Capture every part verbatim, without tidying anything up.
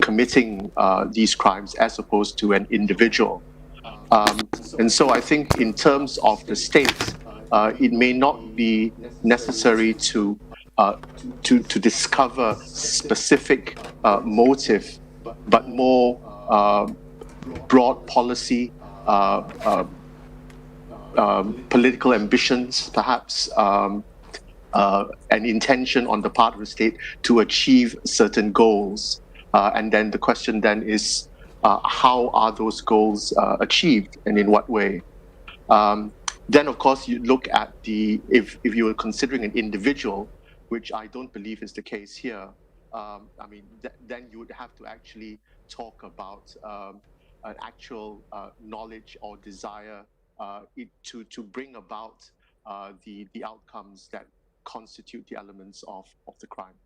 committing uh, these crimes as opposed to an individual. Um, and so I think in terms of the state, uh, it may not be necessary to uh, to, to discover specific uh, motive, but more uh, broad policy, uh, uh, um, political ambitions, perhaps, um, uh, an intention on the part of the state to achieve certain goals. Uh, and then the question then is, uh, how are those goals uh, achieved, and in what way? Um, then, of course, you look at the, if, if you were considering an individual, which I don't believe is the case here, um, I mean, th- then you would have to actually talk about um, an actual uh, knowledge or desire uh, it, to, to bring about uh, the, the outcomes that constitute the elements of, of the crime.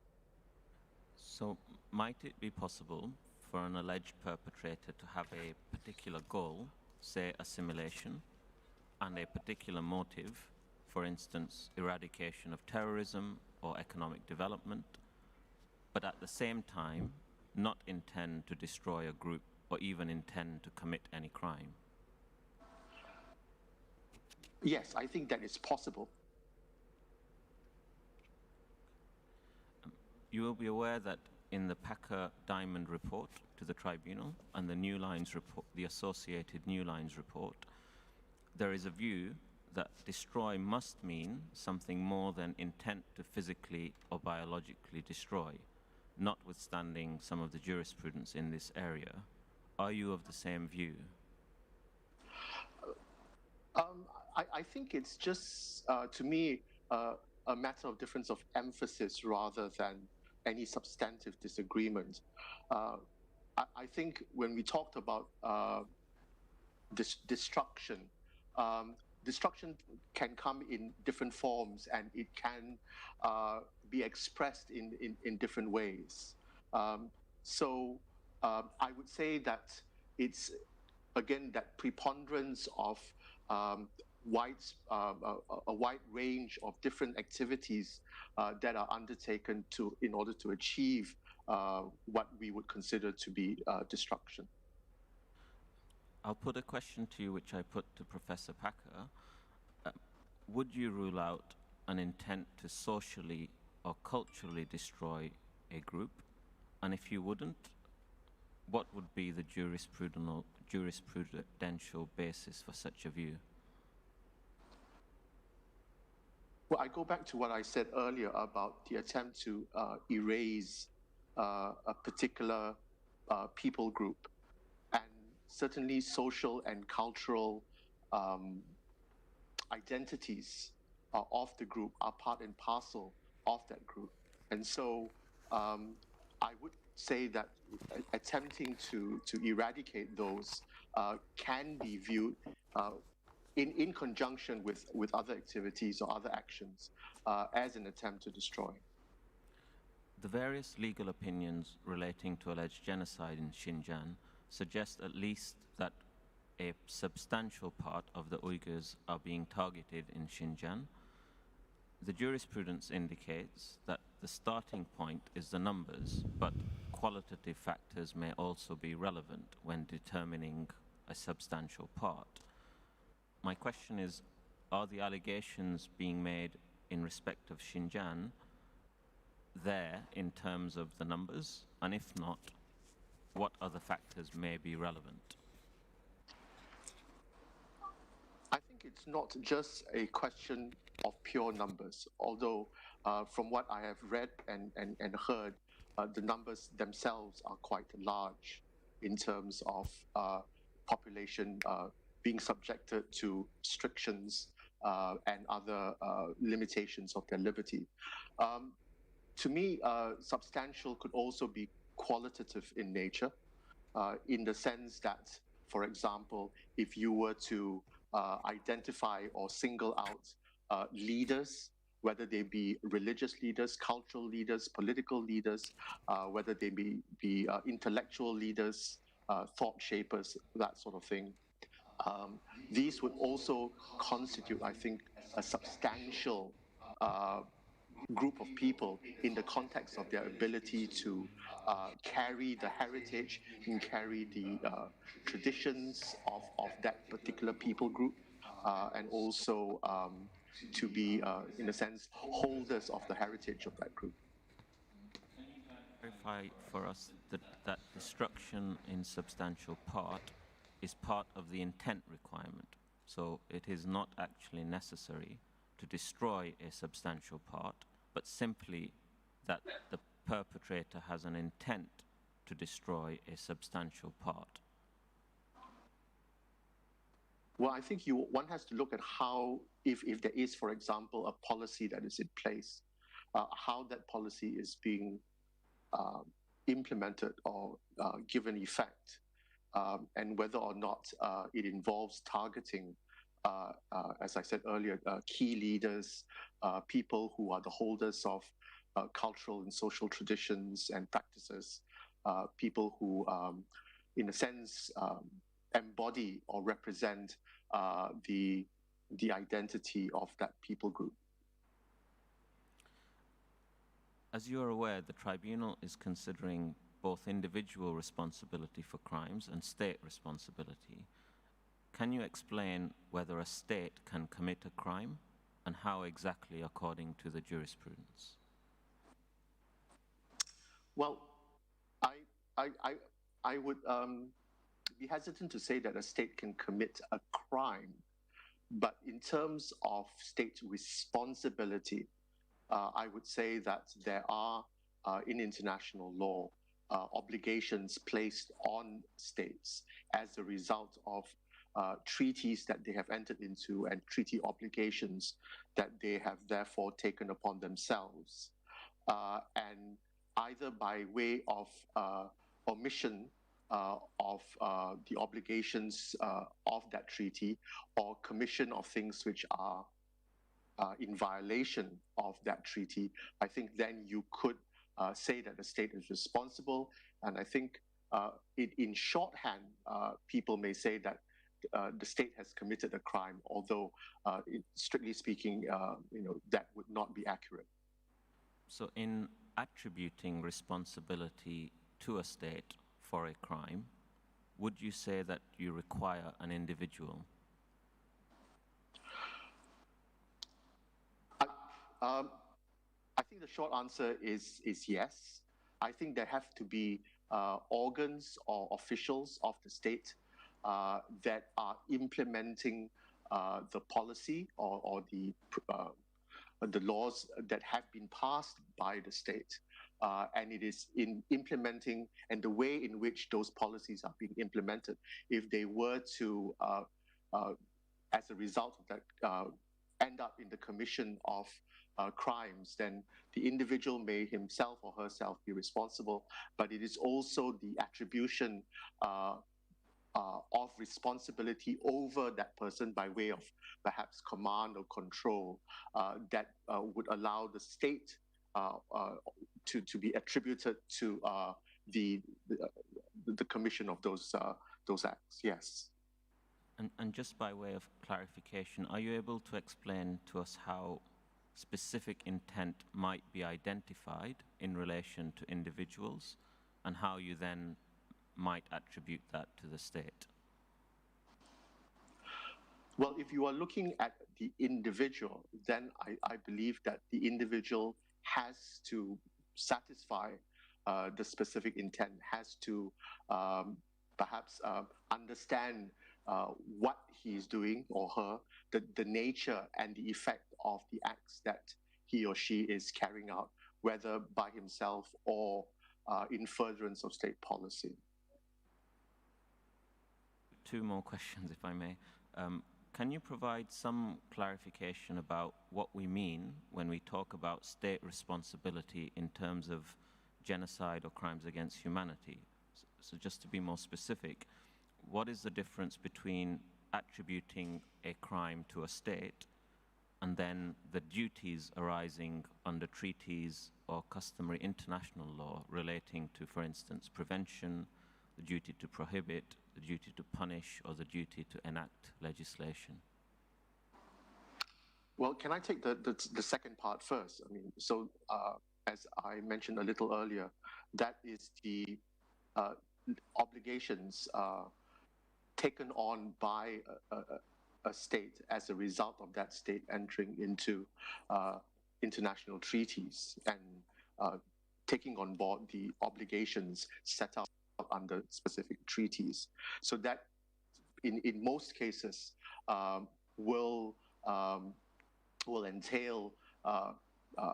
So, might it be possible for an alleged perpetrator to have a particular goal, say assimilation, and a particular motive, for instance, eradication of terrorism or economic development, but at the same time not intend to destroy a group or even intend to commit any crime? Yes, I think that is possible. You will be aware that in the Packer Diamond report to the tribunal and the New Lines report, the associated New Lines report, there is a view that destroy must mean something more than intent to physically or biologically destroy, notwithstanding some of the jurisprudence in this area. Are you of the same view? Um, I, I think it's just, uh, to me, uh, a matter of difference of emphasis rather than any substantive disagreement. Uh, I, I think when we talked about uh, dis- destruction, um, destruction can come in different forms, and it can uh, be expressed in, in, in different ways. Um, so um, I would say that it's, again, that preponderance of um, wide, um, a, a wide range of different activities uh, that are undertaken to, in order to achieve uh, what we would consider to be uh, destruction. I'll put a question to you which I put to Professor Packer. Uh, would you rule out an intent to socially or culturally destroy a group? And if you wouldn't, what would be the jurisprudential, jurisprudential basis for such a view? Well, I go back to what I said earlier about the attempt to uh, erase uh, a particular uh, people group. And certainly social and cultural um, identities uh, of the group are part and parcel of that group. And so um, I would say that attempting to, to eradicate those uh, can be viewed uh, in, in conjunction with, with other activities or other actions uh, as an attempt to destroy. The various legal opinions relating to alleged genocide in Xinjiang suggest at least that a substantial part of the Uyghurs are being targeted in Xinjiang. The jurisprudence indicates that the starting point is the numbers, but qualitative factors may also be relevant when determining a substantial part. My question is, are the allegations being made in respect of Xinjiang there in terms of the numbers? And if not, what other factors may be relevant? I think it's not just a question of pure numbers, although uh, from what I have read and, and, and heard, uh, the numbers themselves are quite large in terms of uh, population uh, being subjected to restrictions uh, and other uh, limitations of their liberty. Um, to me, uh, substantial could also be qualitative in nature, uh, in the sense that, for example, if you were to uh, identify or single out uh, leaders, whether they be religious leaders, cultural leaders, political leaders, uh, whether they be, be uh, intellectual leaders, uh, thought shapers, that sort of thing. Um, these would also constitute, I think, a substantial uh, group of people in the context of their ability to uh, carry the heritage and carry the uh, traditions of, of that particular people group uh, and also um, to be, uh, in a sense, holders of the heritage of that group. Clarify for us that, that destruction in substantial part is part of the intent requirement. So it is not actually necessary to destroy a substantial part, but simply that the perpetrator has an intent to destroy a substantial part. Well, I think you one has to look at how, if, if there is, for example, a policy that is in place, uh, how that policy is being uh, implemented or uh, given effect, um, and whether or not uh, it involves targeting, uh, uh, as I said earlier, uh, key leaders, uh, people who are the holders of uh, cultural and social traditions and practices, uh, people who, um, in a sense, um, embody or represent uh, the the identity of that people group. As you are aware, the tribunal is considering both individual responsibility for crimes and state responsibility. Can you explain whether a state can commit a crime and how exactly according to the jurisprudence? Well, I, I, I, I would um, be hesitant to say that a state can commit a crime, but in terms of state responsibility, uh, I would say that there are, uh, in international law, uh, obligations placed on states as a result of uh, treaties that they have entered into and treaty obligations that they have therefore taken upon themselves. Uh, and either by way of uh, omission uh, of uh, the obligations uh, of that treaty or commission of things which are uh, in violation of that treaty, I think then you could uh, say that the state is responsible. And I think uh, it, in shorthand, uh, people may say that uh, the state has committed a crime, although, uh, it, strictly speaking, uh, you know, that would not be accurate. So, in attributing responsibility to a state for a crime, would you say that you require an individual? I, um, I think the short answer is is yes. I think there have to be uh, organs or officials of the state uh, that are implementing uh, the policy or, or the pr- uh, the laws that have been passed by the state. Uh, and it is in implementing and the way in which those policies are being implemented. If they were to, uh, uh, as a result of that, uh, end up in the commission of uh, crimes, then the individual may himself or herself be responsible. But it is also the attribution uh, uh, of responsibility over that person by way of perhaps command or control uh, that uh, would allow the state uh, uh, to, to be attributed to uh, the, the the commission of those uh, those acts. Yes. And, and just by way of clarification, are you able to explain to us how specific intent might be identified in relation to individuals and how you then might attribute that to the state? Well, if you are looking at the individual, then I, I believe that the individual has to satisfy uh, the specific intent, has to um, perhaps uh, understand uh, what he is doing or her, the, the nature and the effect of the acts that he or she is carrying out, whether by himself or uh, in furtherance of state policy. Two more questions, if I may. Um, can you provide some clarification about what we mean when we talk about state responsibility in terms of genocide or crimes against humanity? So, so just to be more specific, what is the difference between attributing a crime to a state and then the duties arising under treaties or customary international law relating to, for instance, prevention, the duty to prohibit, the duty to punish, or the duty to enact legislation? Well, can I take the, the, the second part first? I mean, so uh, as I mentioned a little earlier, that is the uh, obligations uh, taken on by a, a, a state as a result of that state entering into uh, international treaties and uh, taking on board the obligations set out under specific treaties. So that in, in most cases, um, will um, will entail uh, uh,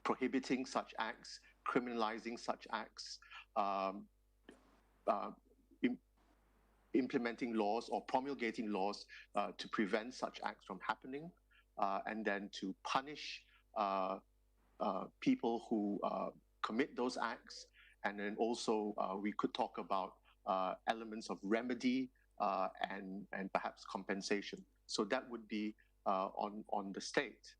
prohibiting such acts, criminalizing such acts, um, uh, im- implementing laws or promulgating laws uh, to prevent such acts from happening, uh, and then to punish uh, uh, people who uh, commit those acts. And then also, uh, we could talk about uh, elements of remedy uh, and, and perhaps compensation. So that would be uh, on, on the state.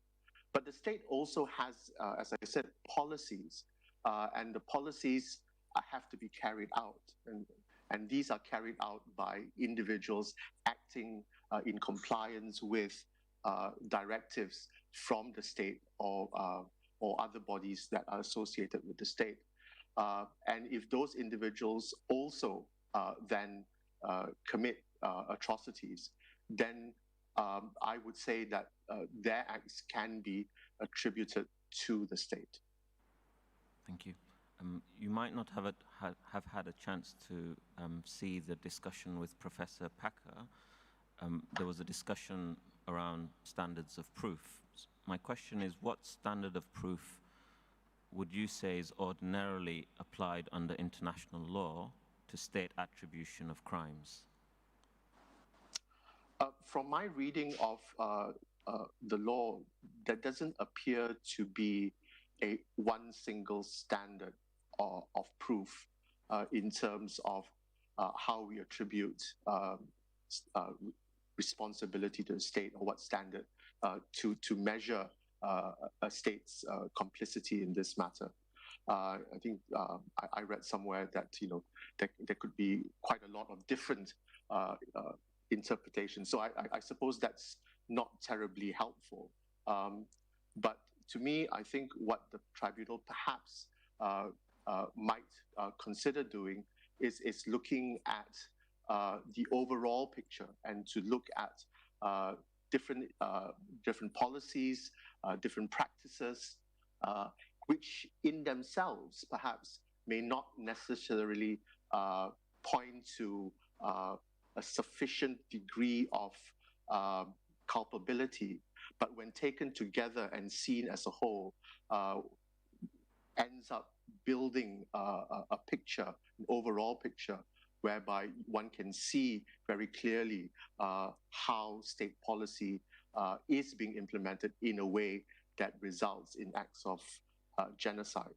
But the state also has, uh, as I said, policies, uh, and the policies uh, have to be carried out. And, and these are carried out by individuals acting uh, in compliance with uh, directives from the state or, uh, or other bodies that are associated with the state. Uh, and if those individuals also uh, then uh, commit uh, atrocities, then um, I would say that uh, their acts can be attributed to the state. Thank you. Um, you might not have, a, ha- have had a chance to um, see the discussion with Professor Packer. Um, there was a discussion around standards of proof. My question is, what standard of proof would you say is ordinarily applied under international law to state attribution of crimes? Uh, from my reading of uh, uh, the law, there doesn't appear to be a one single standard or of proof uh, in terms of uh, how we attribute um, s- uh, re- responsibility to the state or what standard uh, to to measure uh, a state's uh, complicity in this matter. Uh, I think uh, I, I read somewhere that you know there, there could be quite a lot of different uh, uh, interpretations. So I, I, I suppose that's not terribly helpful. Um, but to me, I think what the tribunal perhaps uh, uh, might uh, consider doing is is looking at uh, the overall picture and to look at uh, different uh, different policies, uh, different practices, uh, which in themselves perhaps may not necessarily uh, point to uh, a sufficient degree of uh, culpability, but when taken together and seen as a whole, uh, ends up building uh, a, a picture, an overall picture, whereby one can see very clearly uh, how state policy uh, is being implemented in a way that results in acts of uh, genocide.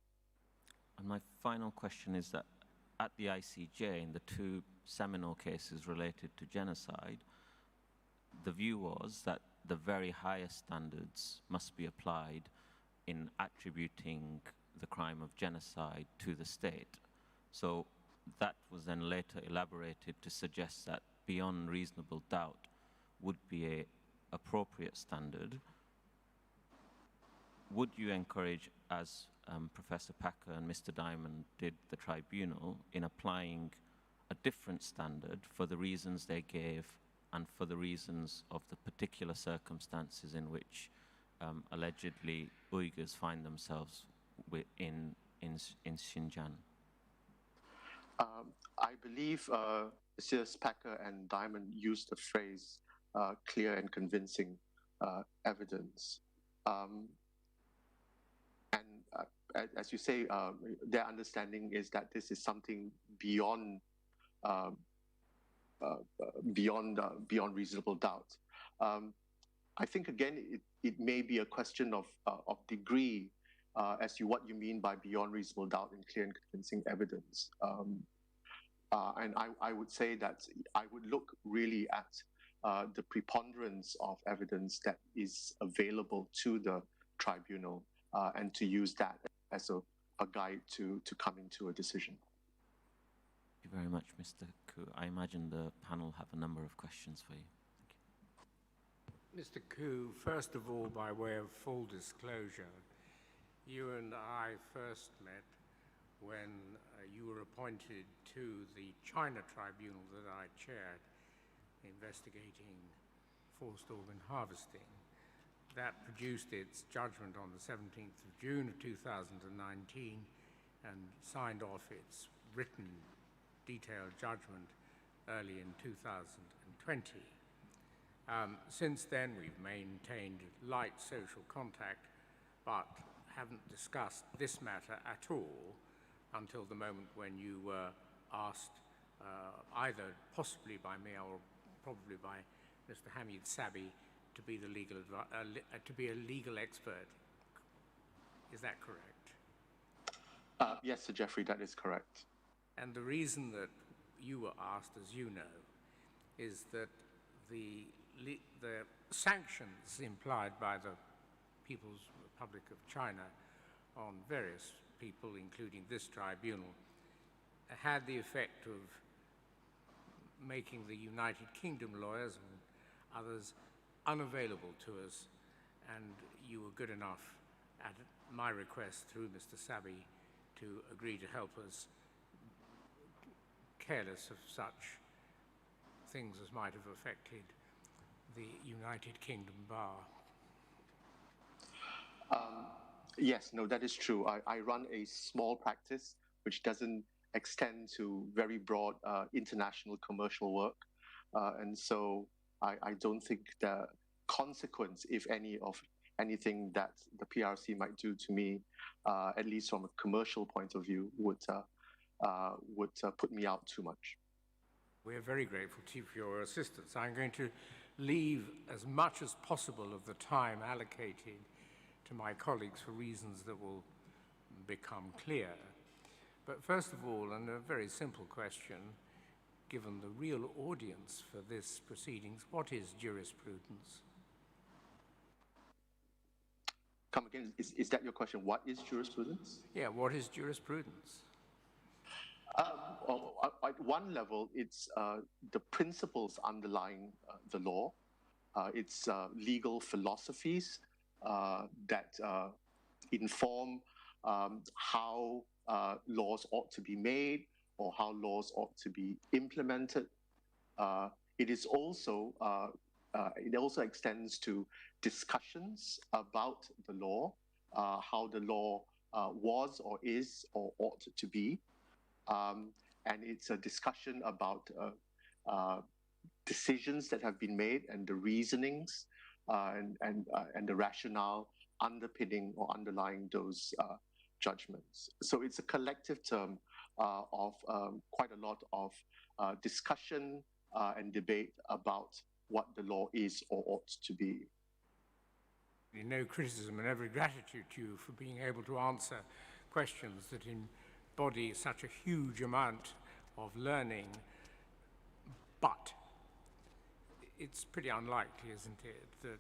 And my final question is that at the I C J, in the two seminal cases related to genocide, the view was that the very highest standards must be applied in attributing the crime of genocide to the state. So that was then later elaborated to suggest that beyond reasonable doubt would be a appropriate standard. Would you encourage, as um, Professor Packer and Mister Diamond did, the tribunal in applying a different standard for the reasons they gave and for the reasons of the particular circumstances in which um, allegedly Uyghurs find themselves wi- in, in, in Xinjiang? Um, I believe uh, Messrs. Packer and Diamond used the phrase uh, clear and convincing uh, evidence. Um, and uh, a- as you say, uh, their understanding is that this is something beyond uh, uh, beyond uh, beyond reasonable doubt. Um, I think again, it, it may be a question of uh, of degree uh, as to what you mean by beyond reasonable doubt and clear and convincing evidence. Um, uh, and I, I would say that I would look really at uh, the preponderance of evidence that is available to the tribunal uh, and to use that as a, a guide to, to coming to a decision. Thank you very much, Mister Koo. I imagine the panel have a number of questions for you. Thank you. Mister Koo, first of all, by way of full disclosure, you and I first met when uh, you were appointed to the China tribunal that I chaired, investigating forced organ harvesting. That produced its judgment on the seventeenth of June of two thousand and nineteen and signed off its written detailed judgment early in two thousand and twenty. Um, since then, we've maintained light social contact, but haven't discussed this matter at all until the moment when you were asked, uh, either possibly by me or probably by Mister Hamid Sabi, to be the legal advi- uh, li- uh, to be a legal expert. Is that correct? Uh, yes, Sir Geoffrey, that is correct. And the reason that you were asked, as you know, is that the, le- the sanctions implied by the People's Republic of China on various people, including this tribunal, had the effect of making the United Kingdom lawyers and others unavailable to us, and you were good enough, at my request through Mister Sabi, to agree to help us, careless of such things as might have affected the United Kingdom bar. Yes, no, that is true. I, I run a small practice which doesn't extend to very broad uh, international commercial work. Uh, and so I, I don't think the consequence, if any, of anything that the P R C might do to me, uh, at least from a commercial point of view, would uh, uh, would uh, put me out too much. We're very grateful to you for your assistance. I'm going to leave as much as possible of the time allocated to my colleagues for reasons that will become clear. But first of all, and a very simple question, given the real audience for this proceedings, what is jurisprudence? Come again, is, is that your question? What is jurisprudence? Yeah, what is jurisprudence? Um, well, at- at one level, it's uh, the principles underlying uh, the law. Uh, it's uh, legal philosophies uh, that uh, inform um, how uh, laws ought to be made or how laws ought to be implemented. Uh, it is also uh, uh, it also extends to discussions about the law, uh, how the law uh, was or is or ought to be, um, and it's a discussion about uh, uh, decisions that have been made and the reasonings uh, and and uh, and the rationale underpinning or underlying those uh, judgments. So it's a collective term uh, of um, quite a lot of uh, discussion uh, and debate about what the law is or ought to be. No criticism and every gratitude to you for being able to answer questions that embody such a huge amount of learning. But it's pretty unlikely, isn't it, that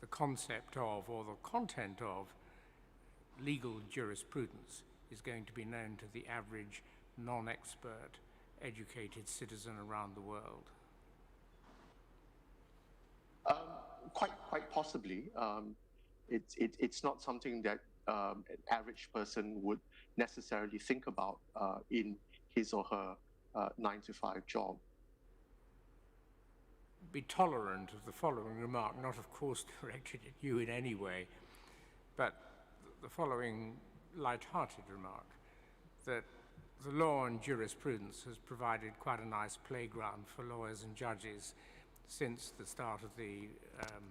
the concept of or the content of legal jurisprudence is going to be known to the average non-expert educated citizen around the world. Um, quite, quite possibly. Um, it's it, it's not something that um, an average person would necessarily think about uh, in his or her uh, nine to five job. Be tolerant of the following remark, not of course directed at you in any way, but the following light-hearted remark, that the law and jurisprudence has provided quite a nice playground for lawyers and judges since the start of the um,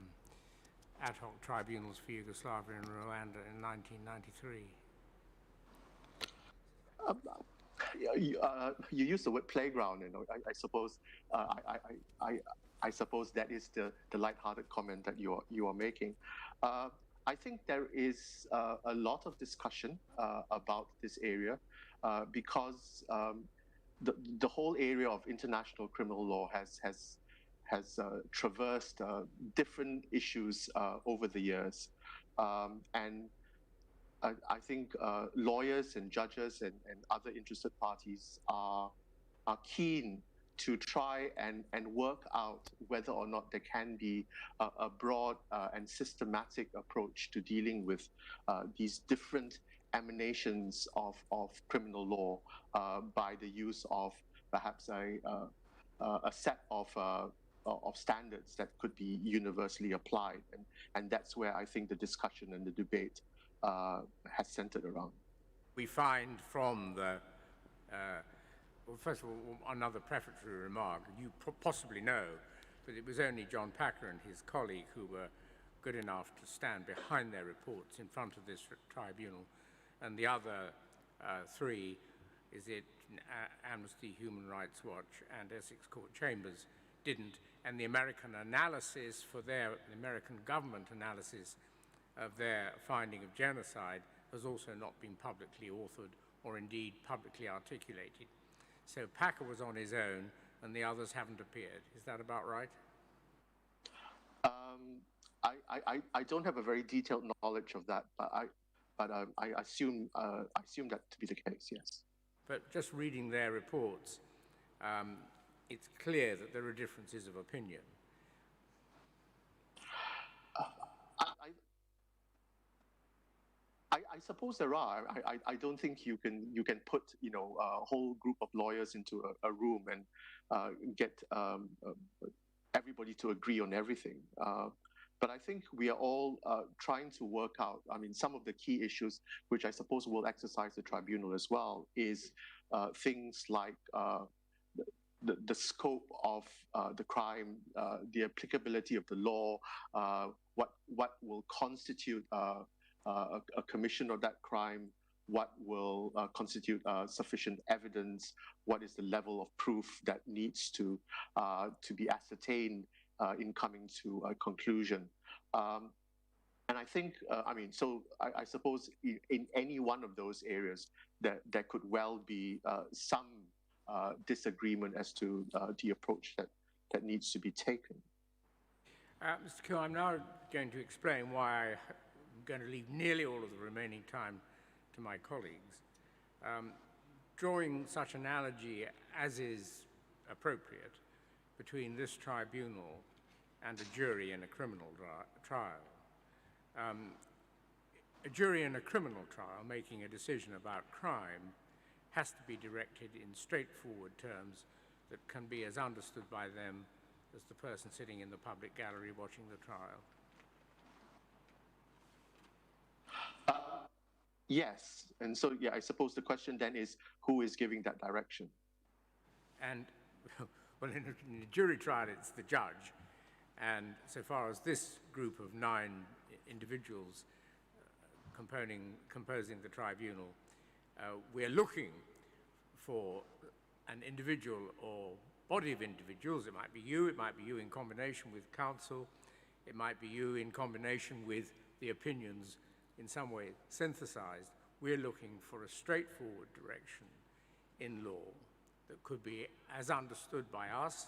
ad hoc tribunals for Yugoslavia and Rwanda in nineteen ninety-three. Um, you, uh, you use the word playground, you know. I, I suppose uh, I, I, I, I suppose that is the, the light-hearted comment that you are you are making. Uh, I think there is uh, a lot of discussion uh, about this area uh, because um, the the whole area of international criminal law has has has uh, traversed uh, different issues uh, over the years, um, and I, I think uh, lawyers and judges and, and other interested parties are are keen to try and, and work out whether or not there can be a, a broad uh, and systematic approach to dealing with uh, these different emanations of, of criminal law uh, by the use of perhaps a, uh, uh, a set of uh, of standards that could be universally applied. And, and that's where I think the discussion and the debate uh, has centered around. We find from the, uh, well, first of all, another prefatory remark. You possibly know that it was only John Packer and his colleague who were good enough to stand behind their reports in front of this tribunal, and the other uh, three, is it uh, Amnesty, Human Rights Watch, and Essex Court Chambers didn't. And the American analysis for their, the American government analysis of their finding of genocide has also not been publicly authored or indeed publicly articulated. So Packer was on his own and the others haven't appeared. Is that about right? Um, I, I, I don't have a very detailed knowledge of that, but I, but um, I assume uh, I assume that to be the case. Yes. But just reading their reports, um, it's clear that there are differences of opinion. I, I, I suppose there are. I, I, I don't think you can you can put you know a whole group of lawyers into a, a room and uh, get um, uh, everybody to agree on everything. Uh, but I think we are all uh, trying to work out, I mean, some of the key issues which I suppose will exercise the tribunal as well is uh, things like uh, the, the, the scope of uh, the crime, uh, the applicability of the law, uh, what, what will constitute uh, uh, a, a commission of that crime, what will uh, constitute uh, sufficient evidence, what is the level of proof that needs to uh, to be ascertained uh, in coming to a conclusion. Um, and I think, uh, I mean, so I, I suppose in, in any one of those areas, that there could well be uh, some uh, disagreement as to uh, the approach that, that needs to be taken. Uh, Mister Koo, I'm now going to explain why I'm going to leave nearly all of the remaining time to my colleagues. Um, drawing such analogy as is appropriate between this tribunal and a jury in a criminal tri- trial. Um, a jury in a criminal trial making a decision about crime has to be directed in straightforward terms that can be as understood by them as the person sitting in the public gallery watching the trial. Yes, and so yeah, I suppose the question then is who is giving that direction? And well, in a, in a jury trial, it's the judge. And so far as this group of nine individuals uh, composing, composing the tribunal, uh, we're looking for an individual or body of individuals. It might be you, it might be you in combination with counsel, it might be you in combination with the opinions in some way synthesized. We're looking for a straightforward direction in law that could be as understood by us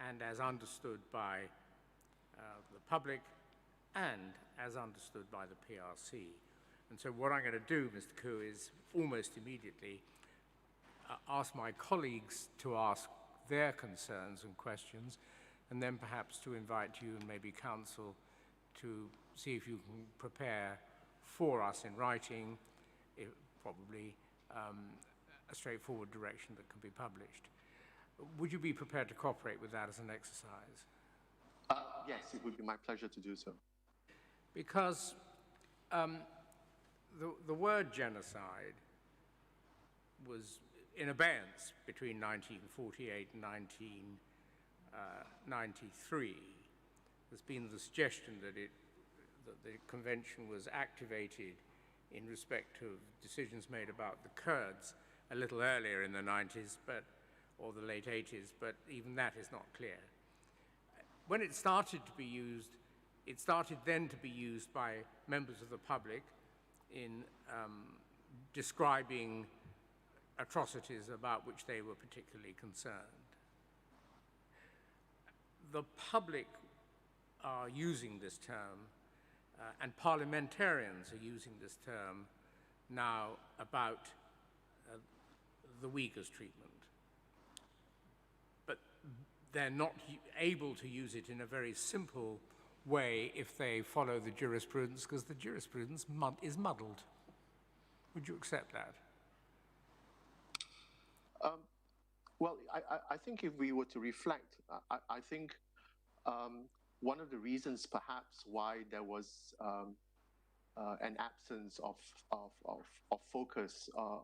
and as understood by uh, the public and as understood by the P R C. And so what I'm going to do, Mister Koo, is almost immediately uh, ask my colleagues to ask their concerns and questions, and then perhaps to invite you and maybe counsel to see if you can prepare for us in writing, if, probably, um, a straightforward direction that can be published. Would you be prepared to cooperate with that as an exercise? Uh, yes, it would be my pleasure to do so. Because um, the, the word genocide was in abeyance between nineteen forty-eight and nineteen ninety-three. There's been the suggestion that, it, that the convention was activated in respect of decisions made about the Kurds a little earlier in the nineties, but, or the late eighties, but even that is not clear. When it started to be used, it started then to be used by members of the public in um, describing atrocities about which they were particularly concerned. The public are using this term, uh, and parliamentarians are using this term now about uh, the Uyghurs' treatment. But they're not able to use it in a very simple way if they follow the jurisprudence, because the jurisprudence mud- is muddled. Would you accept that? Um, well, I, I, I think if we were to reflect, I, I think um, one of the reasons perhaps why there was um, uh, an absence of, of, of, of focus uh,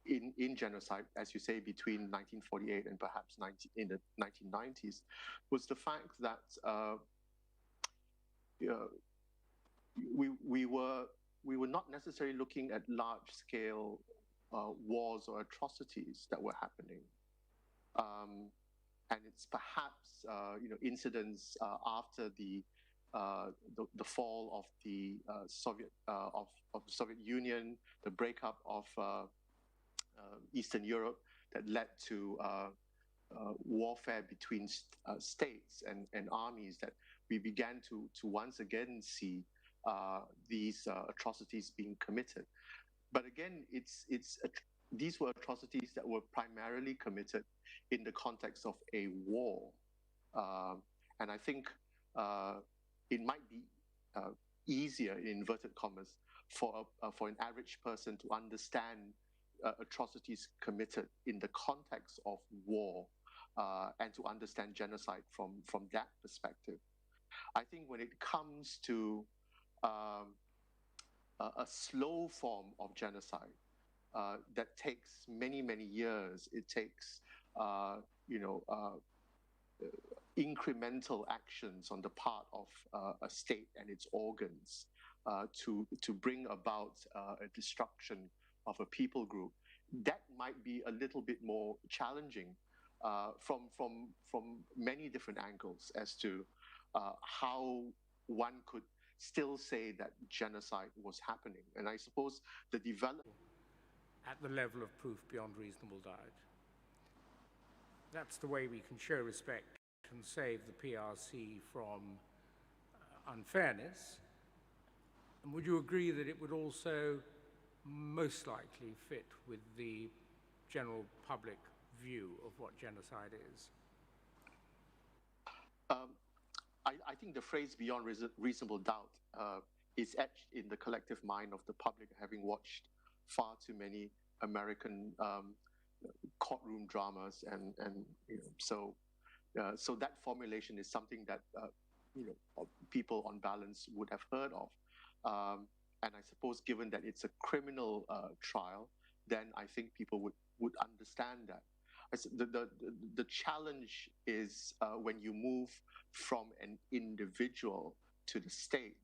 in, in genocide, as you say, between nineteen forty-eight and perhaps nineteen, in the nineteen nineties, was the fact that uh, uh, we, we, were, we were not necessarily looking at large-scale uh, wars or atrocities that were happening. Um, and it's perhaps uh, you know, incidents uh, after the, uh, the, the fall of the uh, Soviet uh, of, of the Soviet Union, the breakup of uh, uh, Eastern Europe, that led to uh, uh, warfare between st- uh, states and, and armies, that we began to, to once again see uh, these uh, atrocities being committed. But again, it's, it's at- these were atrocities that were primarily committed in the context of a war. Um, and I think uh, it might be uh, easier, in inverted commas, for, a, uh, for an average person to understand uh, atrocities committed in the context of war uh, and to understand genocide from, from that perspective. I think when it comes to um, a, a slow form of genocide uh, that takes many, many years, it takes, uh, you know, uh, incremental actions on the part of uh, a state and its organs uh, to, to bring about uh, a destruction of a people group, that might be a little bit more challenging uh, from, from, from many different angles as to uh, how one could still say that genocide was happening. And I suppose the development at the level of proof beyond reasonable doubt. That's the way we can show respect and save the P R C from uh, unfairness. And would you agree that it would also most likely fit with the general public view of what genocide is? Um, I, I, think the phrase beyond reason, reasonable doubt uh, is etched in the collective mind of the public, having watched far too many American um, courtroom dramas, and, and you know, so uh, so that formulation is something that uh, you know people on balance would have heard of. Um, and I suppose, given that it's a criminal uh, trial, then I think people would, would understand that. The, the, the challenge is uh, when you move from an individual to the state,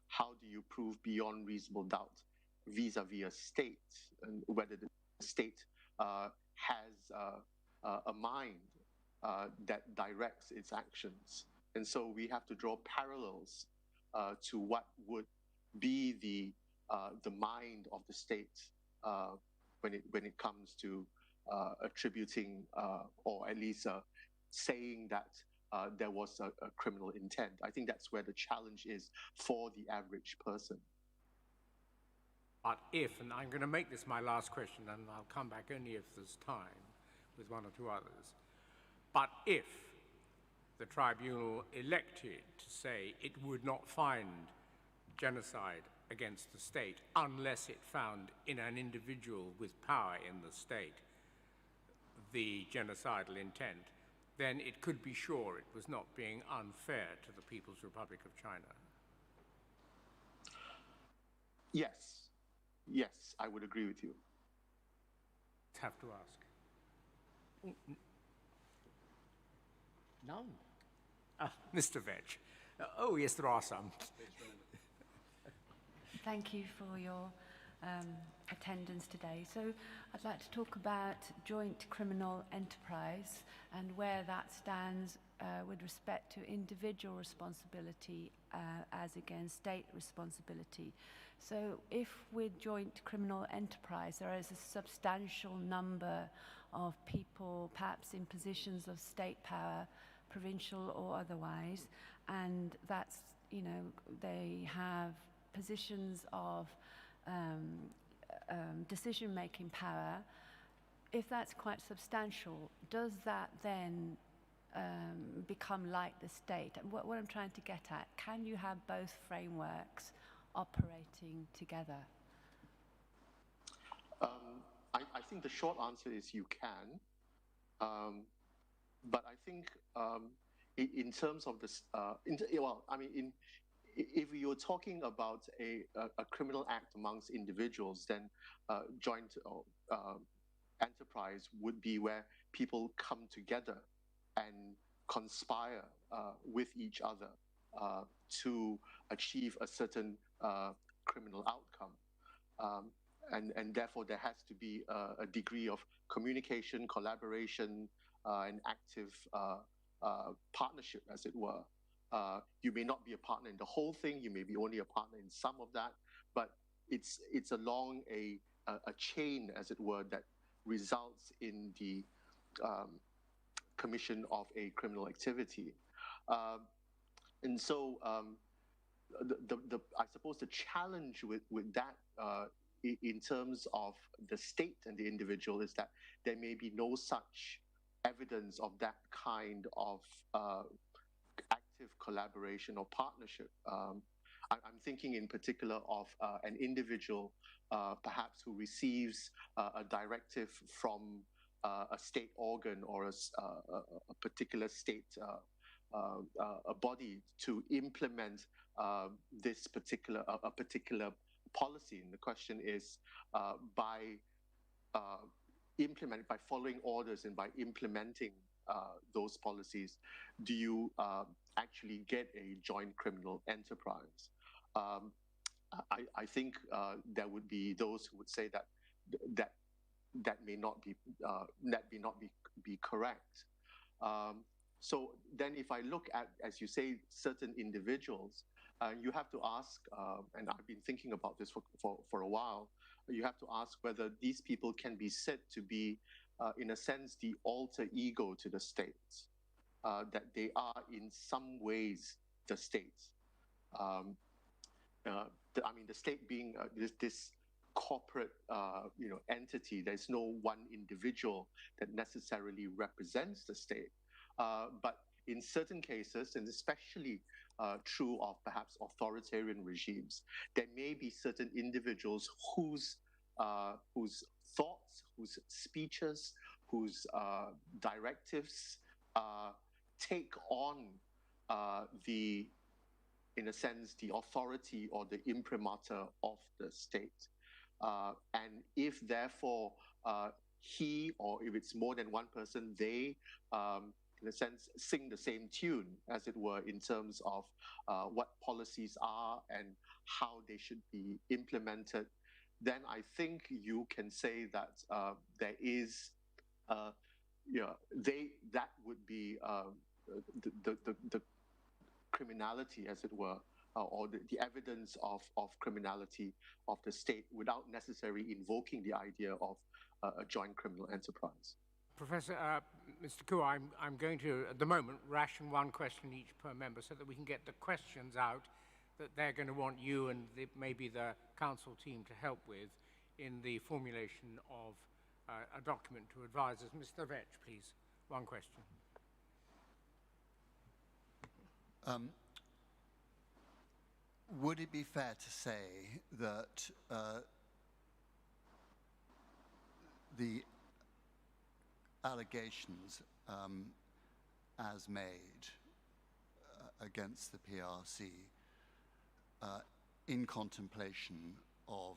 how do you prove beyond reasonable doubt vis-a-vis a state, and whether the state uh, has uh, uh, a mind uh, that directs its actions? And so we have to draw parallels uh, to what would be the uh, the mind of the state uh, when it when it comes to uh, attributing uh, or at least uh, saying that uh, there was a, a criminal intent. I think that's where the challenge is for the average person. But if, and I'm going to make this my last question, and I'll come back only if there's time with one or two others. But if the tribunal elected to say it would not find genocide against the state unless it found in an individual with power in the state the genocidal intent, then it could be sure it was not being unfair to the People's Republic of China. Yes. Yes, I would agree with you. Have to ask. None. Ah, Mister Veg. Oh, yes, there are some. Thank you for your um, attendance today. So I'd like to talk about joint criminal enterprise and where that stands uh, with respect to individual responsibility uh, as against state responsibility. So if with joint criminal enterprise there is a substantial number of people perhaps in positions of state power, provincial or otherwise, and that's, you know, they have positions of um, um, decision-making power, If that's quite substantial, does that then um, become like the state? What, what I'm trying to get at, can you have both frameworks operating together? Um, I, I think the short answer is you can. Um, but I think um, in, in terms of this, uh, in, well, I mean, in, if you're talking about a, a, a criminal act amongst individuals, then uh, joint uh, uh, enterprise would be where people come together and conspire uh, with each other uh, to achieve a certain uh, criminal outcome. Um, and, and therefore, there has to be a, a degree of communication, collaboration, uh, and active uh, uh, partnership, as it were. Uh, you may not be a partner in the whole thing, you may be only a partner in some of that, but it's, it's along a, a, a chain, as it were, that results in the um, commission of a criminal activity. Um, and so um, the, the, the, I suppose the challenge with, with that uh, i- in terms of the state and the individual is that there may be no such evidence of that kind of uh, active collaboration or partnership. Um, I- I'm thinking in particular of uh, an individual, uh, perhaps, who receives uh, a directive from uh, a state organ or a, s- uh, a a particular state uh, uh, uh, a body to implement uh, this particular a, a particular policy. And the question is, uh, by uh, implement by following orders and by implementing uh, those policies, do you uh, actually get a joint criminal enterprise? Um, I, I think uh, there would be those who would say that th- that that may not be uh, that may not be be correct. Um, so then, if I look at, as you say, certain individuals, uh, you have to ask, uh, and I've been thinking about this for, for, for a while, you have to ask whether these people can be said to be, uh, in a sense, the alter ego to the state, uh, that they are in some ways the state. Um, uh, the, I mean, the state being uh, this, this corporate, uh, you know, entity. There's no one individual that necessarily represents the state. Uh, but in certain cases, and especially uh, true of perhaps authoritarian regimes, there may be certain individuals whose uh, whose thoughts, whose speeches, whose uh, directives uh, take on uh, the, in a sense, the authority or the imprimatur of the state. Uh, and if therefore uh, he, or if it's more than one person, they, um, in a sense, sing the same tune, as it were, in terms of uh, what policies are and how they should be implemented, then I think you can say that uh, there is, uh, yeah, they that would be uh, the, the, the, the criminality, as it were, uh, or the, the evidence of, of criminality of the state without necessarily invoking the idea of uh, a joint criminal enterprise. Professor, uh, Mister Kua, I'm, I'm going to, at the moment, ration one question each per member so that we can get the questions out that they're going to want you and the, maybe the council team to help with in the formulation of uh, a document to advisers. Mister Vetch, please, one question. Um, would it be fair to say that uh, the allegations um, as made uh, against the P R C uh, in contemplation of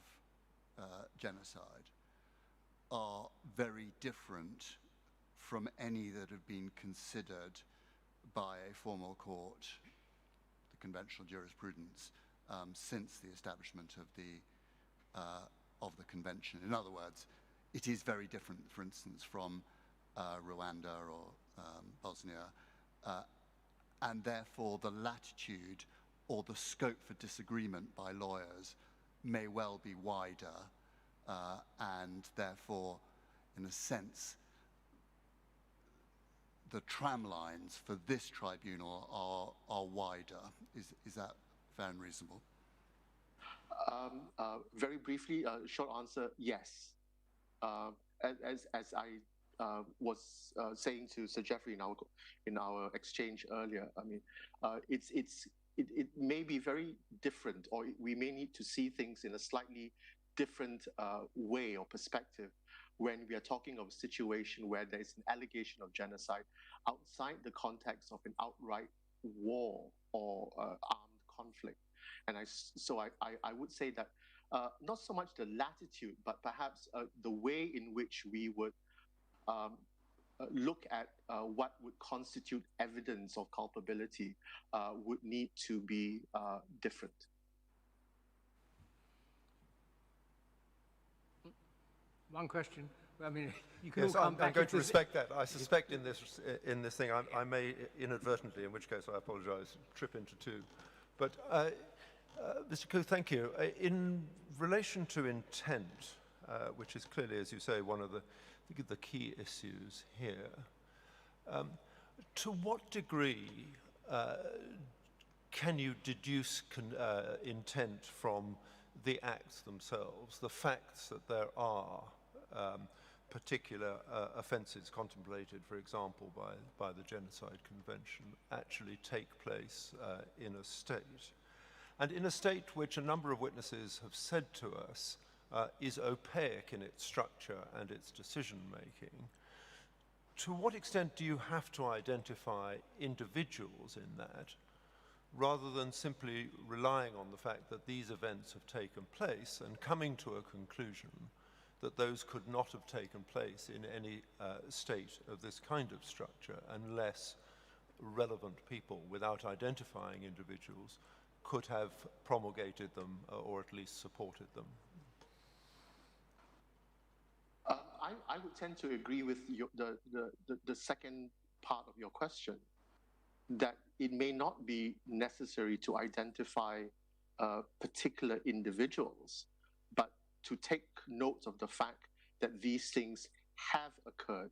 uh, genocide are very different from any that have been considered by a formal court, the conventional jurisprudence, um, since the establishment of the uh, of the convention. In other words, it is very different, for instance, from uh, Rwanda or um, Bosnia, uh, and therefore the latitude or the scope for disagreement by lawyers may well be wider, uh, and therefore, in a sense, the tram lines for this tribunal are, are wider. Is, is that fair and reasonable? Um, uh, very briefly, uh, short answer, yes. Uh, as as, as I uh, was uh, saying to Sir Jeffrey in our in our exchange earlier, I mean, uh, it's it's it, it may be very different, or we may need to see things in a slightly different uh, way or perspective when we are talking of a situation where there is an allegation of genocide outside the context of an outright war or uh, armed conflict. And I, so I, I, I would say that uh, not so much the latitude, but perhaps uh, the way in which we would um, uh, look at uh, what would constitute evidence of culpability uh, would need to be uh, different. One question. I mean, you can Yes, all come I'm, back I'm going if to there's- respect that. I suspect in this in this thing I, I may inadvertently, in which case I apologise, trip into two. But uh, uh, Mister Koo, thank you. Uh, In relation to intent, uh, which is clearly, as you say, one of the the key issues here, um, to what degree uh, can you deduce con- uh, intent from the acts themselves, the facts that there are um, particular uh, offences contemplated, for example, by, by the Genocide Convention, actually take place uh, in a state? And in a state which a number of witnesses have said to us uh, is opaque in its structure and its decision making, to what extent do you have to identify individuals in that rather than simply relying on the fact that these events have taken place and coming to a conclusion that those could not have taken place in any uh, state of this kind of structure unless relevant people, without identifying individuals, could have promulgated them uh, or at least supported them? Uh, I, I would tend to agree with your, the, the, the, the second part of your question, that it may not be necessary to identify uh, particular individuals, but to take note of the fact that these things have occurred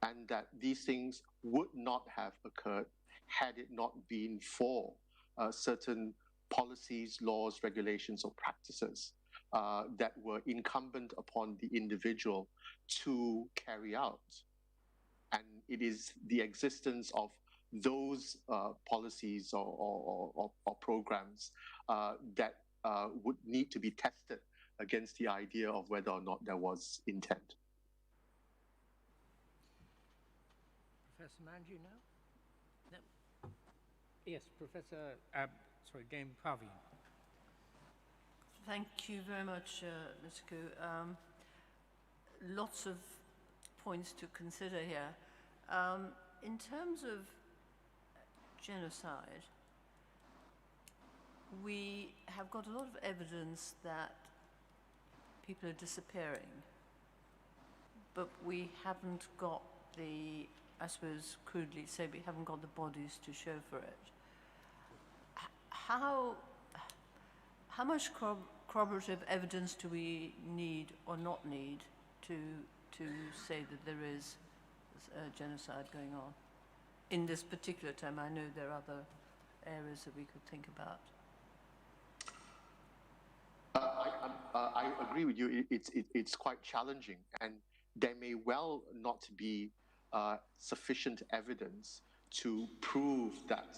and that these things would not have occurred had it not been for uh, certain policies, laws, regulations, or practices uh, that were incumbent upon the individual to carry out. And it is the existence of those uh, policies or, or, or, or programs uh, that uh, would need to be tested against the idea of whether or not there was intent. Professor Manju now? No. Yes, Professor, uh, sorry, Dame Parveen. Thank you very much, uh, Mister Koo. Um, lots of points to consider here. Um, in terms of genocide, we have got a lot of evidence that people are disappearing, but we haven't got the, I suppose, crudely say, we haven't got the bodies to show for it. H- How, how much corrob- corroborative evidence do we need or not need to, to say that there is a genocide going on? In this particular time, I know there are other areas that we could think about. Uh, I, I'm- uh, I agree with you. It, it's it, it's quite challenging, and there may well not be uh, sufficient evidence to prove that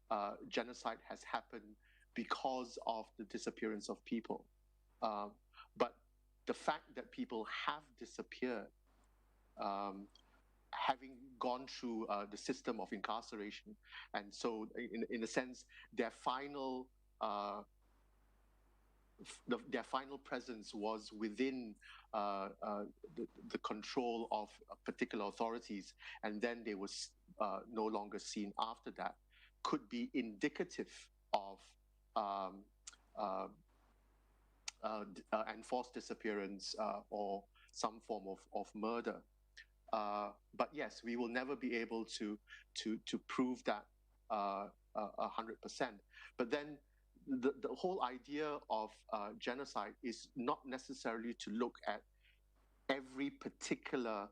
uh, genocide has happened because of the disappearance of people. Uh, but the fact that people have disappeared, um, having gone through uh, the system of incarceration, and so in, in a sense, their final uh, f- the, their final presence was within uh, uh, the, the control of particular authorities, and then they were s- uh, no longer seen after that, could be indicative of um, uh, uh, d- uh, enforced disappearance uh, or some form of, of murder. Uh, but yes, we will never be able to to to prove that uh, uh, a hundred percent. But then the, the whole idea of uh, genocide is not necessarily to look at every particular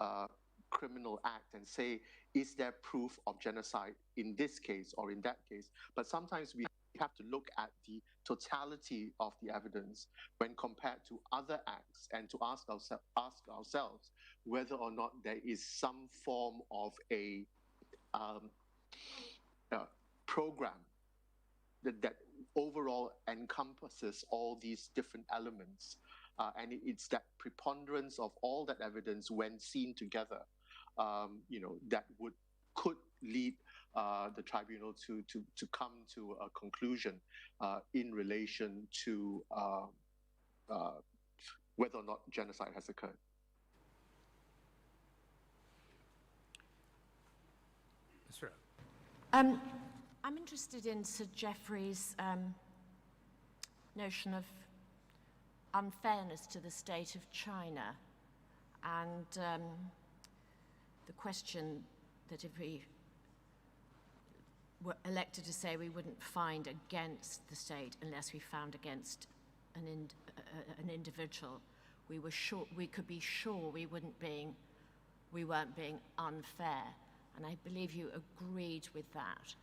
uh, criminal act and say, is there proof of genocide in this case or in that case? But sometimes we have to look at the totality of the evidence when compared to other acts and to ask, ourse- ask ourselves whether or not there is some form of a um, uh, program that, that overall encompasses all these different elements. Uh, and it- it's that preponderance of all that evidence when seen together, um, you know, that would could lead uh, the tribunal to, to, to come to a conclusion uh, in relation to uh, uh, whether or not genocide has occurred. Mister Um, I'm interested in Sir Geoffrey's um, notion of unfairness to the state of China and um, the question that if we were elected to say we wouldn't find against the state unless we found against an, in, uh, an individual, we were sure we could be sure we wouldn't being we weren't being unfair. And I believe you agreed with that.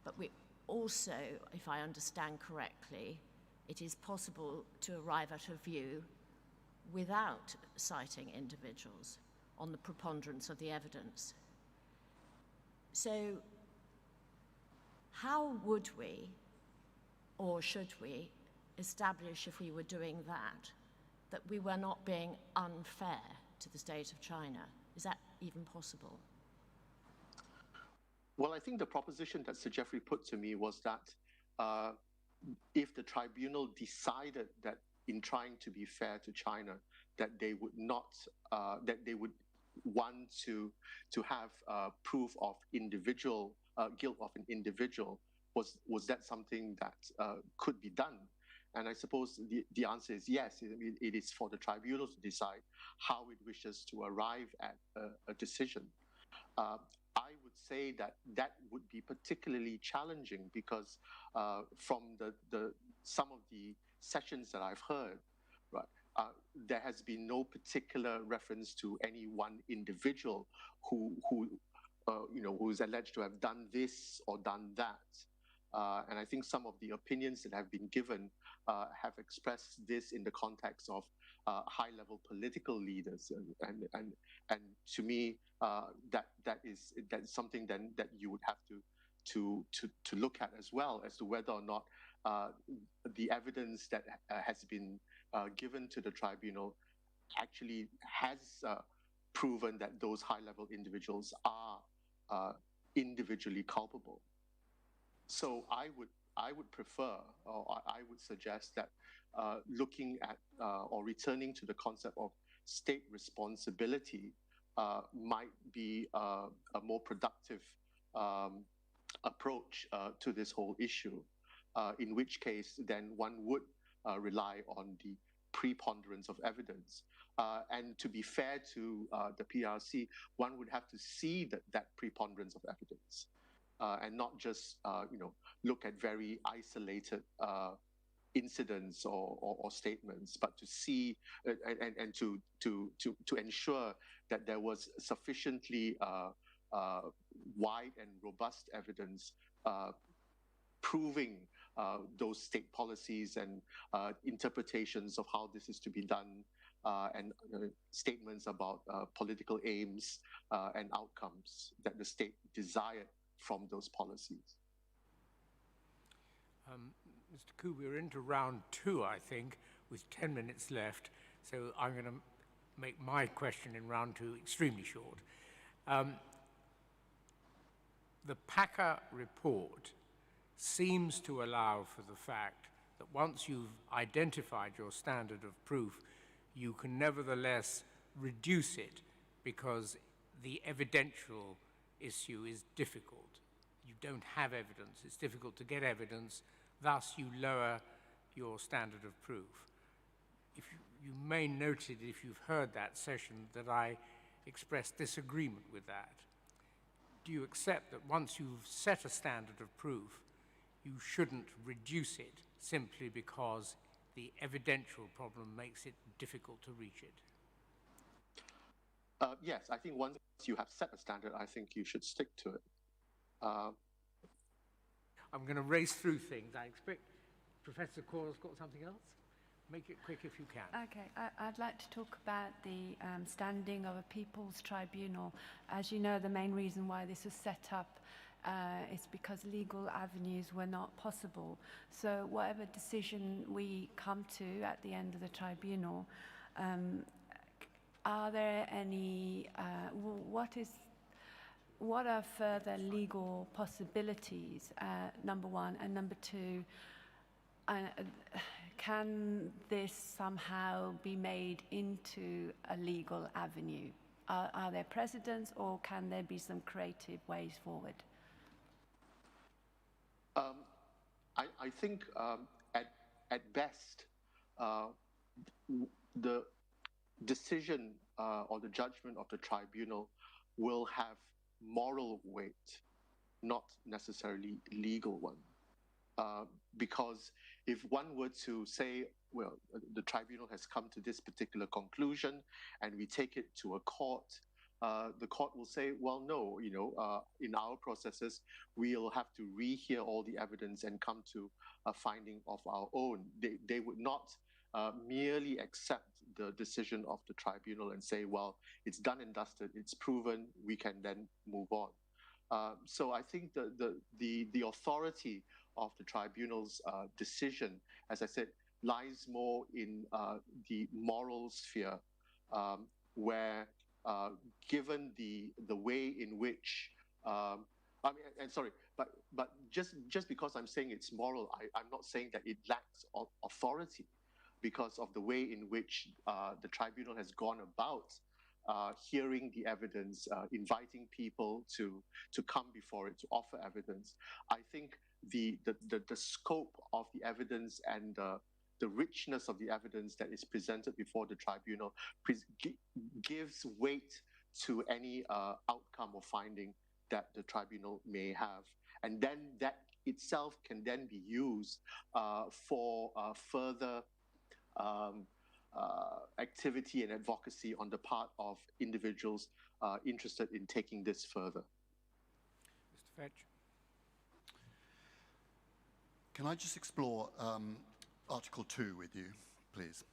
But we also, if I understand correctly, it is possible to arrive at a view without citing individuals on the preponderance of the evidence. So, how would we, or should we, establish if we were doing that, that we were not being unfair to the state of China? Is that even possible? Well, I think the proposition that Sir Geoffrey put to me was that uh, if the tribunal decided that in trying to be fair to China, that they would not, uh, that they would want to to have uh, proof of individual uh, guilt of an individual, was was that something that uh, could be done? And I suppose the, the answer is yes. It, it is for the tribunal to decide how it wishes to arrive at a, a decision. Uh, I would say that that would be particularly challenging because uh, from the, the some of the sessions that I've heard, right, uh, there has been no particular reference to any one individual who who uh, you know who's alleged to have done this or done that. Uh, and I think some of the opinions that have been given uh, have expressed this in the context of uh, high-level political leaders, and and and, and to me, uh, that that is that's something then that you would have to to to to look at as well as to whether or not uh, the evidence that uh, has been uh, given to the tribunal actually has uh, proven that those high-level individuals are uh, individually culpable. So I would I would prefer, or I I would suggest that uh, looking at uh, or returning to the concept of state responsibility uh, might be uh, a more productive um, approach uh, to this whole issue. Uh, in which case, then one would uh, rely on the preponderance of evidence. Uh, and to be fair to uh, the P R C, one would have to see that, that preponderance of evidence uh, and not just uh, you know look at very isolated uh, incidents or, or, or statements, but to see uh, and, and, and to, to, to, to ensure that there was sufficiently uh, uh, wide and robust evidence uh, proving uh, those state policies and uh, interpretations of how this is to be done, uh, and uh, statements about uh, political aims uh, and outcomes that the state desired from those policies. Um, Mister Koo, we're into round two, I think, with ten minutes left. So I'm going to make my question in round two extremely short. Um, the Packer report seems to allow for the fact that once you've identified your standard of proof, you can nevertheless reduce it because the evidential issue is difficult. You don't have evidence, it's difficult to get evidence, thus, you lower your standard of proof. If you, you may noted, if you've heard that session, that I expressed disagreement with that. Do you accept that once you've set a standard of proof, you shouldn't reduce it simply because the evidential problem makes it difficult to reach it? Uh, yes, I think once you have set a standard, I think you should stick to it. Uh, I'm going to race through things. I expect Professor Cora's got something else. Make it quick if you can. Okay, I, I'd like to talk about the um, standing of a People's Tribunal. As you know, the main reason why this was set up uh, is because legal avenues were not possible. So, whatever decision we come to at the end of the tribunal, um, are there any? Uh, what is? What are further legal possibilities? Uh, number one, and number two. Uh, can this somehow be made into a legal avenue? Are, are there precedents, or can there be some creative ways forward? Um, I, I, think um, at, at best, uh, the decision uh, or the judgment of the tribunal will have moral weight, not necessarily legal one. Uh, because if one were to say, well, the tribunal has come to this particular conclusion and we take it to a court, uh, the court will say, well, no, you know, uh, in our processes, we'll have to rehear all the evidence and come to a finding of our own. They, they would not uh, merely accept the decision of the tribunal and say, well, it's done and dusted, it's proven, we can then move on. Uh, so I think the, the, the, the authority of the tribunal's uh, decision, as I said, lies more in uh, the moral sphere, um, where uh, given the, the way in which, um, I mean, and sorry, but, but just, just because I'm saying it's moral, I, I'm not saying that it lacks authority because of the way in which uh, the tribunal has gone about uh, hearing the evidence, uh, inviting people to, to come before it, to offer evidence. I think the, the, the, the scope of the evidence and the, the richness of the evidence that is presented before the tribunal pre- gives weight to any uh, outcome or finding that the tribunal may have. And then that itself can then be used uh, for uh, further um, uh, activity and advocacy on the part of individuals uh, interested in taking this further. Mister Fetch. Can I just explore um, Article two with you, please?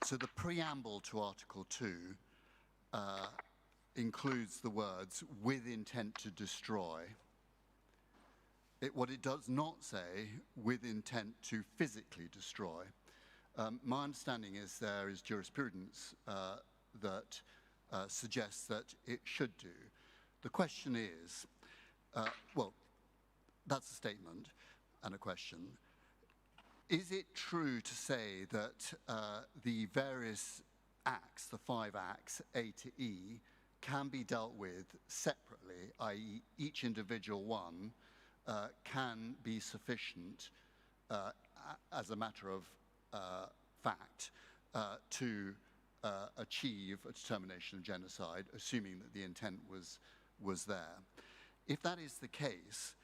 So the preamble to Article two uh, includes the words with intent to destroy. It, what it does not say, with intent to physically destroy. Um, my understanding is there is jurisprudence uh, that uh, suggests that it should do. The question is, uh, well, that's a statement and a question. Is it true to say that uh, the various acts, the five acts, A to E, can be dealt with separately, i e, each individual one uh, can be sufficient uh, as a matter of uh, fact uh, to uh, achieve a determination of genocide, assuming that the intent was, was there. If that is the case,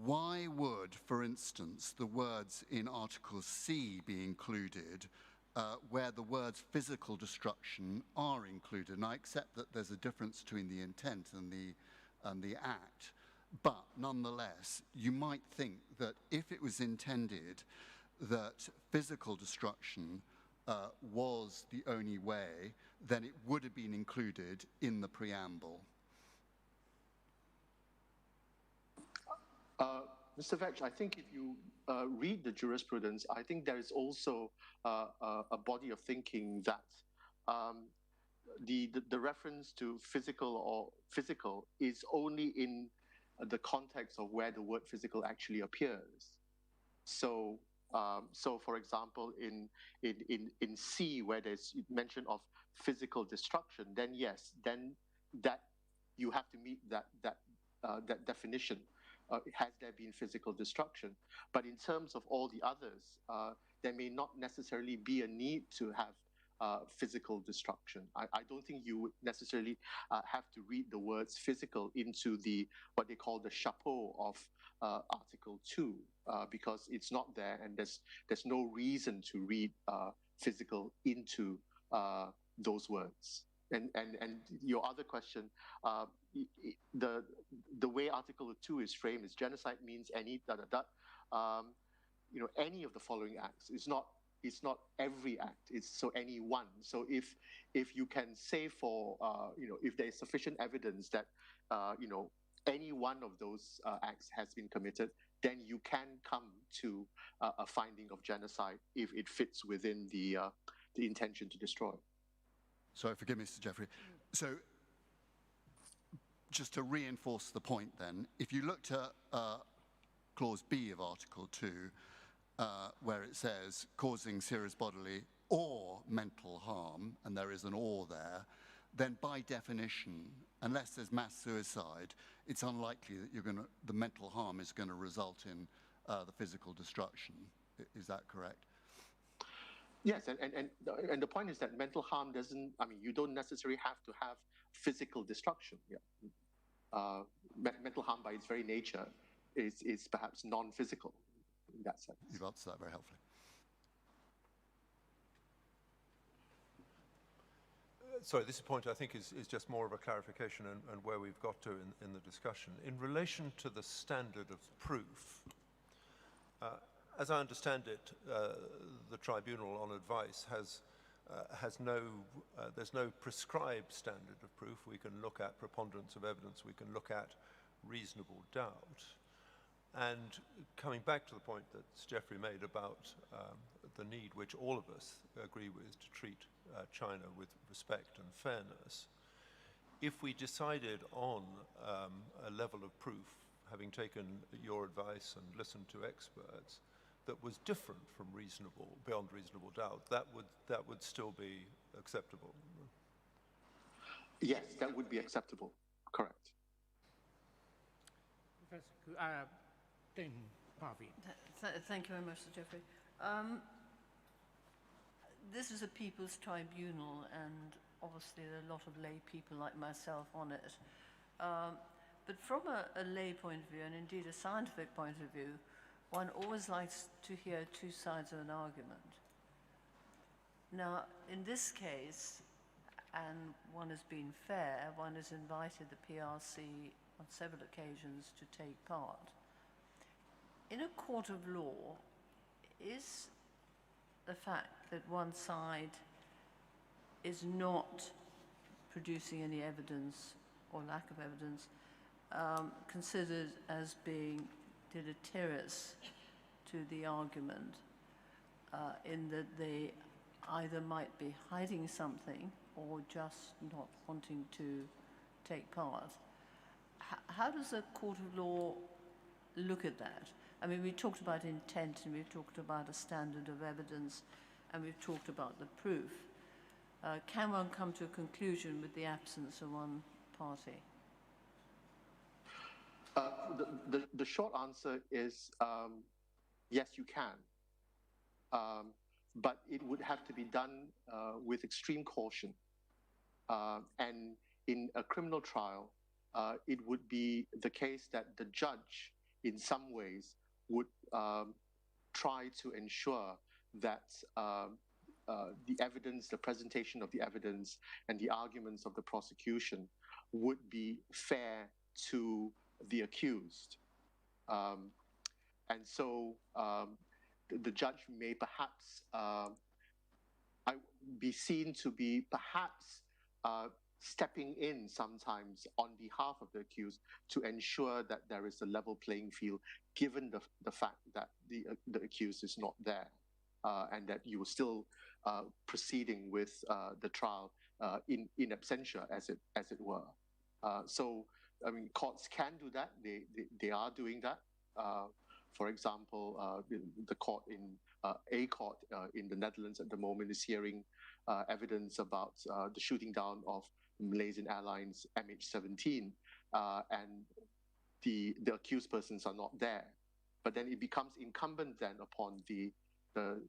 why would, for instance, the words in Article C be included uh, where the words physical destruction are included? And I accept that there's a difference between the intent and the, and the act. But nonetheless, you might think that if it was intended that physical destruction uh, was the only way, then it would have been included in the preamble. Uh, Mister Vetch, I think if you uh, read the jurisprudence, I think there is also uh, a body of thinking that um, the, the, the reference to physical or physical is only in the context of where the word physical actually appears. So, um, so for example, in in in, in C, where there's mention of physical destruction, then yes, then that you have to meet that that uh, that definition. Uh, has there been physical destruction? But in terms of all the others, uh, there may not necessarily be a need to have uh, physical destruction. I, I, don't think you would necessarily uh, have to read the words physical into the what they call the chapeau of uh, Article two uh, because it's not there, and there's there's no reason to read uh, physical into uh, those words. And and and your other question, uh, the the way Article two is framed is genocide means any da da da, um, you know, any of the following acts. It's not it's not every act. It's so any one. So if if you can say for uh, you know, if there is sufficient evidence that uh, you know, any one of those uh, acts has been committed, then you can come to uh, a finding of genocide if it fits within the uh, the intention to destroy. Sorry, forgive me, Sir Jeffrey. So, just to reinforce the point then, if you looked at uh, clause B of Article two, uh, where it says causing serious bodily or mental harm, and there is an or there, then by definition, unless there's mass suicide, it's unlikely that you're going to, the mental harm is going to result in uh, the physical destruction. Is that correct? Yes, and, and, and, and the point is that mental harm doesn't, I mean, you don't necessarily have to have physical destruction. Yeah. Uh, me- mental harm by its very nature is, is perhaps non-physical in that sense. You've answered that very helpfully. Sorry, this point I think is, is just more of a clarification and, and where we've got to in, in the discussion. In relation to the standard of proof, uh, as I understand it, uh, the tribunal on advice has, uh, has no, uh, there's no prescribed standard of proof. We can look at preponderance of evidence, we can look at reasonable doubt. And coming back to the point that Jeffrey made about um, the need which all of us agree with to treat uh, China with respect and fairness, if we decided on um, a level of proof, having taken your advice and listened to experts, that was different from reasonable, beyond reasonable doubt, that would, that would still be acceptable. Yes, that would be acceptable. Correct. Professor Ku- uh, Dame Parveen. Th- Thank you very much, Sir Jeffrey. Um, this is a People's Tribunal, and obviously there are a lot of lay people like myself on it. Um, but from a, a lay point of view, and indeed a scientific point of view, one always likes to hear two sides of an argument. Now, in this case, and one has been fair, one has invited the P R C on several occasions to take part. In a court of law, is the fact that one side is not producing any evidence or lack of evidence um, considered as being deleterious to the argument uh, in that they either might be hiding something or just not wanting to take part. H- how does a court of law look at that? I mean, we talked about intent and we've talked about a standard of evidence and we've talked about the proof. Uh, can one come to a conclusion with the absence of one party? Uh, the, the, the short answer is um, yes, you can. Um, but it would have to be done uh, with extreme caution. Uh, and in a criminal trial, uh, it would be the case that the judge, in some ways, would um, try to ensure that um, uh, the evidence, the presentation of the evidence, and the arguments of the prosecution would be fair to the accused. Um, and so um, the, the judge may perhaps uh, I, be seen to be perhaps uh, stepping in sometimes on behalf of the accused to ensure that there is a level playing field, given the, the fact that the, uh, the accused is not there. Uh, and that you are still uh, proceeding with uh, the trial uh, in, in absentia, as it, as it were. Uh, so, I mean, courts can do that. They, they, they are doing that. Uh, for example, uh, the, the court in uh, a court uh, in the Netherlands at the moment is hearing uh, evidence about uh, the shooting down of Malaysian Airlines M H seventeen, uh, and the the accused persons are not there. But then it becomes incumbent then upon the the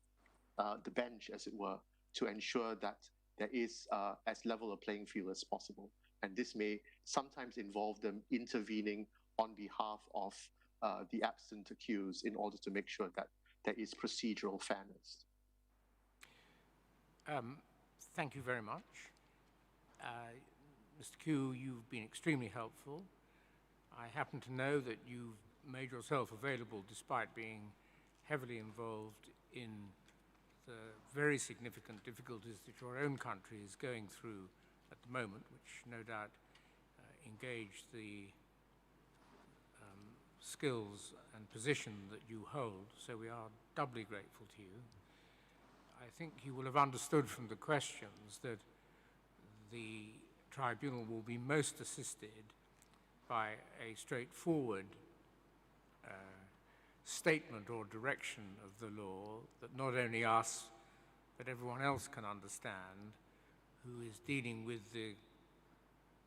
uh, the bench, as it were, to ensure that there is uh, as level a playing field as possible. And this may sometimes involve them intervening on behalf of uh, the absent accused in order to make sure that there is procedural fairness. Um, thank you very much. Uh, Mister Koo, you've been extremely helpful. I happen to know that you've made yourself available despite being heavily involved in the very significant difficulties that your own country is going through at the moment, which no doubt uh, engage the um, skills and position that you hold. So we are doubly grateful to you. I think you will have understood from the questions that the tribunal will be most assisted by a straightforward uh, statement or direction of the law that not only us, but everyone else can understand who is dealing with the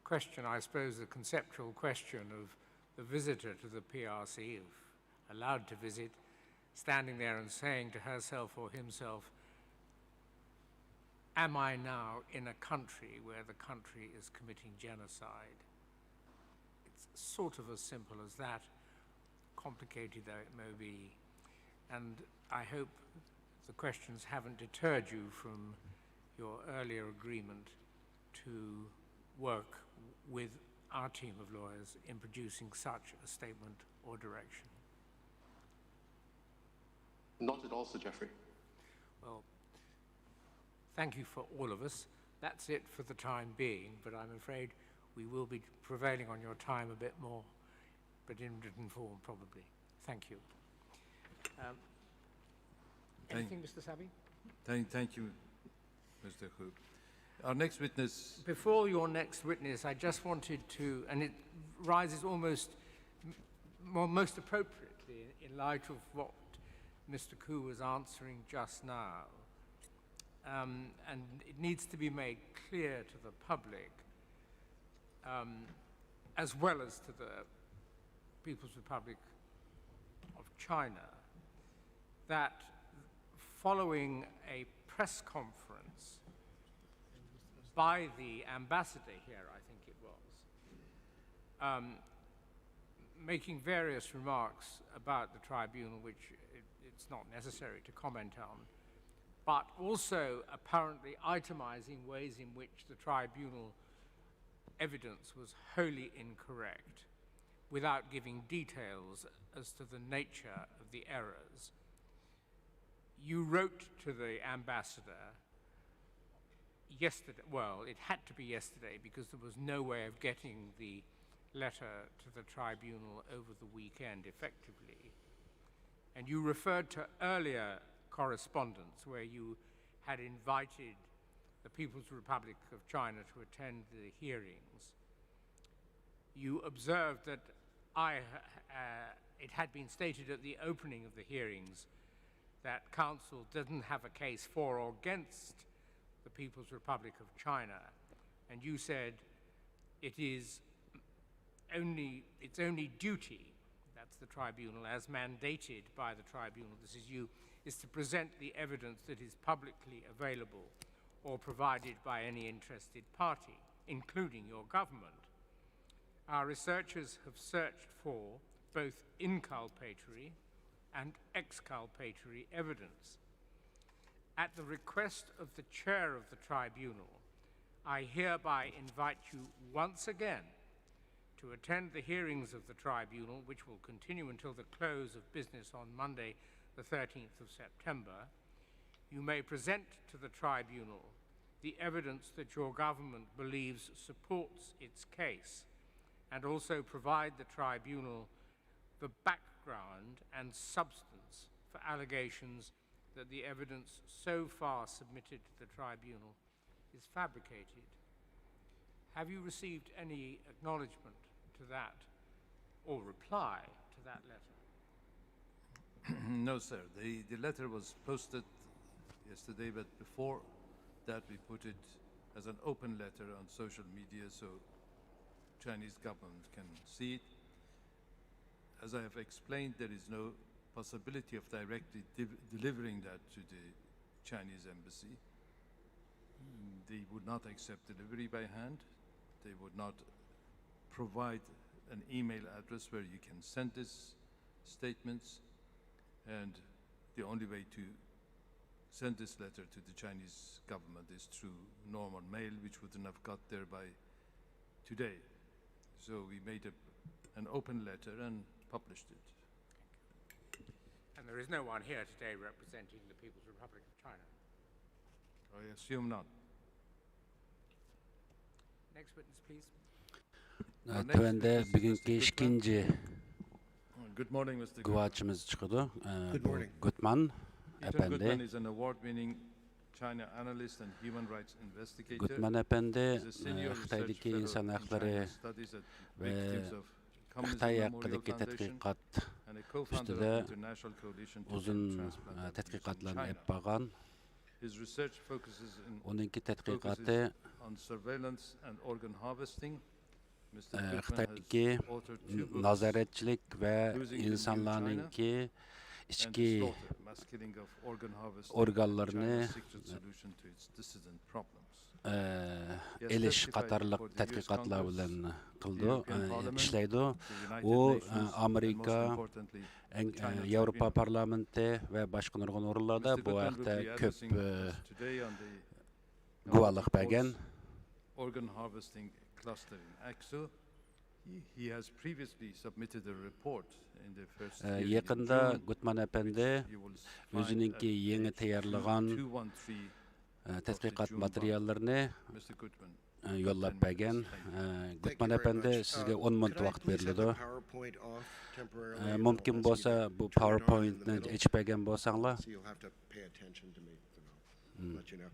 question, I suppose, the conceptual question of the visitor to the P R C, if allowed to visit, standing there and saying to herself or himself, "Am I now in a country where the country is committing genocide?" It's sort of as simple as that, complicated though it may be. And I hope the questions haven't deterred you from your earlier agreement to work with our team of lawyers in producing such a statement or direction. Not at all, Sir Geoffrey. Well, thank you for all of us. That's it for the time being, but I'm afraid we will be prevailing on your time a bit more, but in written form probably. Thank you. Um, Thank- anything, Mister Sabi? Thank, thank you, Mister Koo. Our next witness, Before your next witness, I just wanted to, and it rises almost m- well, most appropriately in light of what Mister Koo was answering just now, um, and it needs to be made clear to the public, um, as well as to the People's Republic of China, that following a press conference by the ambassador here, I think it was, um, making various remarks about the tribunal, which it, it's not necessary to comment on, but also apparently itemizing ways in which the tribunal evidence was wholly incorrect, without giving details as to the nature of the errors. You wrote to the ambassador yesterday, well, it had to be yesterday because there was no way of getting the letter to the tribunal over the weekend effectively. And you referred to earlier correspondence where you had invited the People's Republic of China to attend the hearings. You observed that I, uh, it had been stated at the opening of the hearings that counsel didn't have a case for or against the People's Republic of China, and you said it is only, its only duty, that's the tribunal, as mandated by the tribunal, this is you, is to present the evidence that is publicly available or provided by any interested party, including your government. Our researchers have searched for both inculpatory and exculpatory evidence. At the request of the chair of the tribunal, I hereby invite you once again to attend the hearings of the tribunal, which will continue until the close of business on Monday, the thirteenth of September. You may present to the tribunal the evidence that your government believes supports its case, and also provide the tribunal the background and substance for allegations that the evidence so far submitted to the tribunal is fabricated. Have you received any acknowledgement to that or reply to that letter? No, sir. The, the letter was posted yesterday, but before that we put it as an open letter on social media so Chinese government can see it. As I have explained, there is no possibility of directly de- delivering that to the Chinese embassy. They would not accept delivery by hand. They would not provide an email address where you can send these statements. And the only way to sent this letter to the Chinese government is through normal mail, which wouldn't have got there by today. So we made a, an open letter and published it. And there is no one here today representing the People's Republic of China. I assume not. Next witness, please. تۆۋەندە بۈگۈنكى ئىككىنچى Good morning, Mister Goodman. گۇۋاھچىمىز چىقىدۇ. ئە، Good بۇ morning. گۇدمان Peter ئەپەندى. Goodman is an award-winning China analyst and human rights investigator. گۇدمان ئەپەندى He's a senior ئە، خىتايدىكى research ئىنسان fellow in ھەقلىرى China studies at ۋە Victims of Communism خىتاي Memorial ھەققىدىكى Foundation تەتقىقات and a co-founder ئۈستىدە of the International Coalition to ئۇزۇن End ئە، Transplant Abuse in تەتقىقاتلارنى China. ئېلىپ بارغان. His research focuses in, ئۇنىڭكى focuses تەتقىقاتى on surveillance and organ harvesting. Mister ئە، Goodman خىتايدىكى has authored two books, نازارەتچىلىك ۋە Losing the New ئىنسانلارنىڭكى and ئىچكى Slaughter, Mass Killing of Organ Harvesting, ئورگانلارنى China's Secret Solution to Its Dissident Problems. ئە، ئېلىش قاتارلىق تەتقىقاتلار بىلەن قىلىدۇ، ئە، ئىشلەيدۇ. The United ئۇ Nations ئە، ئامېرىكا، and most importantly, ئەڭ- the China ئە، ياۋروپا Tribunal. پارلامېنتى ۋە باشقا نۇرغۇن ئورۇنلاردا Mister بۇ Goodman ھەقتە will be كۆپ addressing ئە، us today on the گۇۋاھلىق بەرگەن. Organ harvesting cluster in Aksu. He, he has previously submitted a report in the first ئە، hearing in يېقىندا June, گۇدمان ئەپەندى which you will find ئۆزىنىڭكى at يېڭى page تەييارلىغان two one three ئە، تەتقىقات ماتېرىياللىرىنى Mister Goodman. ئە، يوللاپ بەرگەن. ئە، گۇدمان ئەپەندى، سىزگە ئون مىنۇت ۋاقىت بېرىلىدۇ. ئە، مۇمكىن بولسا بۇ پاۋېرپوينتنى ئېچىپ بەرگەن بولساڭلار. So you'll have to pay attention to me. And I'll let you know.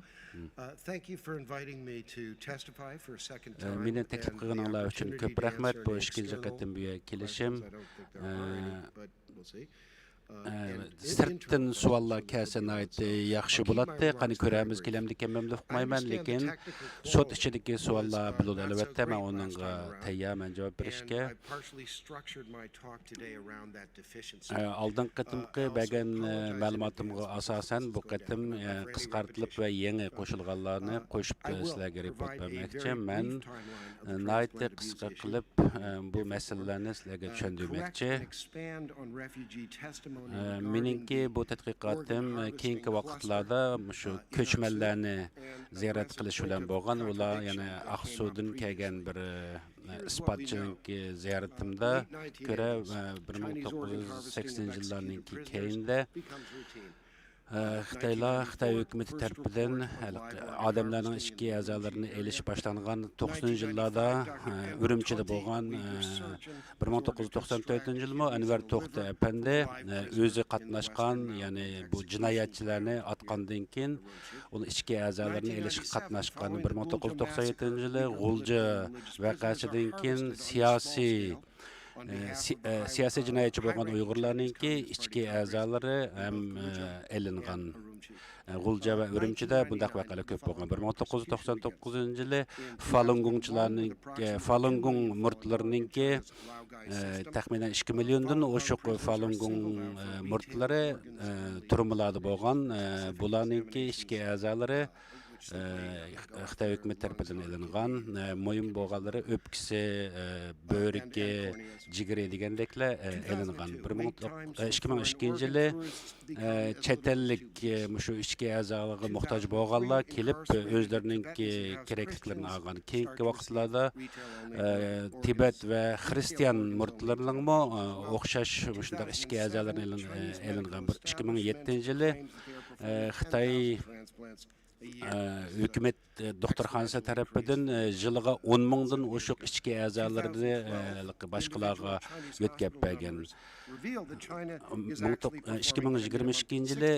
Uh, thank you for inviting me to testify for a second ئە، time. مېنى تەكلىپ قىلغىنىڭلار ئۈچۈن كۆپ رەھمەت. بۇ ئىككىنچى قېتىم بۇ يەرگە كېلىشىم. ئە، ئە، سىرتتىن سوئاللار كەلسە ناھايىتى ياخشى بولاتتى. قېنى كۆرەرمىز، كېلەمدىكەنمەن دەپ ئۇقمايمەن، لېكىن سوت ئىچىدىكى سوئاللار بولىدۇ. ئەلۋەتتە، مەن ئۇنىڭغا تەييارمەن جاۋاب بېرىشكە. ئە، ئالدىنقى قېتىمقى بەرگەن ئە، مەلۇماتىمغا ئاساسەن، بۇ قېتىم ئە، قىسقارتىلىپ ۋە يېڭى قوشۇلغانلارنى قوشۇپ ئە، سىلەرگە رېپورت بەرمەكچى. مەن ئە، ناھايىتى قىسقا قىلىپ ئە، بۇ مەسىلىلەرنى سىلەرگە چۈشەندۈرمەكچى. ئە، مېنىڭكى بۇ تەتقىقاتىم ئە، كېيىنكى ۋاقىتلاردا مۇشۇ كۆچمەنلەرنى زىيارەت قىلىش بىلەن بولغان. ئۇلار يەنە ئاقسۇدىن كەلگەن بىر ئە، ئىسپاتچىنىڭكى زىيارىتىمدە كۆرە، ئە، بىر مىڭ توققۇز يۈز سەكسىنىنچى يىللارنىڭكى كەينىدە ئە، خىتايلار، خىتاي ھۆكۈمىتى تەرىپىدىن ھېلىقى ئادەملەرنىڭ ئىچكى ئەزالىرىنى ئېلىش باشلانغان توقسىنىنچى يىللاردا ئە، ئۈرۈمچىدە بولغان ئە، بىر مىڭ توققۇز يۈز توقسان تۆتىنچى يىلمۇ ئەنۋەر توختى ئەپەندى ئە، ئۆزى قاتناشقان، يەنى بۇ جىنايەتچىلەرنى ئاتقاندىن كېيىن ئۇنىڭ ئىچكى ئەزالىرىنى ئېلىشقا قاتناشقان. بىر مىڭ توققۇز يۈز توقسان يەتتىنچى يىلى غۇلجا ۋەقەسىدىن كېيىن سىياسىي ئە، سى-، ئە، سىياسىي جىنايەتچى بولغان ئۇيغۇرلارنىڭكى ئىچكى ئەزالىرى ھەم ئە، ئېلىنغان. ئە، غۇلجا ۋە ئۈرۈمچىدە بۇنداق ۋەقەلەر كۆپ بولغان. بىر مىڭ توققۇز يۈز توقسان توققۇزىنچى يىلى فالۇنگوڭچىلارنىڭ، ئە، فالۇنگوڭ مۇرىتلىرىنىڭكى ئە، تەخمىنەن ئىككى مىليوندىن ئوشۇق فالۇنگوڭ ئە، مۇرىتلىرى ئە، تۈرمىلاردا بولغان. ئە، بۇلارنىڭكى ئىچكى ئەزالىرى ئە، خىتاي ھۆكۈمىتى تەرىپىدىن ئېلىنغان. ئە، مۇھىم بولغانلىرى ئۆپكىسى، ئە، بۆرىكى، جىگىرى دېگەندەكلەر ئە، ئېلىنغان. بىر مىڭ توق-، ئە، ئىككى مىڭ ئىككىنچى يىلى ئە، چەت ئەللىك ئە، مۇشۇ ئىچكى ئەزالىققا موھتاج بولغانلار كېلىپ ئۆزلىرىنىڭكى كېرەكلىكلىرىنى ئالغان. كېيىنكى ۋاقىتلاردا ئە، تىبەت ۋە خرىستىيان مۇرىتلىرىنىڭمۇ ئە، ئوخشاش مۇشۇنداق ئىچكى ئەزالىرىنى ئېلىن-، ئە، ئېلىنغان. بىر ئىككى مىڭ يەتتىنچى يىلى ئە، خىتاي ئە، ھۆكۈمەت ئە، دوختۇرخانىسى تەرىپىدىن ئە، يىلىغا ئون مىڭدىن ئوشۇق ئىچكى ئەزالىرىنى ئە، باشقىلارغا يۆتكەپ بەرگەن. مىڭ توق-، ئىككى مىڭ يىگىرمە ئىككىنچى يىلى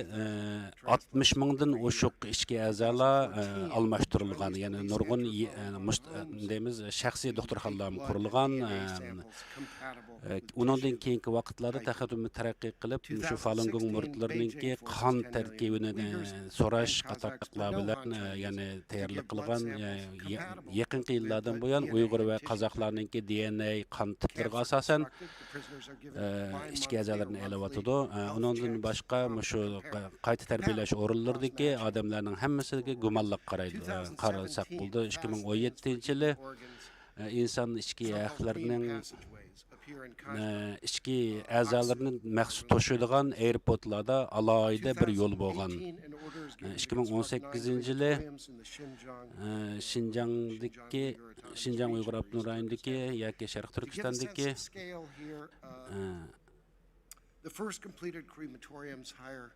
ئاتمىش مىڭدىن ئوشۇق ئىچكى ئەزالار ئالماشتۇرۇلغان، يەنى نۇرغۇن دەيمىز شەخسىي دوختۇرخانىلارمۇ قۇرۇلغان. ئۇنىڭدىن كېيىنكى ۋاقىتلاردا تېخىمۇ تەرەققىي قىلىپ، مۇشۇ فالۇنگوڭ مۇرىتلىرىنىڭكى قان تەركىبىنى سوراش قاتارلىقلار بىلەن يەنى تەييارلىق قىلغان. يېقىنقى يىللاردىن بۇيان ئۇيغۇر ۋە قازاقلارنىڭكى دى ئېن ئەي قان تىپلىرىغا ئاساسەن ئىچكى ئەزالىرىنى ئېلىۋاتىدۇ. ئۇنىڭدىن باشقا مۇشۇ قايتا تەربىيەلەش ئورۇنلىرىدىكى ئادەملەرنىڭ ھەممىسىگە گۇمانلىق قارايدۇ، قارىساق بولىدۇ. ئىككى مىڭ ئون يەتتىنچى يىلى ئىنسان ئىچكى ھەقلىرىنىڭ، ئە، ئىچكى ئەزالىرىنى مەخسۇس توشۇيدىغان ئايروپورتلاردا ئالاھىدە بىر يول بولغان. ئىككى مىڭ ئون سەككىزىنچى يىلى، ئە، شىنجاڭدىكى، شىنجاڭ ئۇيغۇر ئاپتونوم رايونىدىكى ياكى شەرقىي تۈركىستاندىكى، ئە، The first completed crematorium's hire,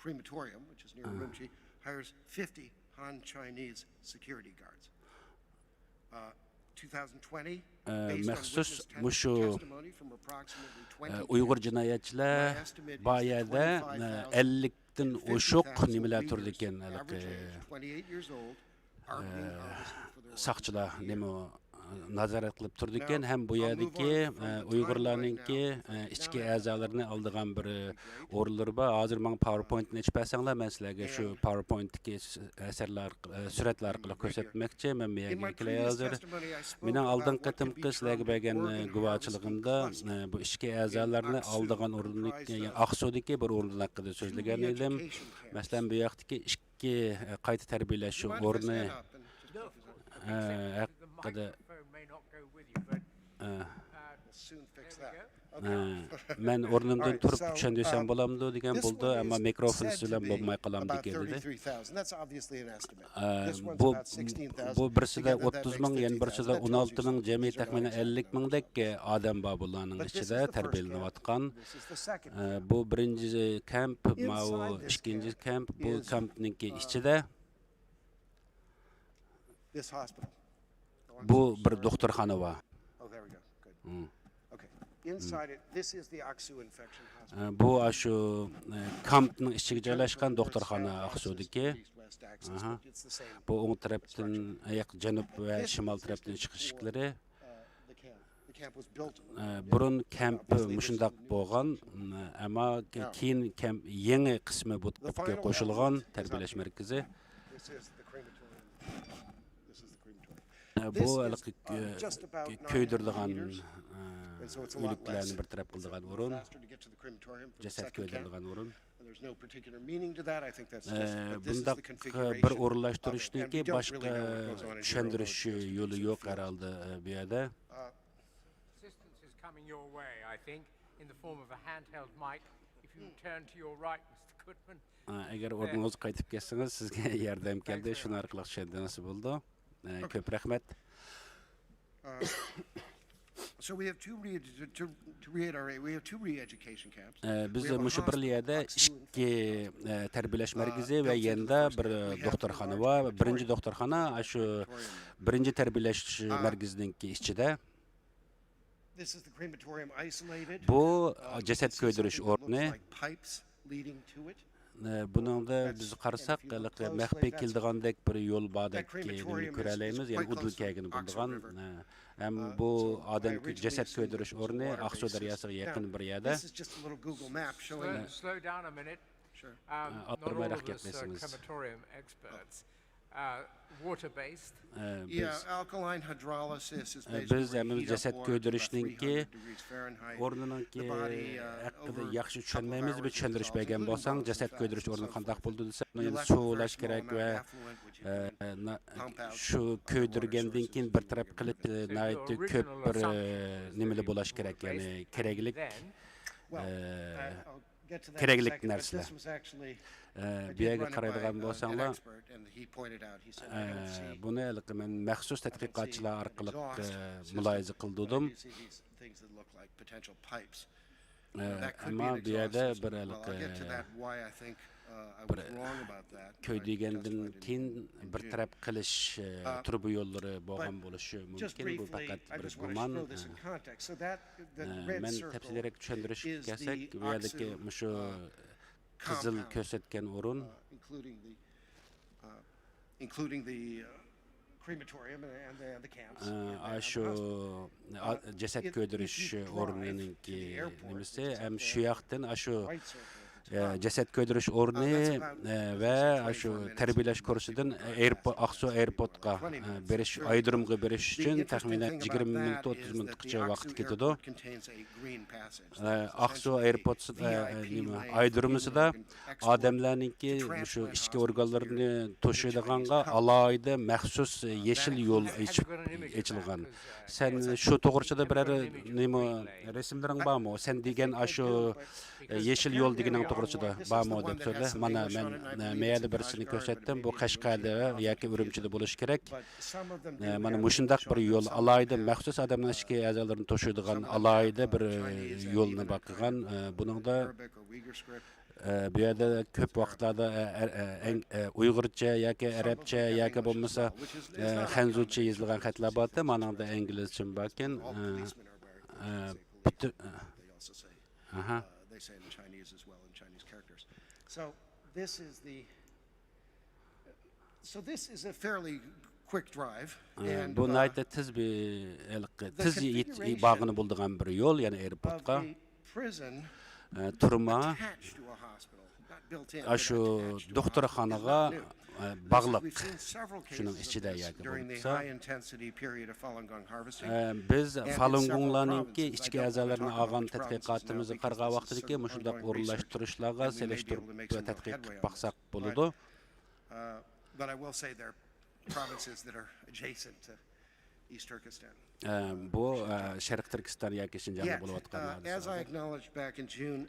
crematorium, which is near Urumqi, hires fifty Han Chinese security guards. Uh, two thousand twenty, ئە، based on مەخسۇس witness مۇشۇ، testimony from approximately ئە، ئۇيغۇر جىنايەتچىلەر بار يەردە، ئە، ئەللىكتىن ئوشۇق نېمىلەر تۇرىدىكەن، ھېلىقى، ئە، ساقچىلار نېمە، ئە، نازارەت قىلىپ تۇرىدىكەن ھەم بۇ يەردىكى، ئە، ئۇيغۇرلارنىڭكى، ئە، ئىچكى ئەزالىرىنى ئالىدىغان بىر، ئە، ئورۇنلىرى بار. ھازىر ماڭا پاۋېرپوينتنى ئېچىپ بەرسەڭلار، مەن سىلەرگە شۇ پاۋېرپوينتتىكى ئەسەرلەر ئارق-، ئە، سۈرەتلەر ئارقىلىق كۆرسەتمەكچى. مەن بۇ يەرگە كېلەي ھازىر. مېنىڭ ئالدىنقى قېتىمقى سىلەرگە بەرگەن، ئە، گۇۋاھچىلىقىمدا، ئە، بۇ ئىچكى ئەزالارنى ئالىدىغان ئورۇندىكى، يەنى ئاقسۇدىكى بىر ئورۇن ھەققىدە سۆزلىگەن ئىدىم. مەسىلەن، بۇ ياقتىكى ئىككى، ئە، قايتا تەربىيەلەش ئورنى، ئە، ھەققىدە، ئە، ئە، مەن ئورنۇمدىن تۇرۇپ چۈشەندۈرسەم بولامدۇ دېگەن. بولدى، ئەمما مىكروفون سىلەن بولماي قالامدۇ دېدى. ئە، بۇ، بۇ بىرسىدە ئوتتۇز مىڭ، يەنە بىرسىدە ئون ئالتە مىڭ، جەمئىي تەخمىنەن ئەللىك مىڭدەك ئادەم بار بۇلارنىڭ ئىچىدە تەربىيەلىنىۋاتقان. ئە، بۇ بىرىنچى كەمپ، ماۋۇ ئىككىنچى كەمپ، بۇ كەمپنىڭكى ئىچىدە بۇ بىر دوختۇرخانا بار. مم. ئە، بۇ ئاشۇ، ئە، كامپنىڭ ئىچىگە جايلاشقان دوختۇرخانا ئاقسۇدىكى. ئاھا. بۇ ئوڭ تەرەپتىن، ياق، جەنۇب ۋە شىمال تەرەپتىن چىقىش ئىشىكلىرى. ئە، بۇرۇن كەمپ مۇشۇنداق بولغان، ئەمما كېيىن كەمپ يېڭى قىسمى بۇ تەرەپكە قوشۇلغان تەربىيەلەش مەركىزى. ئە، بۇ ھېلىقى، ئە، كۆيدۈرىدىغان، ئە، ئۆلۈكلەرنى بىر تەرەپ قىلىدىغان ئورۇن، جەسەت كۆيدۈرىدىغان ئورۇن. ئە، بۇنداق بىر ئورۇنلاشتۇرۇشنىڭكى باشقا چۈشەندۈرۈش يولى يوق ھەرھالدا، ئە، بۇ يەردە. Assistance is coming your way, I think, in the form of a handheld mic. If you turn to your right, Mister Goodman. ئە، ئەگەر ئورنىڭىزغا قايتىپ كەتسىڭىز، سىزگە ياردەم كەلدى، شۇنىڭ ئارقىلىق چۈشەندىڭىز بولىدۇ. ئە، كۆپ رەھمەت. ئە، بىز مۇشۇ بىر يەردە ئىككى، ئە، تەربىيەلەش مەركىزى ۋە يېنىدا بىر دوختۇرخانا بار. بىرىنچى دوختۇرخانا، ئاشۇ بىرىنچى تەربىيەلەش مەركىزىنىڭكى ئىچىدە. بۇ جەسەت كۆيدۈرۈش ئورنى. ئە، بۇنىڭدا بىز قارىساق، ھېلىقى مەخپىي كېلىدىغاندەك بىر يول باردەك نېمىنى كۆرەلەيمىز، يەنى ئۇدۇل كەيگىنى بولىدىغان. ئە، ھەم بۇ ئادەم جەسەت كۆيدۈرۈش ئورنى ئاقسۇ دەرياسىغا يېقىن بىر يەردە. ئە، ئە، ئالدىرىمايراق گەپلەشسىڭىز. ئە، بىز، ئە، بىز ھەممىمىز جەسەت كۆيدۈرۈشنىڭكى ئورنىنىڭكى ھەققىدە ياخشى چۈشەنمەيمىز. بىر چۈشەندۈرۈش بەرگەن بولساڭ، جەسەت كۆيدۈرۈش ئورنى قانداق بولىدۇ دېسەم، يەنە سۇ بولاش كېرەك ۋە، ئە، شۇ كۆيدۈرگەندىن كېيىن بىر تەرەپ قىلىش، ئە، ناھايىتى كۆپ بىر، ئە، نېمىلەر بولاش كېرەك، يەنى كېرەكلىك، ئە، كېرەكلىك نەرسىلەر. ئە، بۇ يەرگە قارايدىغان بولساڭلار، ئە، بۇنى ھېلىقى مەن مەخسۇس تەتقىقاتچىلار ئارقىلىق، ئە، مۇلاھىزە قىلدۇردۇم. ئە، ئەمما بۇ يەردە بىر ھېلىقى بىر كۆيدۈرگەندىن كېيىن بىر تەرەپ قىلىش، ئە، تۇرۇبا يوللىرى بولغان بولۇشى مۇمكىن. بۇ پەقەت بىر گۇمان. ئە، ئە، مەن تەپسىلىيرەك چۈشەندۈرۈشكە كەلسەك، بۇ يەردىكى مۇشۇ قىزىل كۆرسەتكەن ئورۇن، ئە، ئاشۇ، ئا-، جەسەت كۆيدۈرۈش ئورنىنىڭكى نېمىسى، ھەم شۇ ياقتىن ئاشۇ ئە، جەسەت كۆيدۈرۈش ئورنى، ئە، ۋە شۇ تەربىيەلەش كۇرسىدىن ئېيرپو-، ئاقسۇ ئېيرپورتقا، ئە، بېرىش، ئايرودرومغا بېرىش ئۈچۈن تەخمىنەن يىگىرمە مىنۇت، ئوتتۇز مىنۇتقىچە ۋاقىت كېتىدۇ. ئە، ئاقسۇ ئېيرپورت، ئە، ئە، نېمە، ئايرودرومىسىدا ئادەملەرنىڭكى شۇ ئىچكى ئورگانلىرىنى توشۇيدىغانغا ئالاھىدە مەخسۇس يېشىل يول ئېچىپ، ئېچىلغان. سەن شۇ توغرىسىدا بىرەر نېمە، رەسىملىرىڭ بارمۇ؟ سەن دېگەن ئاشۇ، ئە، يېشىل يول دېگىنىڭ توغرىسىدا بارمۇ دەپ سورىدى. مانا مەن، ئە، مەيەردە بىرسىنى كۆرسەتتىم. بۇ قەشقەردە ياكى ئۈرۈمچىدە بولۇشى كېرەك. ئە، مانا مۇشۇنداق بىر يول، ئالاھىدە مەخسۇس ئادەمنىڭ ئىچكى ئەزالىرىنى توشۇيدىغان ئالاھىدە بىر، ئە، يولنى باققان. ئە، بۇنىڭدا ئە، بۇ يەردە كۆپ ۋاقىتلاردا، ئە، ئە، ئە، ئەڭ-، ئە، ئۇيغۇرچە ياكى ئەرەبچە ياكى بولمىسا، ئە، خەنزۇچە يېزىلغان خەتلەر بارتى، مانىڭدا ئىنگلىزچىمۇ باركەن. ئە، ئە، پۈتۈن، ئە، ئاھا. So this is the So this is a fairly quick drive. ئە، and, بۇ uh, ناھايىتى تېز بىر، ھېلىقى، the تېز يېت-، configuration بارغىلى بولىدىغان بىر يول، يەنى of ئېيرپورتقا. The prison ئە، تۈرمە، attached to a hospital, not built in, but ئاشۇ attached to a دوختۇرخانىغا، hospital. It's not new. ئە، باغلىق. We've seen several شۇنىڭ cases of ئىچىدە this ياكى during the بولمىسا. High intensity period of Falun Gong harvesting. ئە، بىز فالۇنگوڭلارنىڭكى ئىچكى ئەزالىرىنى ئالغان تەتقىقاتىمىزغا قارىغان ۋاقتىدىكى مۇشۇنداق ئورۇنلاشتۇرۇشلارغا سېلىشتۇرۇپ تەتقىق قىلىپ باقساق بولىدۇ. Uh, but I will say there are provinces that are adjacent to East Turkestan. ئە، بۇ، ئە، شەرقىي تۈركىستان ياكى شىنجاڭدا بولۇۋاتقان ھادىسە. Yet, uh, as I acknowledged back in June,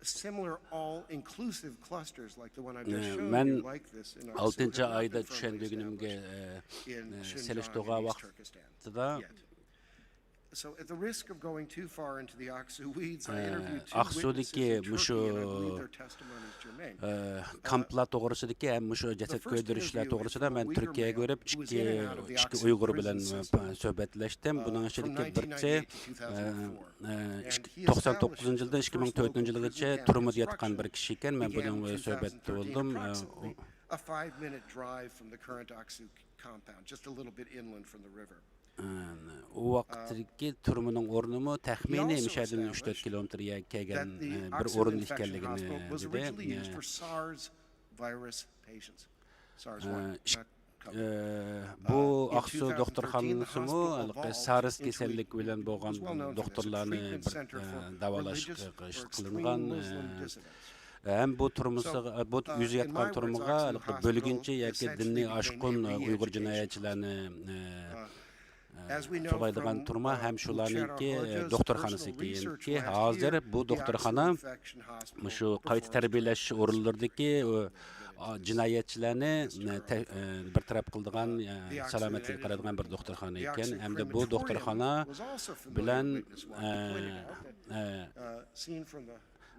similar all-inclusive clusters like the one I've just ئە، shown you, مەن like this in Aksu, ئالتىنچى ئايدا چۈشەندۈرگىنىمگە، ئە، ئە، سېلىشتۇرغان ۋاقتىدا، ئاقسۇدىكى مۇشۇ، ئە، كامپلار توغرىسىدىكى ھەم مۇشۇ جەسەت كۆيدۈرۈشلەر توغرىسىدا مەن تۈركىيەگە بېرىپ، ئىككى، ئىككى ئۇيغۇر بىلەن، ئە، سۆھبەتلەشتىم. بۇنىڭ ئىچىدىكى بىرسى، ئە، ئە، توقسان توققۇزىنچى يىلدىن ئىككى مىڭ تۆتىنچى يىلغىچە تۈرمىدە ياتقان بىر كىشى ئىكەن. مەن بۇنىڭ بىلەن سۆھبەتتە بولدۇم. ئە، ئۇ، ئە، ئۇ ۋاقىتتىكى تۈرمىنىڭ ئورنىمۇ تەخمىنىي مۇشۇ يەردىن ئۈچ تۆت كىلومېتىر يەرگە كەلگەن، ئە، بىر ئورۇن ئىكەنلىكىنى دېدى. ئە، ئە، ئىك-، ئە، بۇ ئاقسۇ دوختۇرخانىسىمۇ ھېلىقى سارس كېسەللىكى بىلەن بولغان دوختۇرلارنى بىر، ئە، داۋالاشقا قىلىنغان، ئە، ھەم بۇ تۈرمىسىغا، بۇ ئۆزى ياتقان تۈرمىگە ھېلىقى بۆلگۈنچى ياكى دىنىي ئاشقۇن، ئە، ئۇيغۇر جىنايەتچىلەرنى، ئە، ئە، سولايدىغان تۈرمە ھەم شۇلارنىڭكى، ئە، دوختۇرخانىسى ئىكەنكى، ھازىر بۇ دوختۇرخانا مۇشۇ قايتا تەربىيەلەش ئورۇنلىرىدىكى، ئە، جىنايەتچىلەرنى، ئە، تە-، ئە، بىر تەرەپ قىلىدىغان، ئە، سالامەتلىككە قارايدىغان بىر دوختۇرخانا ئىكەن. ھەمدە بۇ دوختۇرخانا بىلەن، ئە، ئە،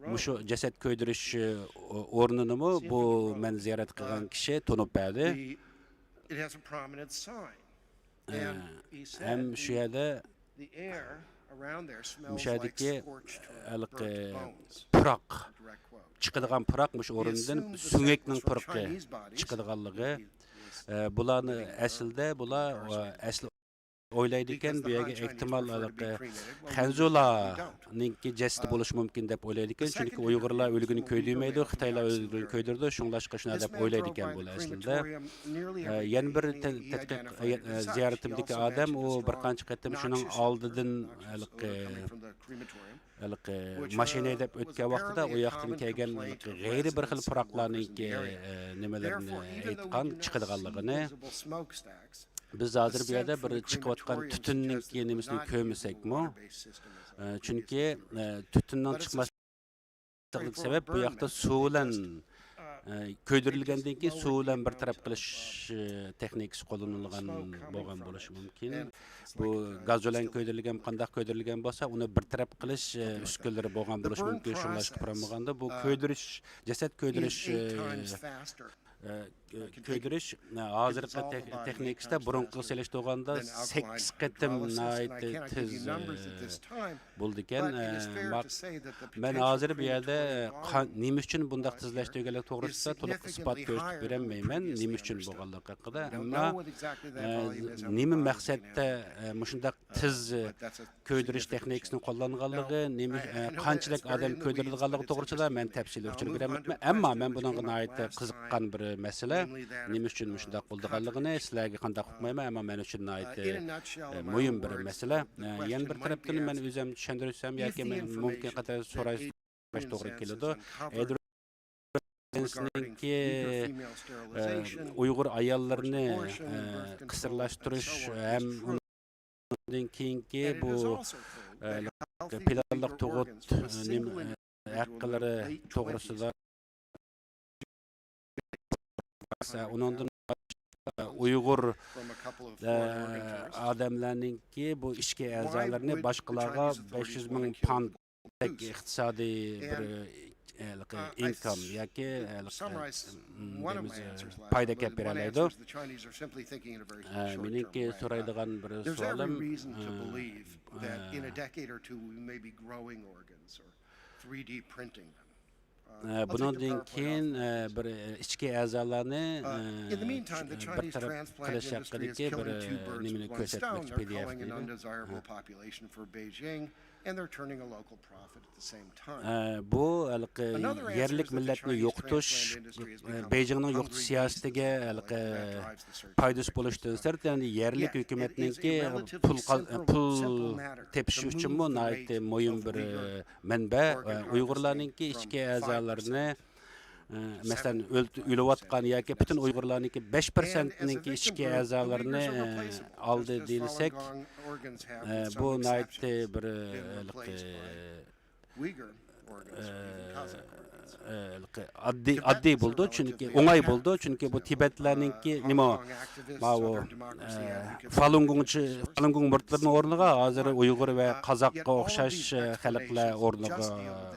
مۇشۇ جەسەت كۆيدۈرۈش، ئە، ئورنىنىمۇ بۇ مەن زىيارەت قىلغان كىشى تونۇپ بەردى. ئە، ھەم شۇ يەردە، مۇشۇ يەردىكى ھېلىقى پۇراق چىقىدىغان پۇراق، مۇشۇ ئورۇندىن سۆڭەكنىڭ پۇرىقى چىقىدىغانلىقى، ئە، بۇلارنى ئەسلىدە، بۇلار، ئە، ئەسلى ئويلايدىكەن، بۇ يەرگە ئېھتىمال ھېلىقى خەنزۇلارنىڭكى جەسىتى بولۇشى مۇمكىن دەپ ئويلايدىكەن، چۈنكى ئۇيغۇرلار ئۆلگىنى كۆيدۈرمەيدۇ، خىتايلار ئۆلگىنى كۆيدۈرىدۇ، شۇڭلاشقا شۇنداق دەپ ئويلايدىكەن بۇ ئەسلىدە. ئە، يەنە بىر تە-، تەتقىق، ئە، ئە، زىيارىتىمدىكى ئادەم، ئۇ بىر قانچە قېتىم شۇنىڭ ئالدىدىن ھېلىقى، ھېلىقى ماشىنا ھەيدەپ ئۆتكەن ۋاقتىدا ئۇ ياقتىن كەلگەن ھېلىقى غەيرىي بىر خىل پۇراقلارنىڭكى، ئە، نېمىلىرىنى ئېيتقان، چىقىدىغانلىقىنى. بىز ھازىر بۇ يەردە بىر چىقىۋاتقان تۈتۈننىڭكى نېمىسىنى كۆرمىسەكمۇ، ئە، چۈنكى، ئە، تۈتۈننىڭ چىقماسلىقىدىكى سەۋەب بۇ ياقتا سۇ بىلەن، ئە، كۆيدۈرۈلگەندىن كېيىن سۇ بىلەن بىر تەرەپ قىلىش، ئە، تېخنىكىسى قوللىنىلغان بولغان بولۇشى مۇمكىن. بۇ گاز بىلەن كۆيدۈرۈلگەن، قانداق كۆيدۈرۈلگەن بولسا، ئۇنى بىر تەرەپ قىلىش، ئە، ئۈسكۈنىلىرى بولغان بولۇشى مۇمكىن. شۇڭلاشقا قارىمىغاندا، بۇ كۆيدۈرۈش، جەسەت كۆيدۈرۈش، ئە، ئە، كۆيدۈرۈش ھازىرقى تېخنىكىسىدا بۇرۇنقىغا سېلىشتۇرغاندا سەككىز قېتىم ناھايىتى تېز بولىدىكەن. مەن ھازىر بۇ يەردە نېمە ئۈچۈن بۇنداق تېزلەشتۈرگەنلىكى توغرىسىدا تولۇق ئىسپات كۆرسىتىپ بېرەلمەيمەن، نېمە ئۈچۈن بولغانلىقى ھەققىدە. ئەمما نېمە مەقسەتتە مۇشۇنداق تېز كۆيدۈرۈش تېخنىكىسىنى قوللانغانلىقى، نېمە، قانچىلىك ئادەم كۆيدۈرىدىغانلىقى توغرىسىدا مەن تەپسىلىي ئۇچۇر بېرەلمەيمەن. ئەمما مەن بۇنىڭغا ناھايىتى قىزىققان بىر مەسىلە. نېمە ئۈچۈن مۇشۇنداق بولىدىغانلىقىنى سىلەرگە قانداق ئۇقمايمەن، ئەمما مەن ئۈچۈن ناھايىتى مۇھىم بىر مەسىلە. يەنە بىر تەرەپتىن مەن ئۆزۈم چۈشەندۈرسەم ياكى مۇمكىن قەدەر سوراش توغرا كېلىدۇ. ئەدۋارد نىڭكى ئۇيغۇر ئاياللىرىنى قىسىرلاشتۇرۇش ھەم ئۇنىڭدىن كېيىنكى بۇ پىلانلىق تۇغۇت ھەقلىرى توغرىسىدا ئۇنىڭدىن ئۇيغۇر ئادەملەرنىڭكى بۇ ئىچكى ئەزالىرىنى باشقىلارغا بەش يۈز مىڭ پاند ئىقتىسادىي بىر ھېلىقى ئىنكام ياكى ھېلىقى پايدا كەپ بېرەلەيدۇ. مېنىڭكى سورايدىغان بىر سوئالىم، بۇنىڭدىن كېيىن بىر ئىچكى ئەزالارنى بىر تەرەپ قىلىش ھەققىدىكى بىر نېمىنى كۆرسەتمەكچى، پى دى ئېف دەيدۇ. بۇ ھېلىقى يەرلىك مىللەتنى يوقىتىش، بېيجىڭنىڭ يوقىتىش سىياسىتىگە ھېلىقى پايدىسى بولۇشتىن سىرت، يەنى يەرلىك ھۆكۈمەتنىڭكى پۇل، پۇل تېپىشى ئۈچۈنمۇ ناھايىتى مۇھىم بىر مەنبە. ئۇيغۇرلارنىڭكى ئىچكى ئەزالىرىنى، مەسىلەن، ئۆلتۈ-، ئۆلۈۋاتقان ياكى پۈتۈن ئۇيغۇرلارنىڭكى بەش پىرسەنتنىڭكى ئىچكى ئەزالىرىنى ئالدى دېيىلسەك، بۇ ناھايىتى بىر ھېلىقى ئاددىي، ئاددىي بولىدۇ، چۈنكى ئوڭاي بولىدۇ، چۈنكى بۇ تىبەتلەرنىڭكى نېمە، ماۋۇ، فالۇنگوڭچى، فالۇنگوڭ مۇرىتلىرىنىڭ ئورنىغا ھازىر ئۇيغۇر ۋە قازاققا ئوخشاش خەلقلەر ئورنىغا،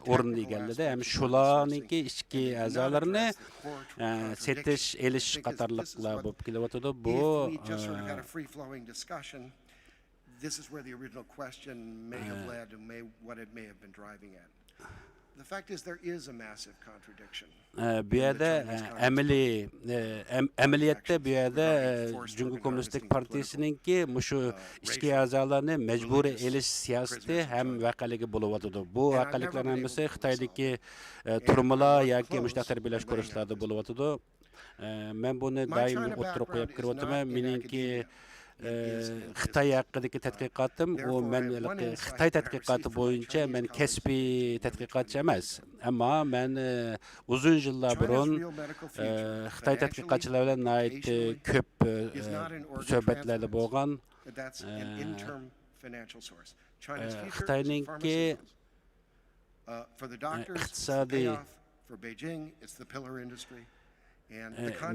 ئورنىنى ئىگىلىدى. ھەم شۇلارنىڭكى ئىچكى ئەزالىرىنى سېتىش، ئېلىش قاتارلىقلار بولۇپ كېلىۋاتىدۇ. بۇ، This is where the original question may have led and may, what it may have been driving at. The fact is, there is a massive contradiction. بۇ يەردە ئەمەلىي، ئەمەلىيەتتە بۇ يەردە جۇڭگو كوممۇنىستىك پارتىيىسىنىڭكى مۇشۇ ئىچكى ئەزالارنى مەجبۇرىي ئېلىش سىياسىتى ھەم ۋەقەلىكى بولۇۋاتىدۇ. بۇ ۋەقەلىكلەرنىڭ ھەممىسى خىتايدىكى تۈرمىلار ياكى مۇشۇنداق تەربىيەلەش كۇرسلاردا بولۇۋاتىدۇ. مەن بۇنى دائىم ئوتتۇرىغا قويۇپ كېلىۋاتىمەن. مېنىڭكى خىتاي ھەققىدىكى تەتقىقاتىم، ئۇ مەن خىتاي تەتقىقاتى بويىچە مەن كەسپىي تەتقىقاتچى ئەمەس. ئەمما مەن ئۇزۇن يىللار بۇرۇن خىتاي تەتقىقاتچىلار بىلەن ناھايىتى كۆپ سۆھبەتلەردە بولغان. خىتاينىڭكى ئىقتىسادىي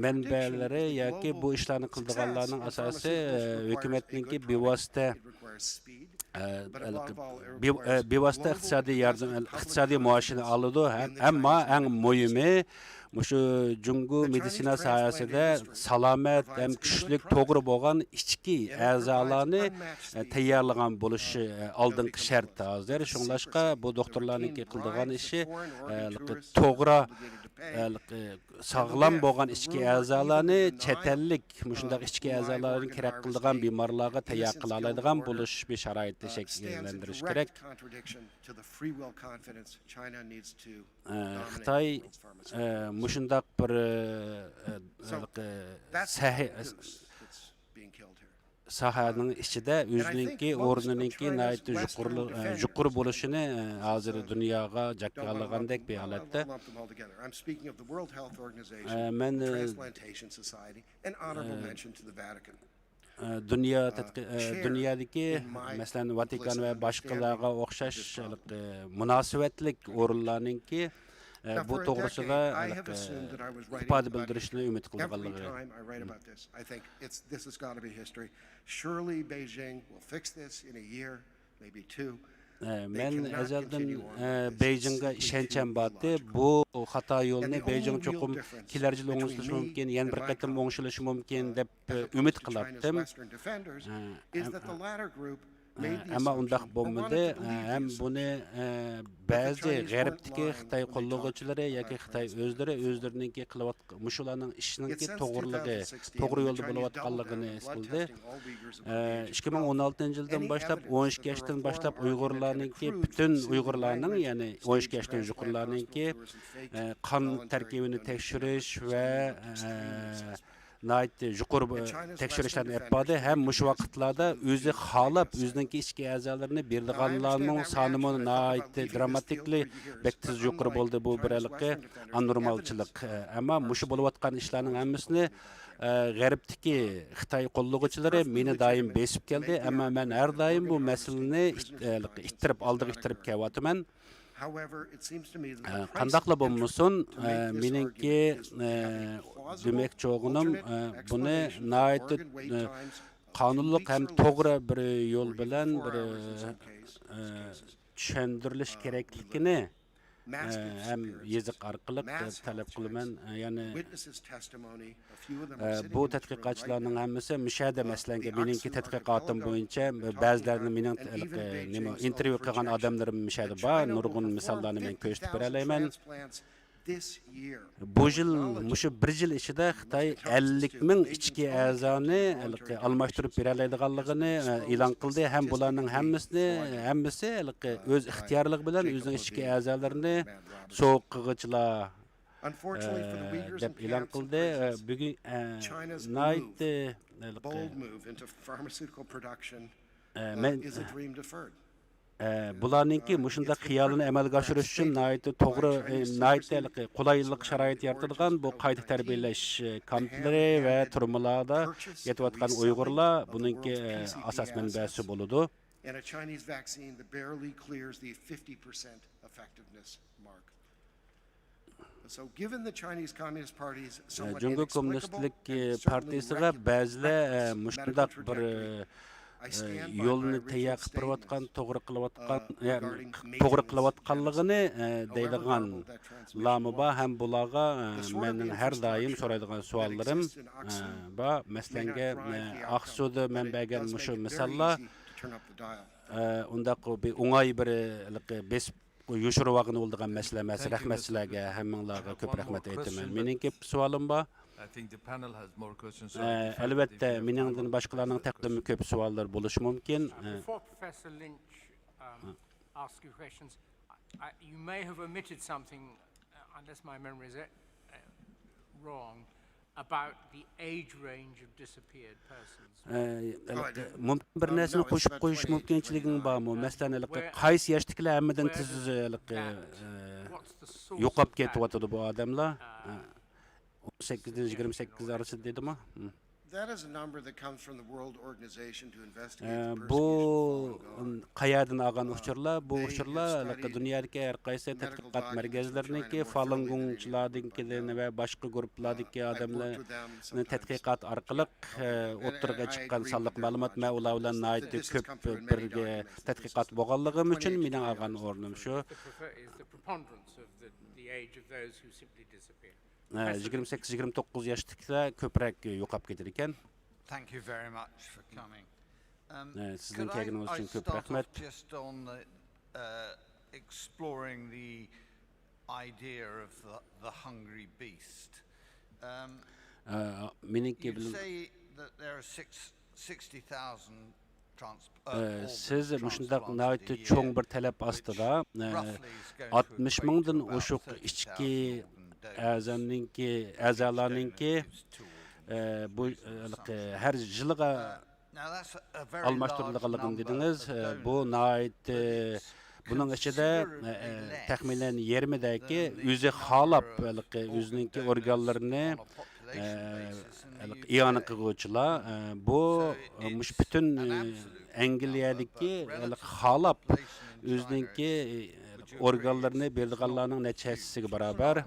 مەنبەلىرى ياكى بۇ ئىشلارنى قىلىدىغانلارنىڭ ئاساسى ھۆكۈمەتنىڭكى بىۋاسىتە، بىۋاسىتە ئىقتىسادىي ياردەم، ئىقتىسادىي مائاشىنى ئالىدۇ. ئەمما ئەڭ مۇھىمى، مۇشۇ جۇڭگو مېدىتسىنا ساھەسىدە سالامەت ھەم كۈچلۈك، توغرا بولغان ئىچكى ئەزالارنى تەييارلىغان بولۇشى ئالدىنقى شەرت ھازىر. شۇڭلاشقا بۇ دوختۇرلارنىڭكى قىلىدىغان ئىشى توغرا، ساغلام بولغان ئىچكى ئەزالارنى چەت ئەللىك مۇشۇنداق ئىچكى ئەزالارنى كېرەك قىلىدىغان بىمارلارغا تەييار قىلالايدىغان بولۇش بىر شارائىتنى شەكىللەندۈرۈش كېرەك. خىتاي مۇشۇنداق بىر سەھە ساھەنىڭ ئىچىدە ئۆزىنىڭكى ئورنىنىڭكى ناھايىتى يۇقىرى، يۇقىرى بولۇشىنى ھازىر دۇنياغا جاكارلىغاندەك بىر ھالەتتە. مەن دۇنيا تەتقى-، دۇنيادىكى، مەسىلەن، ۋاتىكان ۋە باشقىلارغا ئوخشاش مۇناسىۋەتلىك ئورۇنلارنىڭكى بۇ توغرىسىدا ئىپادە بىلدۈرۈشنى ئۈمىد قىلىدىغانلىقى. Surely Beijing will fix this in a year, maybe two. ئە، مەن ئەزەلدىن، ئە، بېيجىڭغا ئىشەنچەم بارتى. بۇ خاتا يولنى بېيجىڭ چوقۇم كېلەر يىل ئوڭشىلىشى مۇمكىن، يەنە بىر قېتىم ئوڭشىلىشى مۇمكىن دەپ، ئە، ئۈمىد قىلاتتىم. ئە، ئەم-، ئە، ئەمما ئۇنداق بولمىدى. ئە، ھەم بۇنى، ئە، بەزى غەربتىكى خىتاي قوللىغۇچىلىرى ياكى خىتاي ئۆزلىرى، ئۆزلىرىنىڭكى قىلىۋاتقان مۇشۇلارنىڭ ئىشىنىڭكى توغرىلىقى، توغرا يولدا بولۇۋاتقانلىقىنى ھېس قىلدى. ئىككى مىڭ ئون ئالتىنچى يىلدىن باشلاپ، ئون ئىككى ياشتىن باشلاپ ئۇيغۇرلارنىڭكى، پۈتۈن ئۇيغۇرلارنىڭ، يەنى ئون ئىككى ياشتىن يۇقىرىلارنىڭكى، ئە، قان تەركىبىنى تەكشۈرۈش ۋە، ئە، ناھايىتى يۇقىرى بۇ تەكشۈرۈشلەرنى ئېلىپ باردى ھەم مۇشۇ ۋاقىتلاردا ئۆزى خالاپ ئۆزىنىڭكى ئىچكى ئەزالىرىنى بېرىدىغانلارنىڭ سانىمۇ ناھايىتى دراماتىكلى بەك تېز يۇقىرى بولدى. بۇ بىر ھېلىقى ئانورمالچىلىق. ئەمما مۇشۇ بولۇۋاتقان ئىشلارنىڭ ھەممىسىنى، ئە، غەربتىكى خىتاي قوللىغۇچىلىرى مېنى دائىم بېسىپ كەلدى. ئەمما مەن ھەر دائىم بۇ مەسىلىنى ئىت-، ئە، ئىتتىرىپ، ئالدىغا ئىتتىرىپ كېلىۋاتىمەن. ئە، قانداقلا بولمىسۇن، ئە، مېنىڭكى، ئە، دېمەكچى بولغىنىم، ئە، بۇنى ناھايىتى، ئە، قانۇنلۇق ھەم توغرا بىر يول بىلەن بىر، ئە، چۈشەندۈرۈلۈش كېرەكلىكىنى، ئە، ھەم يېزىق ئارقىلىق، ئە، تەلەپ قىلىمەن. ئە، يەنى، ئە، بۇ تەتقىقاتچىلارنىڭ ھەممىسى مۇشۇ يەردە، مەسىلەن، مېنىڭكى تەتقىقاتىم بويىچە بەزىلەرنى مېنىڭ، ئە، نېمە، ئىنتېرۋيۇ قىلغان ئادەملىرىم مۇشۇ يەردە بار. نۇرغۇن مىساللارنى مەن كۆرسىتىپ بېرەلەيمەن. بۇ يىل، مۇشۇ بىر يىل ئىچىدە خىتاي ئەللىك مىڭ ئىچكى ئەزانى ھېلىقى ئالماشتۇرۇپ بېرەلەيدىغانلىقىنى، ئە، ئېلان قىلدى ھەم بۇلارنىڭ ھەممىسىنى، ھەممىسى ھېلىقى ئۆز ئىختىيارلىقى بىلەن ئۆزىنىڭ ئىچكى ئەزالىرىنى سوۋغا قىلغۇچىلار، ئە، دەپ ئېلان قىلدى. ئە، بۈگۈن، ئە، ناھايىتى ھېلىقى، ئە، مەن، ئە، بۇلارنىڭكى مۇشۇنداق خىيالىنى ئەمەلگە ئاشۇرۇش ئۈچۈن ناھايىتى توغرا، ئە، ناھايىتى ھېلىقى قولايلىق شارائىت يارىتىدىغان بۇ قايتا تەربىيەلەش، ئە، كامپلىرى ۋە تۈرمىلاردا يېتىۋاتقان ئۇيغۇرلار بۇنىڭكى، ئە، ئاساس مەنبەسى بولىدۇ. And a Chinese vaccine that barely clears the fifty percent effectiveness mark. So, given the Chinese Communist Party's somewhat جۇڭگو inexplicable كوممۇنىستلىك، ئە، and certainly پارتىيىسىغا بەزىلەر، ئە، مۇشۇنداق بىر، ئە، يولنى تەييار قىلىپ بېرىۋاتقان، توغرا قىلىۋاتقان، ئە، توغرا قىلىۋاتقانلىقىنى، ئە، دەيدىغانلارمۇ بار ھەم بۇلارغا، ئە، مېنىڭ ھەر دائىم سورايدىغان سوئاللىرىم، ئە، بار. مەسىلەنگە، ئە، ئاقسۇدا مەن بەرگەن مۇشۇ مىساللار، ئە، ئۇنداق بىر ئوڭاي بىر، ھېلىقى بېسىپ يوشۇرۇۋالغىلى بولىدىغان مەسىلە ئەمەس. رەھمەت سىلەرگە، ھەممىڭلارغا كۆپ رەھمەت ئېيتىمەن. مېنىڭكى سوئالىم بار. ئە، ئەلۋەتتە، مېنىڭدىن باشقىلارنىڭ تېخىمۇ كۆپ سوئاللىرى بولۇشى مۇمكىن. ئە، about the age range of disappeared persons. ئە، ھېلىقى مۇمكىن بىر نەرسىنى قوشۇپ قويۇش مۇمكىنچىلىكىڭ بارمۇ؟ مەسىلەن، ھېلىقى قايسى ياشتىكىلەر ھەممىدىن تېز ھېلىقى، ئە، يوقاپ كېتىۋاتىدۇ بۇ ئادەملەر؟ ئە، ئون سەككىزدىن يىگىرمە سەككىز ئارىسىدا دېدىمۇ؟ ئە، بۇ قەيەردىن ئالغان ئۇچۇرلار؟ بۇ ئۇچۇرلار ھېلىقى دۇنيادىكى ھەر قايسى تەتقىقات مەركەزلىرىنىڭكى، فالۇنگوڭچىلاردىڭكىدىن ۋە باشقا گۇرۇپپىلاردىكى ئادەملەرنى تەتقىقات ئارقىلىق، ئە، ئوتتۇرىغا چىققان سانلىق مەلۇمات. مەن ئۇلار بىلەن ناھايىتى كۆپ بىر تەتقىقات بولغانلىقىم ئۈچۈن مېنىڭ ئالغان ئورنۇم شۇ. ئە، يىگىرمە سەككىز، يىگىرمە توققۇز ياشتىكىلەر كۆپرەك يوقاپ كېتىدىكەن. ئە، سىزنىڭ كەلگىنىڭىز ئۈچۈن كۆپ رەھمەت. ئە، مېنىڭكى بىلەن، ئە، سىز مۇشۇنداق ناھايىتى چوڭ بىر تەلەپ ئاستىدا، ئە، ئاتمىش مىڭدىن ئوشۇق ئىچكى ئەزانىڭكى، ئەزالارنىڭكى، ئە، بۇ، ئە، ھەر يىلىغا ئالماشتۇرۇلىدىغانلىقىنى دېدىڭىز. ئە، بۇ ناھايىتى، بۇنىڭ ئىچىدە، ئە، ئە، تەخمىنەن يېرىمىدەكى ئۆزى خالاپ، ھېلىقى ئۆزىنىڭكى ئورگانلىرىنى، ئە، ھېلىقى ئىئانە قىلغۇچىلار. ئە، بۇ، ئە، مۇشۇ پۈتۈن، ئە، ئەنگلىيەدىكى ھېلىقى خالاپ ئۆزىنىڭكى، ئە، ئورگانلىرىنى بېرىدىغانلارنىڭ نەچچە ھەسسىسىگە بارابەر.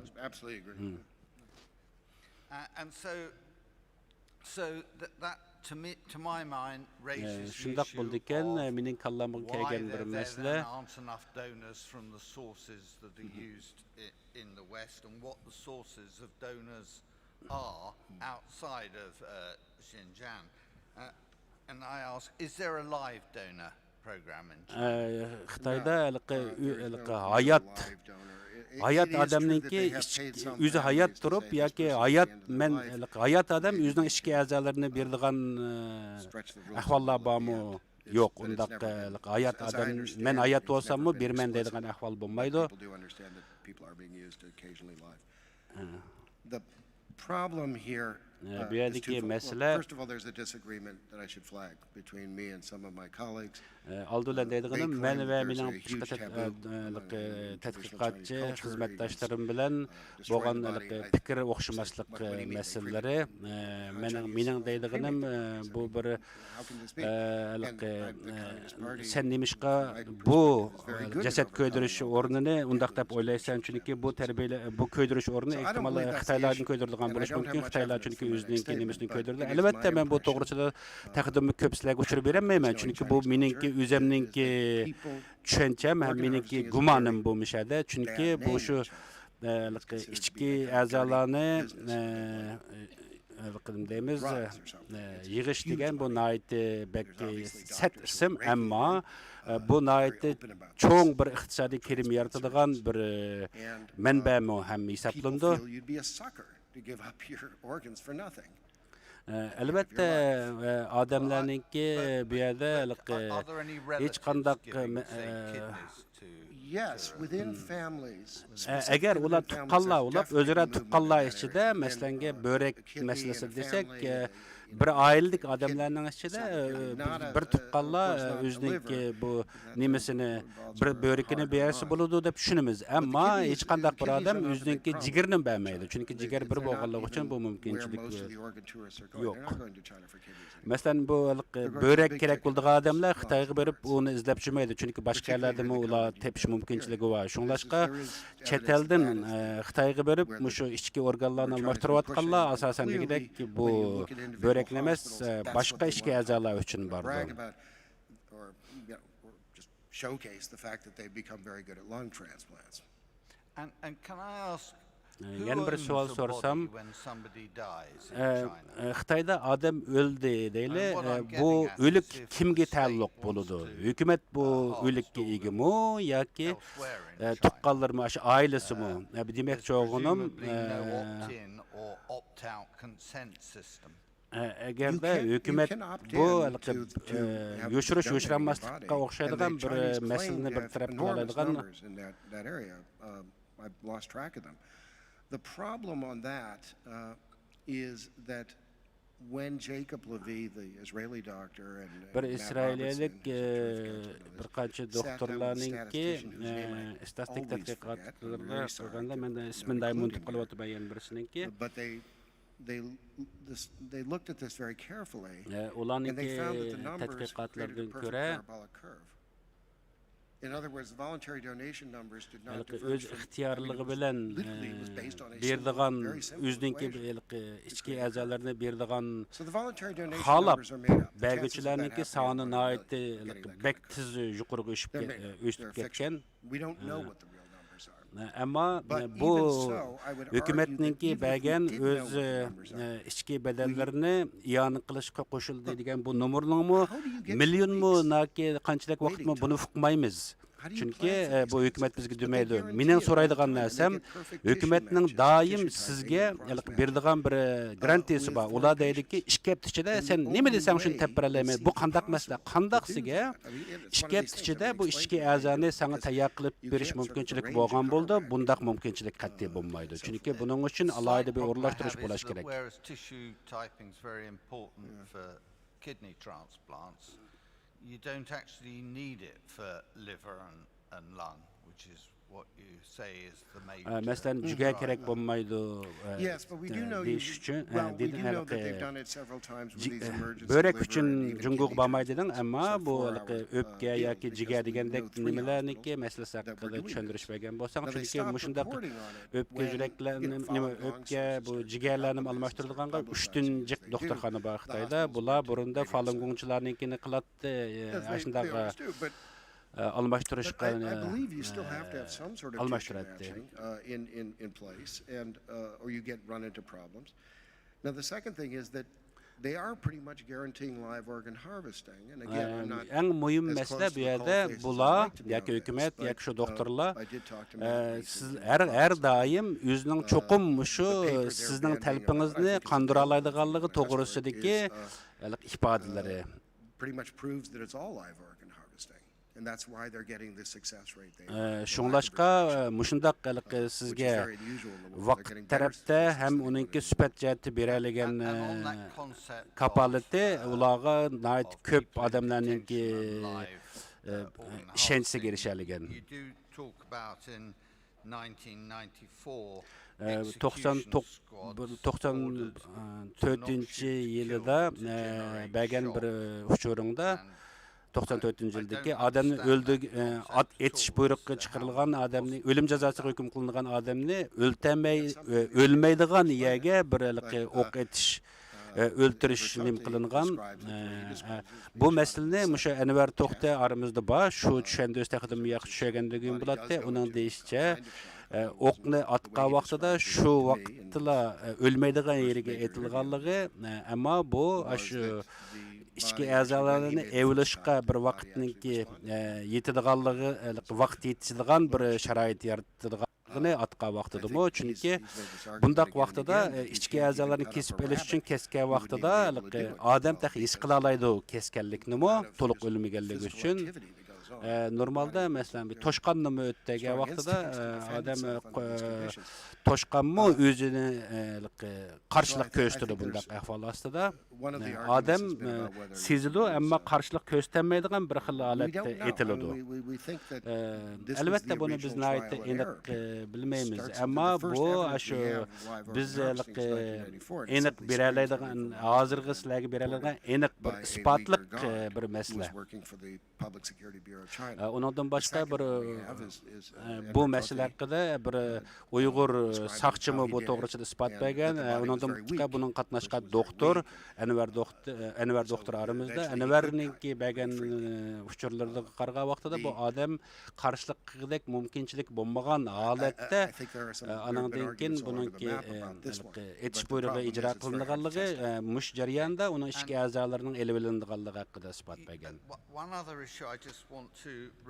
to my mind, raises the issue of why there then aren't enough donors from the sources that are used in the West, and what the sources of donors are outside of Xinjiang. And I ask, is there a live donor program in China? خىتايدا ھېلىقى، ھېلىقى ھايات، ھايات ئادەمنىڭكى ئۆزى ھايات تۇرۇپ ياكى ھايات، مەن، ھايات ئادەم ئۆزىنىڭ ئىچكى ئەزالىرىنى بېرىدىغان ئەھۋاللار بارمۇ؟ يوق، ئۇنداق ھايات ئادەم، مەن ھايات بولساممۇ بېرىمەن دەيدىغان ئەھۋال بولمايدۇ. بۇ يەردىكى مەسىلە، ئالدى بىلەن دەيدىغىنىم، مەن ۋە مېنىڭ باشقا تەتقىقاتچى خىزمەتداشلىرىم بىلەن بولغان پىكىر ئوخشىماسلىق مەسىلىلىرى. مېنىڭ، مېنىڭ دەيدىغىنىم، بۇ بىر ھېلىقى، سەن نېمىشقا بۇ جەسەت كۆيدۈرۈش ئورنىنى ئۇنداق دەپ ئويلايسەن؟ چۈنكى بۇ تەربىيەلە-، بۇ كۆيدۈرۈش ئورنى ئېھتىمال خىتايلاردىن كۆيدۈرىدىغان بولۇشى مۇمكىن. خىتايلار چۈنكى ئۆزىنىڭكى نېمىسىنى كۆيدۈرىدۇ. ئەلۋەتتە، مەن بۇ توغرىسىدا تەقدىممۇ كۆپ سىلەرگە ئۇچۇر بېرەلمەيمەن. چۈنكى بۇ مېنىڭكى ئۆزەمنىڭكى چۈشەنچەم ھەم مېنىڭكى گۇمانىم بۇ مۇشەدە. چۈنكى بۇ شۇ ئىچكى ئەزالارنى، دەيمىز، يىغىش دېگەن بۇ ناھايىتى بەك سەت ئىسىم، ئەمما بۇ ناھايىتى چوڭ بىر ئىقتىسادىي كىرىم يارىتىدىغان بىر مەنبەمۇ ھەم ھېسابلىنىدۇ. ئەلۋەتتە، ئادەملەرنىڭكى بۇ يەردە ھېلىقى ھېچقانداق، ئەگەر ئۇلار تۇغقانلار بولۇپ، ئۆزئارا تۇغقانلار ئىچىدە، مەسىلەنگە، بۆرەك مەسىلىسى دېسەك، بىر ئائىلىدىكى ئادەملەرنىڭ ئىچىدە، بىر تۇغقانلار ئۆزىنىڭكى بۇ نېمىسىنى، بىر بۆرىكىنى بەرسە بولىدۇ دەپ چۈشىنىمىز. ئەمما ھېچقانداق بىر ئادەم ئۆزىنىڭكى جىگىرىنى بەرمەيدۇ. چۈنكى جىگەر بىر بولغانلىقى ئۈچۈن بۇ مۇمكىنچىلىك يوق. مەسىلەن، بۇ ھېلىقى بۆرەك كېرەك بولىدىغان ئادەملەر خىتايغا بېرىپ ئۇنى ئىزدەپ يۈرمەيدۇ. چۈنكى باشقا يەرلەردىنمۇ ئۇلار تېپىش مۇمكىنچىلىكى بار. شۇڭلاشقا چەت ئەلدىن، ئە، خىتايغا بېرىپ مۇشۇ ئىچكى ئورگانلارنى ئالماشتۇرۇۋاتقانلار ئاساسەن دېگۈدەك بۇ بۆرەكنى ئەمەس، ئە، باشقا ئىچكى ئەزالار ئۈچۈن بارىدۇ. يەنە بىر سوئال سورىسام، خىتايدا ئادەم ئۆلدى دەيلى، بۇ ئۆلۈك كىمگە تەئەللۇق بولىدۇ؟ ھۆكۈمەت بۇ ئۆلۈككە ئىگىمۇ ياكى تۇغقانلىرىمۇ، ئاشۇ ئائىلىسىمۇ؟ دېمەكچى بولغىنىم، ئەگەردە ھۆكۈمەت بۇ ھېلىقى يوشۇرۇش يوشۇرالماسلىققا ئوخشايدىغان بىر مەسىلىنى بىر تەرەپ قىلالايدىغان. بىر ئىسرائىلىيەلىك، بىر قانچە دوختۇرلارنىڭكى ئىستاتىستىك تەتقىقاتلىرىدا قىلغاندا، مەن ئىسمىنى دائىم ئۇنتۇپ قېلىۋاتىمەن يەنە بىرسىنىڭكى. ئۇلارنىڭكى تەتقىقاتلىرىدىن كۆرە، ھېلىقى ئۆز ئىختىيارلىقى بىلەن بېرىدىغان، ئۆزىنىڭكى ھېلىقى ئىچكى ئەزالىرىنى بېرىدىغان، خالاپ بەرگۈچىلەرنىڭكى سانى ناھايىتى ھېلىقى بەك تېز يۇقىرىغا ئۆسۈپ، ئۆسۈپ كەتكەن. ئەمما بۇ ھۆكۈمەتنىڭكى بەرگەن ئۆز ئىچكى بەدەللىرىنى ئىئانە قىلىشقا قوشۇلدى دېگەن بۇ نومۇرنىڭمۇ مىليونمۇ ياكى قانچىلىك ۋاقىتمۇ، بۇنى ئۇقمايمىز. چۈنكى بۇ ھۆكۈمەت بىزگە دېمەيدۇ. مېنىڭ سورايدىغان نەرسەم، ھۆكۈمەتنىڭ دائىم سىزگە بېرىدىغان بىر گارانتىيىسى بار. ئۇلار دەيدۇكى، ئىككى ھەپتە ئىچىدە سەن نېمە دېسەڭ شۇنى تېپىپ بېرەلەيمەن. بۇ قانداق مەسىلە؟ قانداق سىزگە ئىككى ھەپتە ئىچىدە بۇ ئىچكى ئەزانى ساڭا تەييار قىلىپ بېرىش مۇمكىنچىلىكى بولغان بولىدۇ. بۇنداق مۇمكىنچىلىك قەتئىي بولمايدۇ. چۈنكى بۇنىڭ ئۈچۈن ئالاھىدە بىر ئورۇنلاشتۇرۇش بولۇش كېرەك. You don't actually need it for liver and, and lung. ئە، مەسىلەن، جىگەر كېرەك بولمايدۇ، ئە، دېيىش ئۈچۈن، ئە، دېدى ھېلىقى جى-، ئە، بۆرەك ئۈچۈن جۇڭگوغا بارماي دېدىڭ، ئەمما بۇ ھېلىقى ئۆپكە ياكى جىگەر دېگەندەك نېمىلەرنىڭكى مەسىلىسى ھەققىدە چۈشەندۈرۈش بەرگەن بولساڭ، چۈنكى مۇشۇنداق ئۆپكە يۈرەكلەرنى، نېمە، ئۆپكە، بۇ جىگەرلەرنى ئالماشتۇرىدىغانغا ئۈچتىن جىق دوختۇرخانا بار خىتايدا. بۇلار بۇرۇندا فالۇنگوڭچىلارنىڭكىنى قىلاتتى، ئە، ئاشۇنداق، ئە، ئالماشتۇرۇشقا، ئە، ئالماشتۇراتتى. Now, the second thing is that they are pretty much guaranteeing live organ harvesting. And again, I'm not ئەڭ مۇھىم مەسىلە بۇ يەردە بۇلار ياكى ھۆكۈمەت ياكى شۇ دوختۇرلار، ئە، سىز ھەر، ھەر دائىم ئۆزىنىڭ چوقۇم شۇ سىزنىڭ تەلىپىڭىزنى قاندۇرالايدىغانلىقى توغرىسىدىكى ھېلىقى ئىپادىلىرى. Pretty much proves that it's all live organ harvesting. And that's why they're getting the success rate they ئە، are. شۇڭلاشقا، ئە، مۇشۇنداق ھېلىقى سىزگە ۋاقىت تەرەپتە ھەم ئۇنىڭكى سۈپەت جەھەتتە بېرەلىگەن، ئە، كاپالىتى ئۇلارغا ناھايىتى كۆپ ئادەملەرنىڭكى، ئە، ئىشەنچىسىگە ئېرىشەلىگەن. ئە، توقسان توق-، بىر، توقسان تۆتىنچى يىلىدا، ئە، بەرگەن بىر ئۇچۇرۇڭدا، توقسان تۆتىنچى يىلدىكى ئادەمنى ئۆلدۈر-، ئە، ئات-، ئېتىش بۇيرۇقى چىقىرىلغان ئادەمنى، ئۆلۈم جازاسىغا ھۆكۈم قىلىنغان ئادەمنى ئۆلتۈرمەي، ئە، ئۆلمەيدىغان يەرگە بىر ھېلىقى ئوق ئېتىش، ئە، ئۆلتۈرۈش نېمە قىلىنغان. ئە، ئە، بۇ مەسىلىنى مۇشۇ ئەنۋەر توختى ئارىمىزدا بار، شۇ چۈشەندۈرسە تېخىمۇ ياخشى چۈشەنگەندىكىن بولاتتى. ئۇنىڭ دېيىشىچە، ئە، ئوقنى ئاتقان ۋاقتىدا شۇ ۋاقىتتىلا، ئە، ئۆلمەيدىغان يېرىگە ئېتىلغانلىقى، ئە، ئەمما بۇ ئاشۇ ئىچكى ئەزالارنى ئېۋىلىشقا بىر ۋاقىتنىڭكى، ئە، يېتىدىغانلىقى، ئە، ۋاقىت يېتىشىدىغان بىر شارائىت يارىتىدىغانلىقىنى ئاتقان ۋاقتىدىمۇ. چۈنكى بۇنداق ۋاقتىدا، ئە، ئىچكى ئەزالارنى كېسىپ ئېلىش ئۈچۈن كەسكەن ۋاقتىدا ھېلىقى ئادەم تېخى ھېس قىلالايدۇ كەسكەنلىكنىمۇ، تولۇق ئۆلمىگەنلىكى ئۈچۈن. ئە، نورمالدا، مەسىلەن، بىر توشقاننىمۇ ئۆلتۈرگەن ۋاقتىدا، ئە، ئادەم، ئە، قو-، توشقانمۇ ئۆزىنى، ئە، قارشىلىق كۆرسىتىدۇ بۇنداق ئەھۋال ئاستىدا. ئە، ئادەم، ئە، سېزىدۇ، ئەمما قارشىلىق كۆرسىتەلمەيدىغان بىر خىل ھالەتتە ئېتىلىدۇ. ئە، ئەلۋەتتە، بۇنى بىز ناھايىتى ئېنىق، ئە، بىلمەيمىز. ئەمما بۇ، ئاشۇ بىز ھېلىقى ئېنىق بېرەلەيدىغان، ھازىرغى سىلەرگە بېرەلەيدىغان ئېنىق بىر ئىسپاتلىق، ئە، بىر مەسىلە. ئە، ئۇنىڭدىن باشقا بىر، ئە، بۇ مەسىلە ھەققىدە بىر ئۇيغۇر ساقچىمۇ بۇ توغرىسىدا ئىسپات بەرگەن. ئە، ئۇنىڭدىن باشقا بۇنىڭغا قاتناشقان دوختۇر، ئەنۋەر دوختۇر، ئەنۋەر دوختۇر ئارىمىزدا. ئەنۋەرنىڭكى بەرگەن، ئە، ئۇچۇرلىرىغا قارىغان ۋاقتىدا بۇ ئادەم قارشىلىق قىلغۇدەك مۇمكىنچىلىك بولمىغان ھالەتتە، ئە، ئانىڭدىن كېيىن بۇنىڭكى، ئە، ھېلىقى ئېتىش بۇيرۇقى ئىجرا قىلىنىدىغانلىقى، ئە، مۇشۇ جەرياندا ئۇنىڭ ئىچكى ئەزالىرىنىڭ ئېلىۋېلىنىدىغانلىقى ھەققىدە ئىسپات بەرگەن.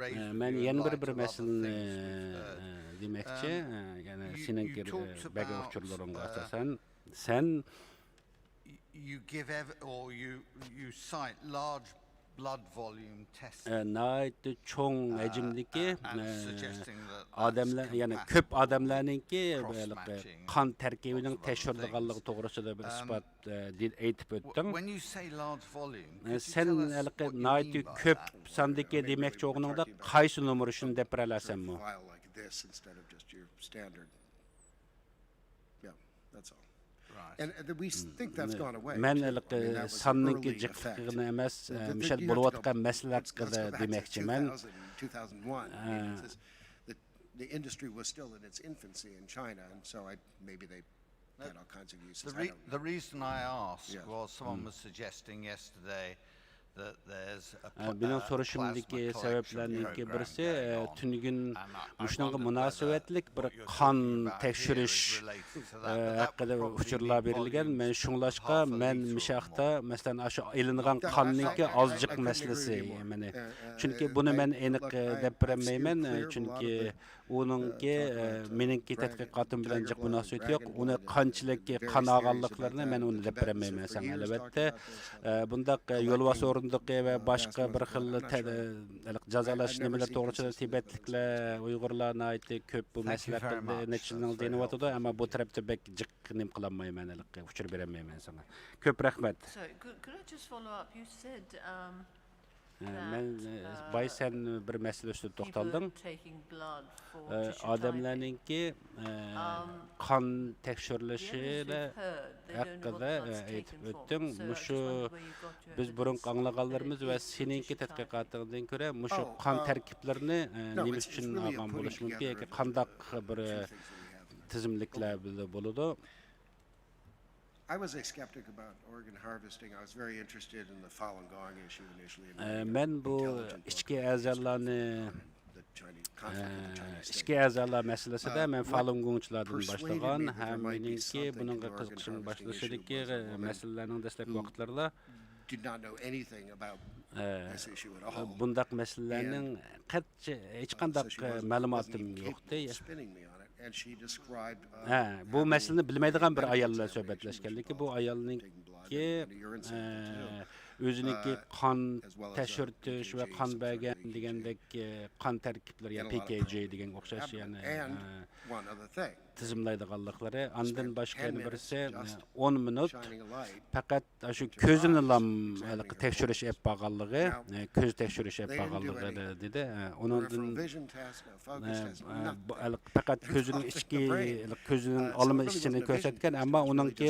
ئە، مەن يەنە بىر، بىر مەسىلىنى، ئە، دېمەكچى، ئە، يەنە سېنىڭكى، ئە، بەرگەن ئۇچۇرلىرىڭغا ئاساسەن، سەن ئە، ناھايىتى چوڭ ھەجىمدىكى، ئە، ئادەملەر، يەنى كۆپ ئادەملەرنىڭكى ھېلىقى قان تەركىبىنىڭ تەكشۈرىدىغانلىقى توغرىسىدا بىر ئىسپات، ئە، دې-، ئېيتىپ ئۆتتۈڭ. ئە، سەن ھېلىقى ناھايىتى كۆپ ساندىكى دېمەكچى بولغىنىڭدا قايسى نومۇر شۇنى دەپ بېرەلەيسەنمۇ؟ مەن ھېلىقى ساننىڭكى جىقلىقىنى ئەمەس، ئە، مىشەل بولۇۋاتقان مەسىلە ھەققىدە دېمەكچىمەن. ئە، ئە، مېنىڭ سورىشىمدىكى سەۋەبلەرنىڭكى بىرسى، ئە، تۈنۈگۈن مۇشۇنىڭغا مۇناسىۋەتلىك بىر قان تەكشۈرۈش، ئە، ھەققىدە ئۇچۇرلار بېرىلگەن. مەن شۇڭلاشقا، مەن مۇشۇ ھەقتە، مەسىلەن، ئاشۇ ئېلىنغان قاننىڭكى ئازجىق مەسىلىسى، مەنى، چۈنكى بۇنى مەن ئېنىق، ئە، دەپ بېرەلمەيمەن، ئە، چۈنكى ئۇنىڭكى، ئە، مېنىڭكى تەتقىقاتىم بىلەن جىق مۇناسىۋىتى يوق. ئۇنى قانچىلىك قان ئالغانلىقلىرىنى مەن ئۇنى دەپ بېرەلمەيمەن ساڭا، ئەلۋەتتە. ئە، بۇنداق، ئە، يولۋاس ئورۇندۇقى ۋە باشقا بىر خىل تە-، ئە، جازالاش نېمىلەر توغرىسىدا تىبەتلىكلەر، ئۇيغۇرلار ناھايىتى كۆپ بۇ مەسىلە ھەققىدە نەچچە يىلنىڭ دېيىنىۋاتىدۇ، ئەمما بۇ تەرەپتە بەك جىق نېمە قىلالمايمەن، ھېلىقى ئۇچۇر بېرەلمەيمەن ساڭا. كۆپ رەھمەت. Sorry, could, could I just follow up? You said, um, ئە، مەن، ئە، باي، سەن بىر مەسىلە ئۈستىدە توختالدىڭ. ئە، ئادەملەرنىڭكى، ئە، قان تەكشۈرۈلۈشى ھەققىدە، ئە، ئېيتىپ ئۆتتۈڭ. مۇشۇ بىز بۇرۇنقى ئاڭلىغانلىرىمىز ۋە سېنىڭكى تەتقىقاتىڭدىن كۆرە، مۇشۇ قان تەركىبلىرىنى، ئە، نېمە ئۈچۈن ئالغان بولۇشى مۇمكىن ياكى قانداق بىر، ئە، تىزىملىكلەر بولىدۇ؟ I was a skeptic about organ harvesting. I was very interested in the Falun Gong issue initially and ئە، then مەن بۇ ئىچكى ئەزالارنى، ئە، ئىچكى ئەزالار مەسىلىسىدە مەن فالۇنگوڭچىلاردىن باشلىغان ھەم مېنىڭكى بۇنىڭغا قىزىقىشىم باشلىشىدىكى مەسىلىلەرنىڭ دەسلەپكى ۋاقىتلىرىدا، ئە، بۇنداق مەسىلىلەرنىڭ قەتئىي ھېچقانداق، ئە، مەلۇماتىم يوقتى. ھە، بۇ مەسىلىنى بىلمەيدىغان بىر ئايال بىلەن سۆھبەتلەشكەنلىكى، بۇ ئايالنىڭكى، ئە، ئۆزىنىڭكى قان تەكشۈرتۈش ۋە قان بەرگەن دېگەندەك، ئە، قان تەركىبلىرى، يا پى كەي جى دېگەنگە ئوخشاش، يەنى، ئە، تىزىملايدىغانلىقلىرى. ئاندىن باشقا يەنە بىرسى، ئە، ئون مىنۇت پەقەت شۇ كۆزىنىلا ھېلىقى تەكشۈرۈش ئېلىپ بارغانلىقى، ئە، كۆز تەكشۈرۈش ئېلىپ بارغانلىقى دېدى. ئە، ئۇنىڭدىن، ئە، ئە، بۇ ھېلىقى پەقەت كۆزىنىڭ ئىچكى، ھېلىقى كۆزىنىڭ ئالما ئىچىنى كۆرسەتكەن، ئەمما ئۇنىڭكى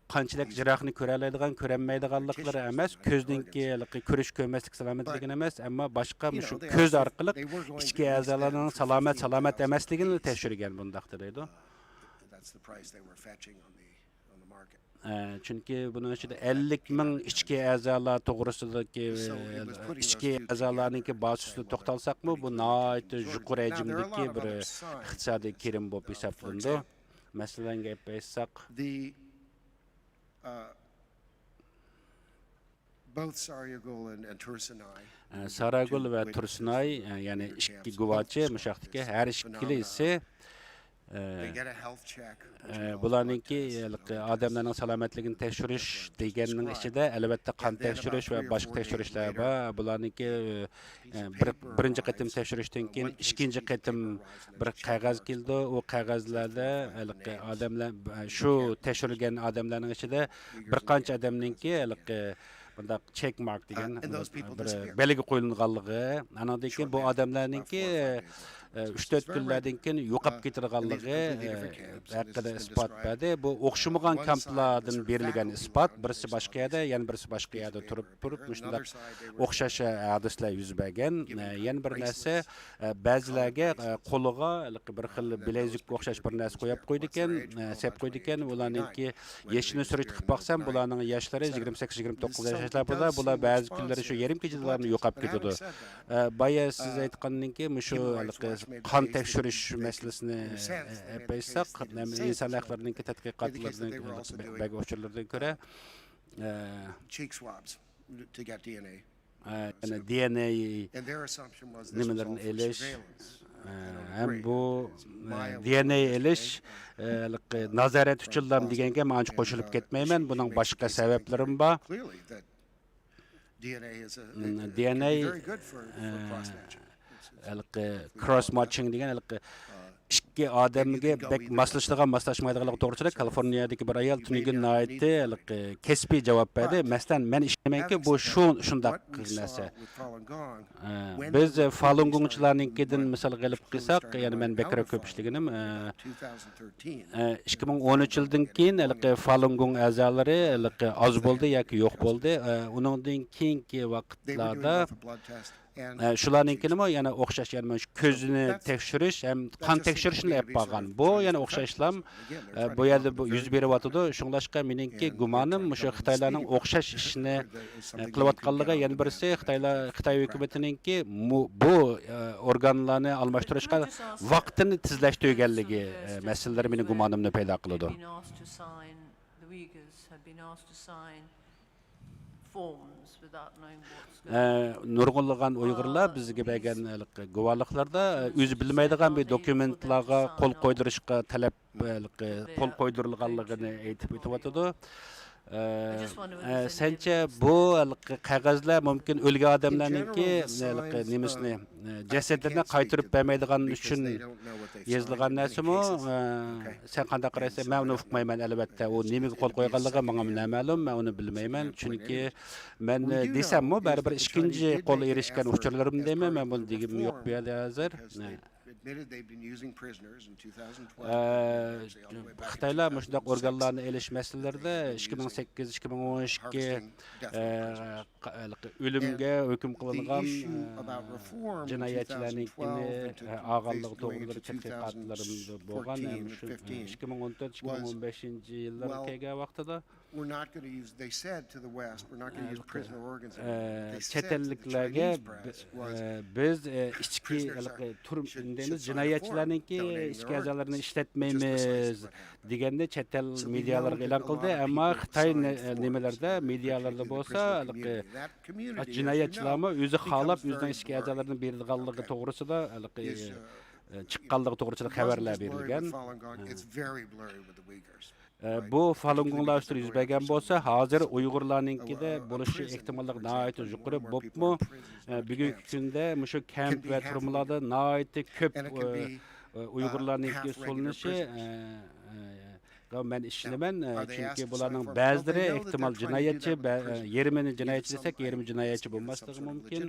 قانچىلىك يىراقنى كۆرەلەيدىغان، كۆرەلمەيدىغانلىقلىرى ئەمەس، كۆزنىڭكى ھېلىقى كۆرۈش كۆرمەسلىك سالامەتلىكىنى ئەمەس، ئەمما باشقا مۇشۇ كۆز ئارقىلىق ئىچكى ئەزالارنىڭ سالامەت، سالامەت ئەمەسلىكىنى تەكشۈرگەن بۇنداقتا دەيدۇ. ئە، چۈنكى بۇنىڭ ئىچىدە ئەللىك مىڭ ئىچكى ئەزالار توغرىسىدىكى، ئىچكى ئەزالارنىڭكى بازىسىدا توختالساقمۇ، بۇ ناھايىتى يۇقىرى ھەجىمدىكى بىر ئىقتىسادىي كىرىم بولۇپ ھېسابلىنىدۇ. مەسىلەن، گەپ ئېيتساق، ئە، ساراگۈل ۋە تۇرسۇنئاي، ئە، يەنى ئىككى گۇۋاچى، مۇشۇ ھەقتىكى ھەر ئىككىلىسى، ئە، ئە، بۇلارنىڭكى ھېلىقى ئادەملەرنىڭ سالامەتلىكىنى تەكشۈرۈش دېگەننىڭ ئىچىدە، ئەلۋەتتە، قان تەكشۈرۈش ۋە باشقا تەكشۈرۈشلەر بار. بۇلارنىڭكى، ئە، بىر، بىرىنچى قېتىم تەكشۈرۈشتىن كېيىن ئىككىنچى قېتىم بىر قەغەز كېلىدۇ. ئۇ قەغەزلەردە ھېلىقى ئادەملەر، شۇ تەكشۈرۈلگەن ئادەملەرنىڭ ئىچىدە بىر قانچە ئادەمنىڭكى ھېلىقى مۇنداق چېك مارك دېگەن بىر بەلگە قويۇلغانلىقى، ئانىڭدىن كېيىن بۇ ئادەملەرنىڭكى، ئە، ئۈچ تۆت كۈنلەردىن كېيىن يوقاپ كېتىدىغانلىقى، ئە، ھەققىدە ئىسپات بەردى. بۇ ئوخشىمىغان كامپلاردىن بېرىلگەن ئىسپات، بىرسى باشقا يەردە، يەنە بىرسى باشقا يەردە تۇرۇپ، تۇرۇپ مۇشۇنداق ئوخشاش، ئە، ھادىسىلەر يۈز بەرگەن. ئە، يەنە بىر نەرسە، ئە، بەزىلەرگە، ئە، قولىغا ھېلىقى بىر خىل بىلەزۈككە ئوخشاش بىر نەرسە قويۇپ قويىدىكەن، ئە، سەپ قويىدىكەن. ئۇلارنىڭكى يېشىنى سۈرۈشتە قىلىپ باقسام، بۇلارنىڭ ياشلىرى يىگىرمە سەككىز، يىگىرمە توققۇز ياشلاردا. بۇلار بەزى كۈنلىرى شۇ يېرىم كېچىدىلا يوقاپ كېتىدۇ. ئە، بايا سىز ئېيتقاندىن كېيىن مۇشۇ ھېلىقى قان تەكشۈرۈش مەسىلىسىنى، ئە، ئېلىپ ئېيتساق، ئىنسان ھەقلىرىنىڭكى تەتقىقاتلىرىنىڭ بەگ ئۇچۇرلىرىدىن كۆرە، ئە، ئە، يەنە دى ئېن ئەي نېمىلىرىنى ئېلىش، ئە، ھەم بۇ، ئە، دى ئېن ئەي ئېلىش، ئە، ھېلىقى نازارەت ئۈچۈنلام دېگەنگە مەن ئانچە قوشۇلۇپ كەتمەيمەن. بۇنىڭ باشقا سەۋەبلىرىمۇ بار. دى ئېن ئەي، ئە، ھېلىقى كروس ماتچىڭ دېگەن ھېلىقى ئىككى ئادەمگە بەك ماسلىشىدىغان، ماسلاشمايدىغانلىقى توغرىسىدا كالىفورنىيەدىكى بىر ئايال تۈنۈگۈن ناھايىتى ھېلىقى كەسپىي جاۋاب بەردى. مەسىلەن، مەن ئىشىنىمەنكى، بۇ شۇ، شۇنداق نەرسە. ئە، بىز فالۇنگوڭچىلارنىڭكىدىن مىسالغا ئېلىپ قىلساق، يەنى مەن بەكرەك كۆپ ئىشلىگىنىم، ئە، ئە، ئىككى مىڭ ئون ئۈچ يىلدىن كېيىن ھېلىقى فالۇنگوڭ ئەزالىرى ھېلىقى ئاز بولدى ياكى يوق بولدى. ئە، ئۇنىڭدىن كېيىنكى ۋاقىتلاردا ئە، شۇلارنىڭكىنىمۇ يەنە ئوخشاش، يەنە مانا شۇ كۆزنى تەكشۈرۈش ھەم قان تەكشۈرۈشنى ئېلىپ بارغان. بۇ يەنە ئوخشاشلام، ئە، بۇ يەردە بۇ يۈز بېرىۋاتىدۇ. شۇڭلاشقا مېنىڭكى گۇمانىم مۇشۇ خىتايلارنىڭ ئوخشاش ئىشنى، ئە، قىلىۋاتقانلىقى. يەنە بىرسى خىتايلار، خىتاي ھۆكۈمىتىنىڭكى مۇ-، بۇ، ئە، ئورگانلارنى ئالماشتۇرۇشقا ۋاقتىنى تېزلەشتۈرگەنلىكى، ئە، مەسىلىلىرى مېنىڭ گۇمانىمنى پەيدا قىلىدۇ. ئە، نۇرغۇنلىغان ئۇيغۇرلار بىزگە بەرگەن ھېلىقى گۇۋاھلىقلاردا، ئە، ئۆزى بىلمەيدىغان بىر دوكۇمېنتلارغا قول قويدۇرۇشقا تەلەپ، ھېلىقى قول قويدۇرۇلغانلىقىنى ئېيتىپ ئۆتۈۋاتىدۇ. ئە، ئە، سەنچە بۇ ھېلىقى قەغەزلەر مۇمكىن ئۆلگەن ئادەملەرنىڭكى ھېلىقى نېمىسىنى، ئە، جەسەتلىرىنى قايتۇرۇپ بەرمەيدىغان ئۈچۈن يېزىلغان نەرسىمۇ؟ ئە، سەن قانداق قارايسەن؟ مەن ئۇنى ئۇقمايمەن، ئەلۋەتتە. ئۇ نېمىگە قول قويغانلىقى ماڭا نامەلۇم، مەن ئۇنى بىلمەيمەن. چۈنكى مەن، ئە، دېسەممۇ، بەرىبىر ئىككىنچى قول ئېرىشكەن ئۇچۇرلىرىم دەيمەن، مەن بۇنى دېگۈم يوق بۇ يەردە ھازىر. ئە، خىتايلار مۇشۇنداق ئورگانلارنى ئېلىش مەسىلىلىرىدە ئىككى مىڭ سەككىز، ئىككى مىڭ ئون ئىككى، ئە، ئۆلۈمگە ھۆكۈم قىلىنغان، ئە، جىنايەتچىلەرنىڭكىنى، ئە، ئالغانلىقى توغرىلىق تەتقىقاتلىرىم بولغان. ھەم شۇ، ئىككى مىڭ ئون تۆت، ئىككى مىڭ ئون بەشىنچى يىللار كەلگەن ۋاقتىدا ئە، چەت ئەللىكلەرگە بى-، ئە، بىز، ئە، ئىچكى ھېلىقى تۈرم دەيمىز، جىنايەتچىلەرنىڭكى ئىچكى ئەزالىرىنى ئىشلەتمەيمىز دېگەننى چەت ئەل مېدىيالىرىغا ئېلان قىلدى. ئەمما خىتاي نە-، نېمىلەردە، مېدىيالاردا بولسا ھېلىقى جىنايەتچىلەرمۇ ئۆزى خالاپ ئۆزىنىڭ ئىچكى ئەزالىرىنى بېرىدىغانلىقى توغرىسىدا ھېلىقى، ئە، چىققانلىقى توغرىسىدا خەۋەرلەر بېرىلگەن. ئە، بۇ فالۇنگوڭلار ئۈستىدە يۈز بەرگەن بولسا، ھازىر ئۇيغۇرلارنىڭكىدە بولۇشى ئېھتىماللىقى ناھايىتى يۇقىرى. بولۇپمۇ، ئە، بۈگۈنكى كۈندە مۇشۇ كەمپ ۋە تۈرمىلەردە ناھايىتى كۆپ، ئە، ئە، ئۇيغۇرلارنىڭكى سولىنىشى، ئە، ئە، مەن ئىشىنىمەن، ئە، چۈنكى بۇلارنىڭ بەزىلىرى ئېھتىمال جىنايەتچى، بە-، ئە، يېرىمىنى جىنايەتچى دېسەك، يېرىمى جىنايەتچى بولماسلىقى مۇمكىن.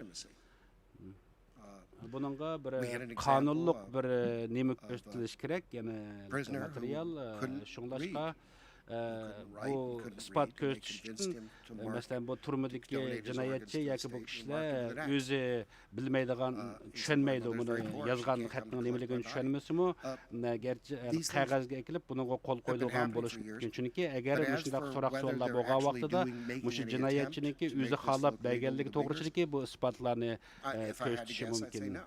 بۇنىڭغا بىر قانۇنلۇق بىر نېمە كۆرسىتىلىشى كېرەك، يەنە ماتېرىيال، ئە، شۇڭلاشقا، ئە، بۇ ئىسپات كۆرسىتىش ئۈچۈن، ئە، مەسىلەن، بۇ تۈرمىدىكى جىنايەتچى ياكى بۇ كىشىلەر ئۆزى بىلمەيدىغان، چۈشەنمەيدۇ، بۇنى يازغان خەتنىڭ نېمىلىكىنى چۈشەنمىسىمۇ، ئە، گەرچە، ئە، قەغەزگە ئېكىلىپ، بۇنىڭغا قول قويىدىغان بولۇشى مۇمكىن. چۈنكى ئەگەر مۇشۇنداق سوراق-سوئاللار بولغان ۋاقتىدا، مۇشۇ جىنايەتچىنىڭكى ئۆزى خالاپ بەرگەنلىكى توغرىسىدىكى بۇ ئىسپاتلارنى ئە، كۆرسىتىشى مۇمكىن.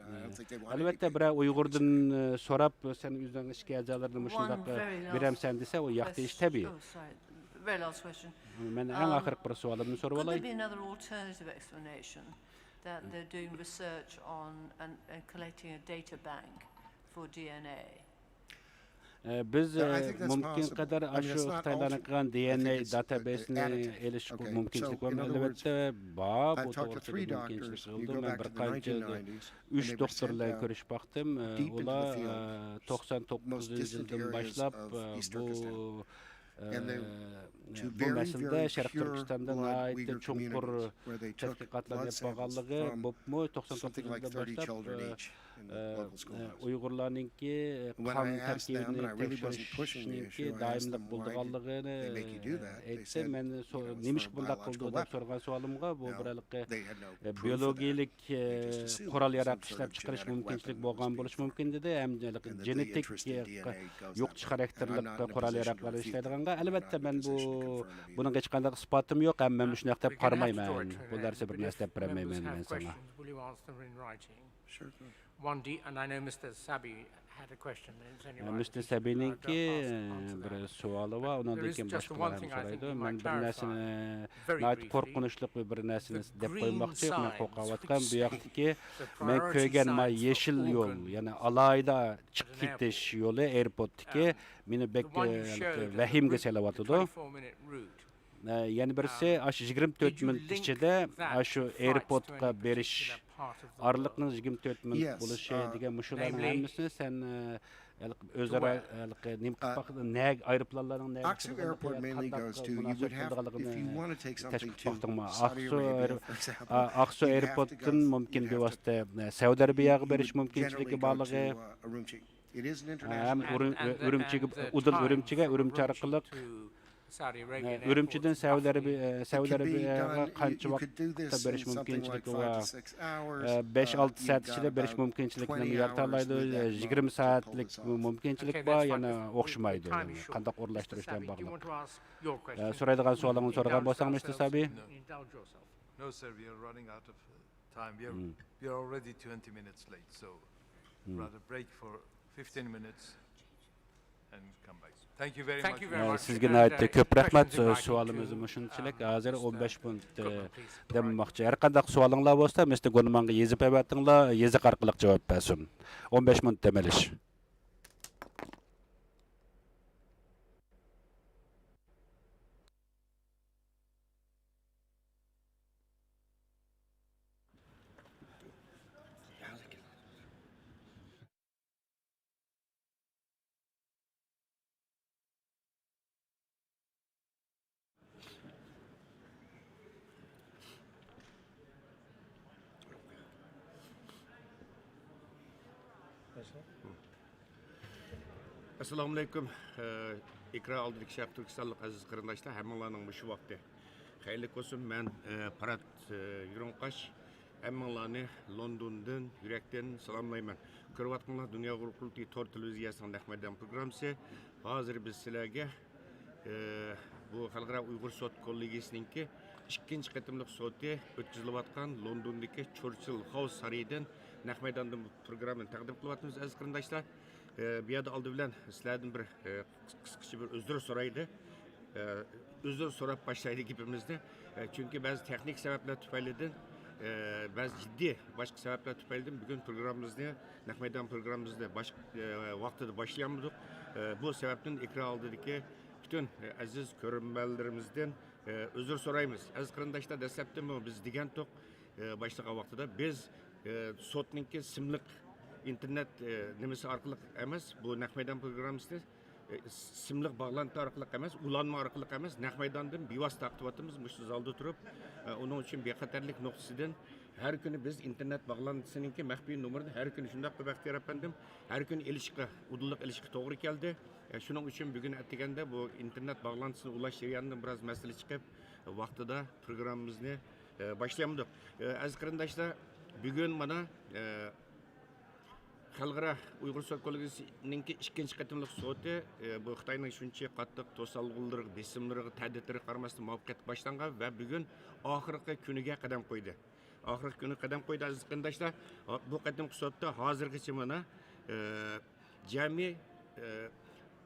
ئەلۋەتتە، بىرەر ئۇيغۇردىن، ئە، سوراپ، سەن ئۆزۈڭ ئىچكى ئەزالىرىنى مۇشۇنداق، ئە، بېرەمسەن دېسە، ئۇ ياخشى ئىش تەبىئىي. مەن ئەڭ ئاخىرقى بىر سوئالىمنى سوراپ ئالاي. ئە، بىز، ئە، مۇمكىن قەدەر ئاشۇ خىتايلارنىڭ قىلغان دى ئېن ئەي داتابەيسىنى ئېلىش مۇمكىنچىلىك بار. ئەلۋەتتە بار، بۇ توغرىسىدا مۇمكىنچىلىك قىلدى. مەن بىر قانچە ئۈچ دوختۇر بىلەن كۆرۈشۈپ باقتىم. ئۇلار، ئە، توقسان توققۇزىنچى يىلدىن باشلاپ، ئە، بۇ، ئە، بۇ مەسىلىدە شەرقىي تۈركىستاندا ناھايىتى چوڭقۇر تەتقىقاتلار ئېلىپ بارغانلىقى، بولۇپمۇ توقسان توققۇزىنچى يىلدىن باشلاپ، ئە، ئە، ئۇيغۇرلارنىڭكى قان تەركىبىنى تەكشۈرۈشنىڭكى دائىملىق بولىدىغانلىقىنى ئېيتتى. مەن سو-، نېمىشقا بۇنداق قىلدى دەپ سورىغان سوئالىمغا، بۇ بىر ھېلىقى، ئە، بىيولوگىيىلىك، ئە، قورال ياراق ئىشلەپ چىقىرىش مۇمكىنچىلىك بولغان بولۇشى مۇمكىن دېدى. ھەم ھېلىقى گېنېتىك، ئە، يۇقىتىش خاراكتېرلىك قورال ياراقلارنى ئىشلەيدىغانغا، ئەلۋەتتە، مەن بۇ، بۇنىڭغا ھېچقانداق ئىسپاتىم يوق، ھەم مەن مۇشۇنداق دەپ قارىمايمەن. بۇ نەرسە بىر نەرسە دەپ بېرەلمەيمەن مەن ساڭا. One D, and I know Mister Sabi had a question. Is anyone, مىستېر سەبىنىڭكى، uh, بىر سوئالى بار، ئۇنىڭدىن كېيىن باشقىلار ھەم سورايدۇ. مەن بىر نەرسىنى، ناھايىتى قورقۇنچلۇق بىر نەرسىنى دەپ قويماقچى، مەن قورقۇۋاتقان بۇ ياقتىكى، مەن كۆرگەن ما يېشىل يول، يەنى ئالاھىدە چىقىپ كېتىش يولى ئايروپورتتىكى، مېنى بەك، ئە، ۋەھىمگە سېلىۋاتىدۇ. ئە، يەنە بىرسى، ئاشۇ يىگىرمە تۆت مىنۇت ئىچىدە ئاشۇ ئايروپورتقا بېرىش ئارىلىقنىڭ يىگىرمە تۆت مىنۇت بولۇشى دېگەن مۇشۇلارنىڭ ھەممىسىنى سەن، ئە، ھېلىقى ئۆزئارا، ھېلىقى نېمە قىلىپ باق-، نەگە ئايروپىلانلارنىڭ نەگە ئۇچرىغانلىقى، قانداق مۇناسىۋەت قىلىدىغانلىقىنى تەشۋىق قىلىپ باقتىڭمۇ؟ ئاقسۇ ئايرو-، ئا-، ئاقسۇ ئايروپورتتىن مۇمكىن بىۋاسىتە، ئە، سەئۇدى ئەرەبىيەگە بېرىش مۇمكىنچىلىكى بارلىقى. ھەم ئۇرۇ-، ئۈرۈمچىگە، ئۇدۇل ئۈرۈمچىگە، ئۈرۈمچى ئارقىلىق، ئۈرۈمچىدىن سەئۇدى ئەرەبىيە، سەئۇدى ئەرەبىيەگە قانچە ۋاقىتتا بېرىش مۇمكىنچىلىكى بار؟ بەش، ئالتە سائەت ئىچىدە بېرىش مۇمكىنچىلىكىنى يارىتالايدۇ. يىگىرمە سائەتلىك مۇمكىنچىلىك بار، يەنە ئوخشىمايدۇ. قانداق ئورۇنلاشتۇرۇش بىلەن باغلىق. سورايدىغان سوئالىڭىزنى سورىغان بولساڭ، مىستېر سابى. No, sir, we are running out of time. We are, we are already twenty minutes late, so rather break for fifteen minutes and come back. Thank you very much. ئە، سىزگە ناھايىتى كۆپ رەھمەت. سوئالىمىز مۇشۇنچىلىك. ھازىر ئون بەش مىنۇت، ئە، دەم ئالماقچى. ھەر قانداق سوئالىڭلار بولسا، مىستېر گونمانغا يېزىپ ئەۋەتىڭلار، يېزىق ئارقىلىق جاۋاب بەرسۇن. ئون بەش مىنۇت دەم ئېلىش. ئەسسالامۇئەلەيكۇم. ئېكران ئالدىدىكى شەرقىي تۈركىستانلىق ئەزىز قېرىنداشلار، ھەممىڭلارنىڭ مۇشۇ ۋاقتى خەيرلىك بولسۇن. مەن، ئە، پارات، ئە، يۇرۇڭقاش. ھەممىڭلارنى لوندوندىن يۈرەكتىن سالاملايمەن. كۆرۈۋاتقىنىڭلار دۇنيا ئۇيغۇر قۇرۇلتىيى تور تېلېۋىزىيەسىنىڭ نەق مەيدان پروگراممىسى. ھازىر بىز سىلەرگە، ئە، بۇ خەلقئارا ئۇيغۇر سوت كوللېگىيىسىنىڭكى ئىككىنچى قېتىملىق سوتى ئۆتكۈزۈلۈۋاتقان لوندوندىكى چورچىل خاوس سارىيىدىن نەق مەيداندىن بۇ پروگراممىنى تەقدىم قىلىۋاتىمىز، ئەزىز قېرىنداشلار. ئە، بۇ يەردە ئالدى بىلەن سىلەردىن بىر، ئە، قىس-، قىسقىچە بىر ئۆزرە سورايدۇ. ئە، ئۆزرە سوراپ باشلايلى گېپىمىزنى. ئە، چۈنكى بەزى تېخنىك سەۋەبلەر تۈپەيلىدىن، ئە، بەزى جىددىي باشقا سەۋەبلەر تۈپەيلىدىن بۈگۈن پروگراممىمىزنى، نەق مەيدان پروگراممىمىزنى باش-، ئە، ۋاقتىدا باشلىيالمىدۇق. ئە، بۇ سەۋەبتىن ئېكران ئالدىدىكى پۈتۈن، ئە، ئەزىز كۆرۈرمەنلىرىمىزدىن، ئە، ئۆزرە سورايمىز. ئەزىز قېرىنداشلار، دەسلەپتىنمۇ بىز دېگەنتۇق، ئە، باشلىغان ۋاقتىدا بىز، ئە، سوتنىڭكى سىملىق ئىنتېرنېت، ئە، نېمىسى ئارقىلىق ئەمەس، بۇ نەق مەيدان پروگراممىسىنى، ئە، سىملىق باغلانتى ئارقىلىق ئەمەس، ئۇلانما ئارقىلىق ئەمەس، نەق مەيداندىن بىۋاسىتە تارقىتىۋاتىمىز مۇشۇ زالدا تۇرۇپ. ئە، ئۇنىڭ ئۈچۈن بىخەتەرلىك نۇقتىسىدىن ھەر كۈنى بىز ئىنتېرنېت باغلانتىسىنىڭكى مەخپىي نومۇرىنى ھەر كۈنى شۇنداق بەختىيار ئەپەندىم، ھەر كۈنى ئېلىشقا، ئۇدۇللۇق ئېلىشقا توغرا كەلدى. ئە، شۇنىڭ ئۈچۈن بۈگۈن ئەتىگەندە بۇ ئىنتېرنېت باغلانتىسىنى ئۇلاش جەريانىدا بىراز مەسىلە چىقىپ، ۋاقتىدا پروگراممىمىزنى، ئە، باشلىيالمىدۇق. ئە، ئەزىز قېرىنداشلار، بۈگۈن مانا، ئە، خەلقئارا ئۇيغۇر سوت كوللېگىيىسىنىڭكى ئىككىنچى قېتىملىق سوتى، ئە، بۇ خىتاينىڭ شۇنچە قاتتىق توسالغۇلىرىغا، بېسىملىرىغا، تەھدىتلىرىگە قارىماستىن مۇۋەپپەقىيەتلىك باشلانغان ۋە بۈگۈن ئاخىرقى كۈنىگە قەدەم قويدى. ئاخىرقى كۈنى قەدەم قويدى، ئەزىز قېرىنداشلار. بۇ قېتىمقى سوتتا ھازىرغىچە مانا، ئە، جەمئىي، ئە،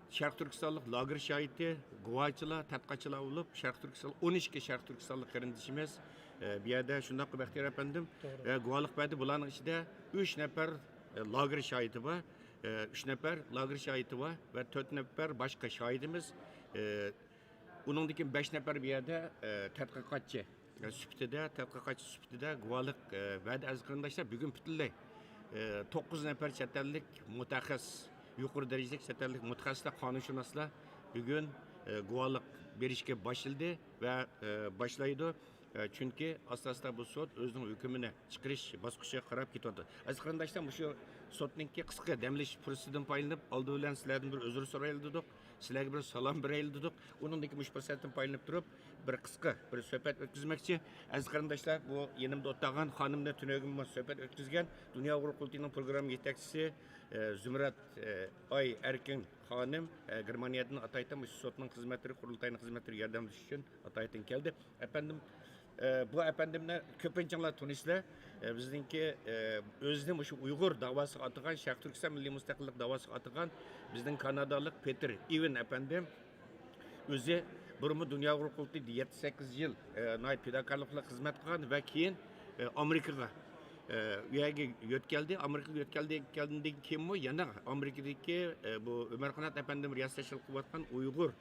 شەرقىي تۈركىستانلىق لاگېر شاھىتى، گۇۋاچىلار، تەتقىقاتچىلار بولۇپ، شەرقىي تۈركىستان، ئون ئىككى شەرقىي تۈركىستانلىق قېرىندىشىمىز، ئە، بۇ يەردە شۇنداققۇ بەختىيار ئەپەندىم، توغرا. ئە، گۇۋاھلىق بەردى. بۇلارنىڭ ئىچىدە ئۈچ نەپەر، ئە، لاگېر شاھىتى بار. ئە، ئۈچ نەپەر لاگېر شاھىتى بار ۋە تۆت نەپەر باشقا شاھىتىمىز، ئە، ئۇنىڭدىن كېيىن بەش نەپەر بۇ يەردە، ئە، تەتقىقاتچى، ئە، سۈپىتىدە، تەتقىقاتچى سۈپىتىدە گۇۋاھلىق، ئە، بەردى، ئەزىز قېرىنداشلار. بۈگۈن پۈتۈنلەي، ئە، توققۇز نەپەر چەت ئەللىك مۇتەخەسسىس، يۇقىرى دەرىجىلىك چەت ئەللىك مۇتەخەسسىسلەر، قانۇنشۇناسلار بۈگۈن، ئە، گۇۋاھلىق بېرىشكە باشلىدى ۋە، ئە، باشلايدۇ. ئە، چۈنكى ئاستا-ئاستا بۇ سوت ئۆزىنىڭ ھۆكمىنى چىقىرىش باسقۇچىغا قاراپ كېتىۋاتىدۇ. ئەزىز قېرىنداشلار، مۇشۇ سوتنىڭكى قىسقا دەم ئېلىش پۇرسىتىدىن پايدىلىنىپ، ئالدى بىلەن سىلەردىن بىر ئۆزرە سورايلى دېدۇق، سىلەرگە بىر سالام بېرەيلى دېدۇق. ئۇنىڭدىن كېيىن مۇشۇ پۇرسەتتىن پايدىلىنىپ تۇرۇپ، بىر قىسقا بىر سۆھبەت ئۆتكۈزمەكچى. ئەزىز قېرىنداشلار، بۇ يېنىمدا ئولتۇرغان خانىمنى تۈنۈگۈنمۇ سۆھبەت ئۆتكۈزگەن دۇنيا ئۇيغۇر قۇرۇلتىيىنىڭ پروگرامما يېتەكچىسى، ئە، زۇمرەت، ئە، ئاي ئەركىن خانىم، ئە، گېرمانىيەدىن ئاتايتىن مۇشۇ سوتنىڭ خىزمەتلىرى، قۇرۇلتاينىڭ خىزمەتلىرىگە ياردەملىشىش ئۈچۈن ئاتايتىن كەلدى. ئەپەندىم، ئە، بۇ ئەپەندىمنى كۆپىنچىڭلار تونۇيسىلەر. ئە، بىزنىڭكى، ئە، ئۆزىنى مۇشۇ ئۇيغۇر داۋاسىغا ئاتىغان، شەرقىي تۈركىستان مىللىي مۇستەقىللىق داۋاسىغا ئاتىغان بىزنىڭ كانادالىق پېتېر ئېۋېن ئەپەندىم. ئۆزى بۇرۇنمۇ دۇنيا ئۇيغۇر قۇرۇلتىيىدا يەتتە سەككىز يىل، ئە، ناھايىتى پىداكارلىق بىلەن خىزمەت قىلغان ۋە كېيىن، ئە، ئامېرىكىغا، ئە، ئۇ يەرگە يۆتكەلدى. ئامېرىكىغا يۆتكەلدى، كەلگەندىن كېيىنمۇ يەنە ئامېرىكىدىكى، ئە، بۇ ئۆمەر قانات ئەپەندىم رىياسەتچىلىك قىلىۋاتقان ئۇيغۇر،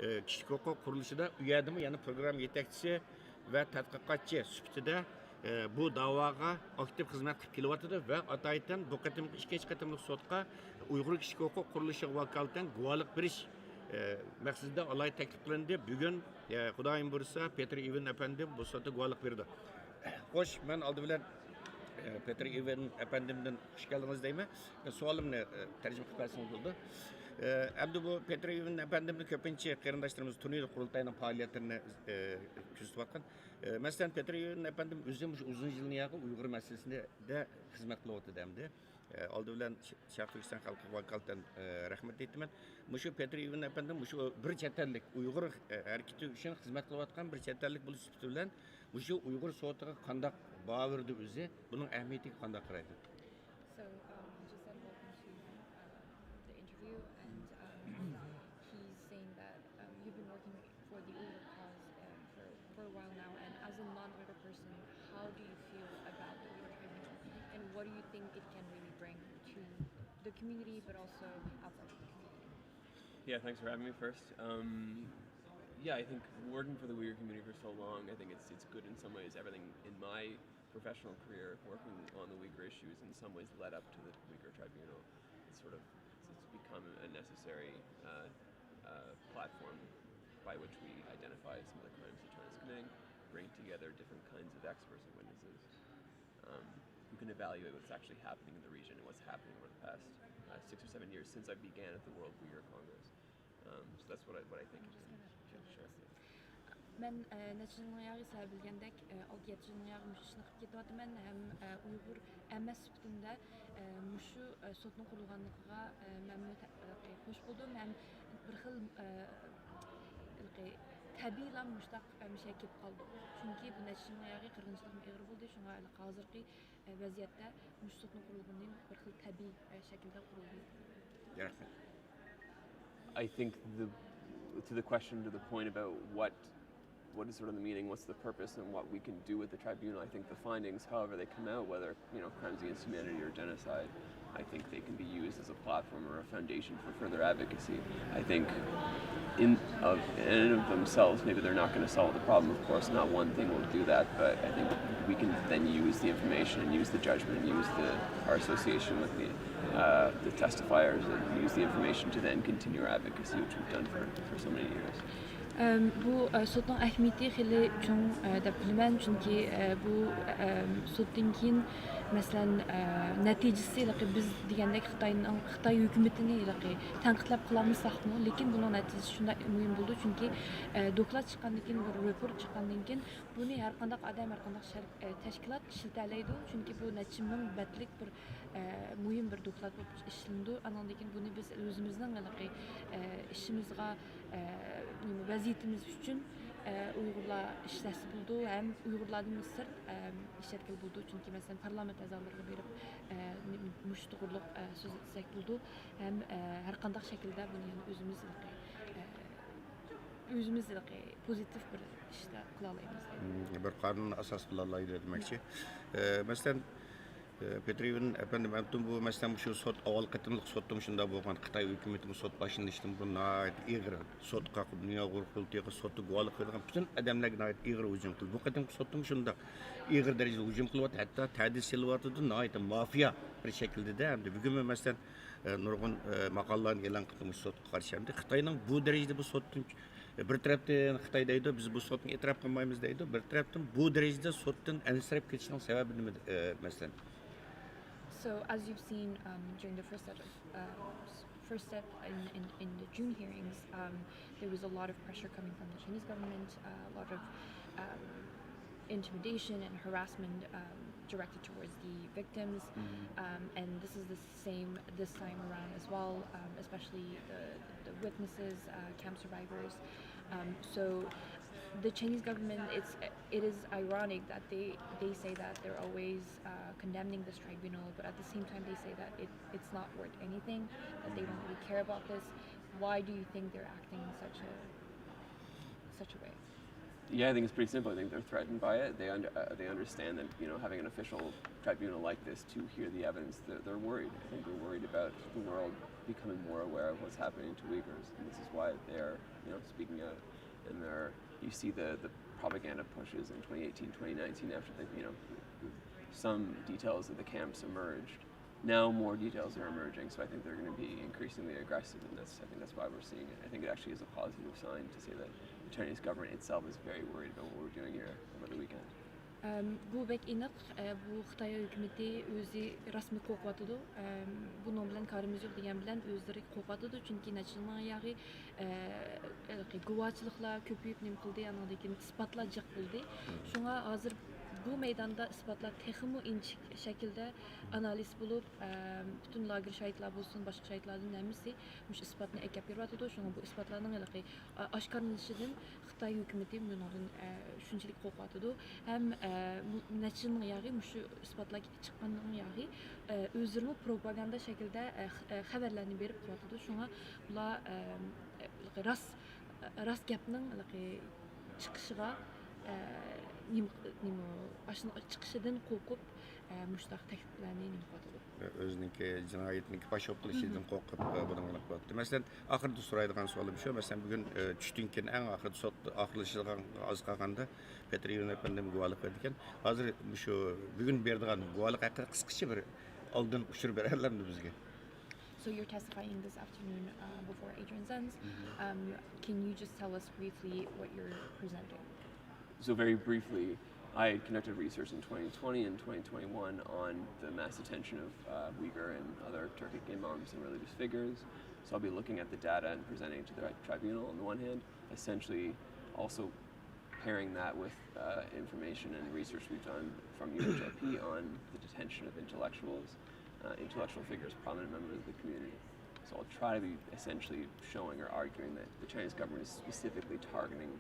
ئە، كىشىلىك ھوقۇق قۇرۇلۇشىدا ئۇ يەردىمۇ يەنە پروگرامما يېتەكچىسى ۋە تەتقىقاتچى سۈپىتىدە، ئە، بۇ داۋاغا ئاكتىپ خىزمەت قىلىپ كېلىۋاتىدۇ ۋە ئاتايتىن بۇ قېتىمقى ئىككىنچى قېتىملىق سوتقا ئۇيغۇر كىشىلىك ھوقۇق قۇرۇلۇشىغا ۋاكالىتەن گۇۋاھلىق بېرىش، ئە، مەقسىتىدە ئالاھىدە تەكلىپ قىلىندى. بۈگۈن، ئە، خۇدايىم بۇيرۇسا، پېتېر ئېۋېن ئەپەندىم بۇ سوتتا گۇۋاھلىق بېرىدۇ. خوش، مەن ئالدى بىلەن، ئە، پېتېر ئېۋېن ئەپەندىمدىن خوش كەلدىڭىز دەيمەن. سوئالىمنى، ئە، تەرجىمە قىلىپ بەرسىڭىز بولىدۇ. ئە، ئەمدى بۇ پېتېر ئېۋېن ئەپەندىمنى كۆپىنچە قېرىنداشلىرىمىز تونۇيدۇ، قۇرۇلتاينىڭ پائالىيەتلىرىنى، ئە، كۆزىتىۋاتقان. ئە، مەسىلەن، پېتېر ئېۋېن ئەپەندىم ئۆزى مۇشۇ ئۇزۇن يىلنى ياقى ئۇيغۇر مەسىلىسىدە خىزمەت قىلىۋاتىدۇ ئەمدى. ئە، ئالدى بىلەن ش-، شەرقىي تۈركىستان خەلقىگە ۋاكالىتەن، ئە، رەھمەت ئېيتىمەن. مۇشۇ پېتېر ئېۋېن ئەپەندىم مۇشۇ بىر چەت ئەللىك ئۇيغۇر، ئە، ھەرىكىتى ئۈچۈن خىزمەت قىلىۋاتقان بىر چەت ئەللىك بولۇش سۈپىتى بىلەن مۇشۇ ئۇيغۇر سوتىغا قانداق باۋۇردى ئۆزى؟ بۇنىڭ ئەھمىيىتىگە قانداق قارايدۇ؟ So, um, he just said welcome to, uh, the interview, and, um, he's saying that, um, you've been working for the Uyghur cause, um, for, for a while now, and as a non-Uyghur person, how do you feel about the Uyghur tribunal, and what do you think it can really bring to the community, but also outside of the community? Yeah, thanks for having me first. Um, yeah, I think working for the Uyghur community for so long, I think it's it's good in some ways. Everything in my professional career working on the Uyghur issues in some ways led up to the Uyghur Tribunal. It's sort of it's become a necessary uh, uh, platform by which we identify some of the crimes that China's committing, bring together different kinds of experts and witnesses um, who and evaluate what's actually happening in the region and what's happening over the past uh, six or seven years since I began at the World Uyghur Congress. Um, so that's what I, what I think. Sure. مەن ئە، نەچچە يىلنىڭ ياغى سىلەر بىلگەندەك ئە، ئالتە يەتتە يىلنىڭ ياغى مۇشۇ ئىشنى قىلىپ كېتىۋاتىمەن ھەم ئە، ئۇيغۇر ئەمەس سۈپىتىمدە ئە، مۇشۇ ئە، سوتنىڭ قۇرۇلغانلىقىغا ئە، مەنمۇ تە- ھېلىقى خوش بولدۇم ھەم بىر خىل ئە، ھېلىقى تەبىئىيلا مۇشۇنداق ئە، مۇشۇ يەرگە كېلىپ قالدۇق. چۈنكى بۇ نەچچە يىلنىڭ ياغى قىرغىنچىلىقمۇ ئېغىر بولدى، شۇڭا ھېلىقى ھازىرقى ئە، ۋەزىيەتتە مۇشۇ سوتنىڭ قۇرۇلغىنى بىر خىل تەبىئىي ئە، شەكىلدە قۇرۇلدى. رەھمەت. I think the to the question, to the point about what what is sort of the meaning, what's the purpose, and what we can do with the tribunal. I think the findings, however they come out, whether you know crimes against humanity or genocide, I think they can be used as a platform or a foundation for further advocacy. I think in of in and of themselves, maybe they're not going to solve the problem. Of course, not one thing will do that, but I think we can then use the information and use the judgment and use the our association with the uh, the testifiers and use the information to then continue our advocacy, which we've done for, for so many years. ئەم، بۇ ئە، سوتنىڭ ئەھمىيىتى خېلى چوڭ ئە، دەپ بىلىمەن، چۈنكى ئە، بۇ ئەم، سوتتىن كېيىن مەسىلەن ئە، نەتىجىسى ھېلىقى بىز دېگەندەك خىتاينىڭ خىتاي ھۆكۈمىتىنى ھېلىقى تەنقىدلەپ قىلالمىساقمۇ، لېكىن بۇنىڭ نەتىجىسى شۇنداق مۇھىم بولىدۇ، چۈنكى ئە، دوكلات چىققاندىن كېيىن، بىر رېپورت چىققاندىن كېيىن بۇنى ھەر قانداق ئادەم، ھەر قانداق شەر ئە، تەشكىلات ئىشلىتەلەيدۇ، چۈنكى بۇ نەچچە مىڭ بەتلىك بىر ئە، مۇھىم بىر دوكلات بولۇپ ئىشلىنىدۇ. ئانىڭدىن كېيىن بۇنى بىز ئۆزىمىزنىڭ ھېلىقى ئە، ئىشىمىزغا ئە، نېمە، ۋەزىيىتىمىز ئۈچۈن ئە، ئۇيغۇرلار ئىشلەتسە بولىدۇ ھەم ئۇيغۇرلاردىن سىرت ئە، ئىشلەتكىلى بولىدۇ، چۈنكى مەسىلەن پارلامېنت ئەزالىرىغا بېرىپ ئە، نېمە، مۇشۇ توغرۇلۇق ئە، سۆز ئېتسەك بولىدۇ ھەم ئە، ھەر قانداق شەكىلدە بۇنى يەنە ئۆزىمىز ھېلىقى ئە، ئۆزىمىز ھېلىقى پوزىتىپ بىر ئىشتا قىلالايمىز. بىر قانۇن ئاساس قىلالايدۇ دېمەكچى. ئە، مەسىلەن، ئە، پېترىۋىن ئەپەندىم، ئەمتىم بۇ مەسىلەن شۇ سوت ئاۋۋال قېتىملىق سوتتىمۇ شۇنداق بولغان. خىتاي ھۆكۈمىتىمۇ سوت باشلىنىشتىن بۇرۇن ناھايىتى ئېغىر سوتقا، دۇنيا ئۇيغۇر قۇرۇلتىيىغا سوتتا گۇۋاھلىق بېرىدىغان پۈتۈن ئادەملەرگە ناھايىتى ئېغىر ھۇجۇم قىلدى. بۇ قېتىمقى سوتتىمۇ شۇنداق ئېغىر دەرىجىدە ھۇجۇم قىلىۋاتىدۇ، ھەتتا تەدىل سېلىۋاتىدۇ، ناھايىتى مافىيا بىر شەكىلدە. ھەمدە بۈگۈنمۇ مەسىلەن ئە، نۇرغۇن ئە، ماقالىلەرنى ئېلان قىلدى مۇشۇ سوتقا قارشى. ئەمدى خىتاينىڭ بۇ دەرىجىدە بۇ سوتتىن، بىر تەرەپتىن خىتاي دەيدۇ، بىز بۇ سوتنى ئېتىراپ قىلمايمىز دەيدۇ، بىر تەرەپتىن بۇ دەرىجىدە سوتتىن ئەنسىرەپ كېتىشنىڭ سەۋەبى نېمە، ئە، مەسىلەن؟ So, as you've seen um, during the first set of uh, s- first step in, in, in the June hearings, um, there was a lot of pressure coming from the Chinese government, uh, a lot of um, intimidation and harassment um, directed towards the victims, um, and this is the same this time around as well, um, especially the, the witnesses, uh, camp survivors. Um, so the Chinese government, it's it is ironic that they they say that they're always uh, condemning this tribunal, but at the same time they say that it, it's not worth anything, that they don't really care about this. Why do you think they're acting in such a such a way? Yeah, I think it's pretty simple. I think they're threatened by it. They under, uh, they understand that you know having an official tribunal like this to hear the evidence, they're, they're worried. I think they're worried about the world becoming more aware of what's happening to Uyghurs, and this is why they're you know speaking out. And they're you see the the propaganda pushes in twenty eighteen, twenty nineteen after the you know some details of the camps emerged. Now more details are emerging, so I think they're going to be increasingly aggressive, and that's I think that's why we're seeing it. I think it actually is a positive sign to say that the Chinese government itself is very worried about what we're doing here over the weekend. ئەم، بۇ بەك ئېنىق. ئە، بۇ خىتاي ھۆكۈمىتى ئۆزى رەسمىي قورقۇۋاتىدۇ. ئەم، بۇنىڭ بىلەن كارىمىز يوق دېگەن بىلەن ئۆزلىرى قورقۇۋاتىدۇ. چۈنكى نەچچە يىلنىڭ ياغى ئە، ھېلىقى گۇۋاچىلىقلار كۆپىيىپ نېمە قىلدى، ئانىڭدىن كېيىن ئىسپاتلار جىق بولدى. شۇڭا ھازىر بۇ مەيداندا ئىسپاتلار تېخىمۇ ئىنچىكە شەكىلدە ئانالىز بولۇپ، ئە، پۈتۈن لاگېر شاھىتلار بولسۇن، باشقا شاھىتلاردىن ھەممىسى مۇشۇ ئىسپاتنى ئەكەپ بېرىۋاتىدۇ. شۇڭا بۇ ئىسپاتلارنىڭ ھېلىقى ئا- ئاشكارىلىنىشىدىن خىتاي ھۆكۈمىتى بۇنىڭدىن ئە، شۇنچىلىك قورقۇۋاتىدۇ. ھەم ئە، مۇ- نەچچە يىلنىڭ ياغى مۇشۇ ئىسپاتلار چىققاندىن ياغى ئە، ئۆزلىرىمۇ پروپاگاندا شەكلىدە ئە، خ- ئە، خەۋەرلەرنى بېرىپ قىلىۋاتىدۇ. شۇڭا بۇلار ئە، ئە، راست ئە، راست گەپنىڭ ھېلىقى چىقىشىغا ئە، نېمە نېمە ئاشۇ چىقىشىدىن قورقۇپ ئە، مۇشۇنداق تەھدىتلەرنى نېمە قىلىۋاتىدۇ. ئۆزىنىڭكى جىنايىتىنىڭكى پاش بولۇپ قېلىشىدىن قورقۇپ بۇنى قىلىۋاتىدۇ. مەسىلەن، ئاخىرىدا سورايدىغان سوئالىم شۇ. مەسىلەن، بۈگۈن ئە، چۈشتىن كېيىن ئەڭ ئاخىرىدا سوت ئاخىرلىشىدىغان ئاز قالغاندا پېتىر ئىۋان ئەپەندىم گۇۋاھلىق بېرىدىكەن. ھازىر شۇ بۈگۈن بېرىدىغان گۇۋاھلىق ھەققىدە قىسقىچە بىر ئالدىن ئۇچۇر بېرەلەمدى بىزگە؟ So you're testifying this afternoon uh, before Adrian Zenz. Um, can you just tell us briefly what you're presenting? So very briefly, I conducted research in twenty twenty and twenty twenty-one on the mass detention of uh, Uyghur and other Turkic imams and religious figures. So I'll be looking at the data and presenting it to the tribunal on the one hand, essentially also pairing that with uh, information and research we've done from U H R P on the detention of intellectuals, uh, intellectual figures, prominent members of the community. So I'll try to be essentially showing or arguing that the Chinese government is specifically targeting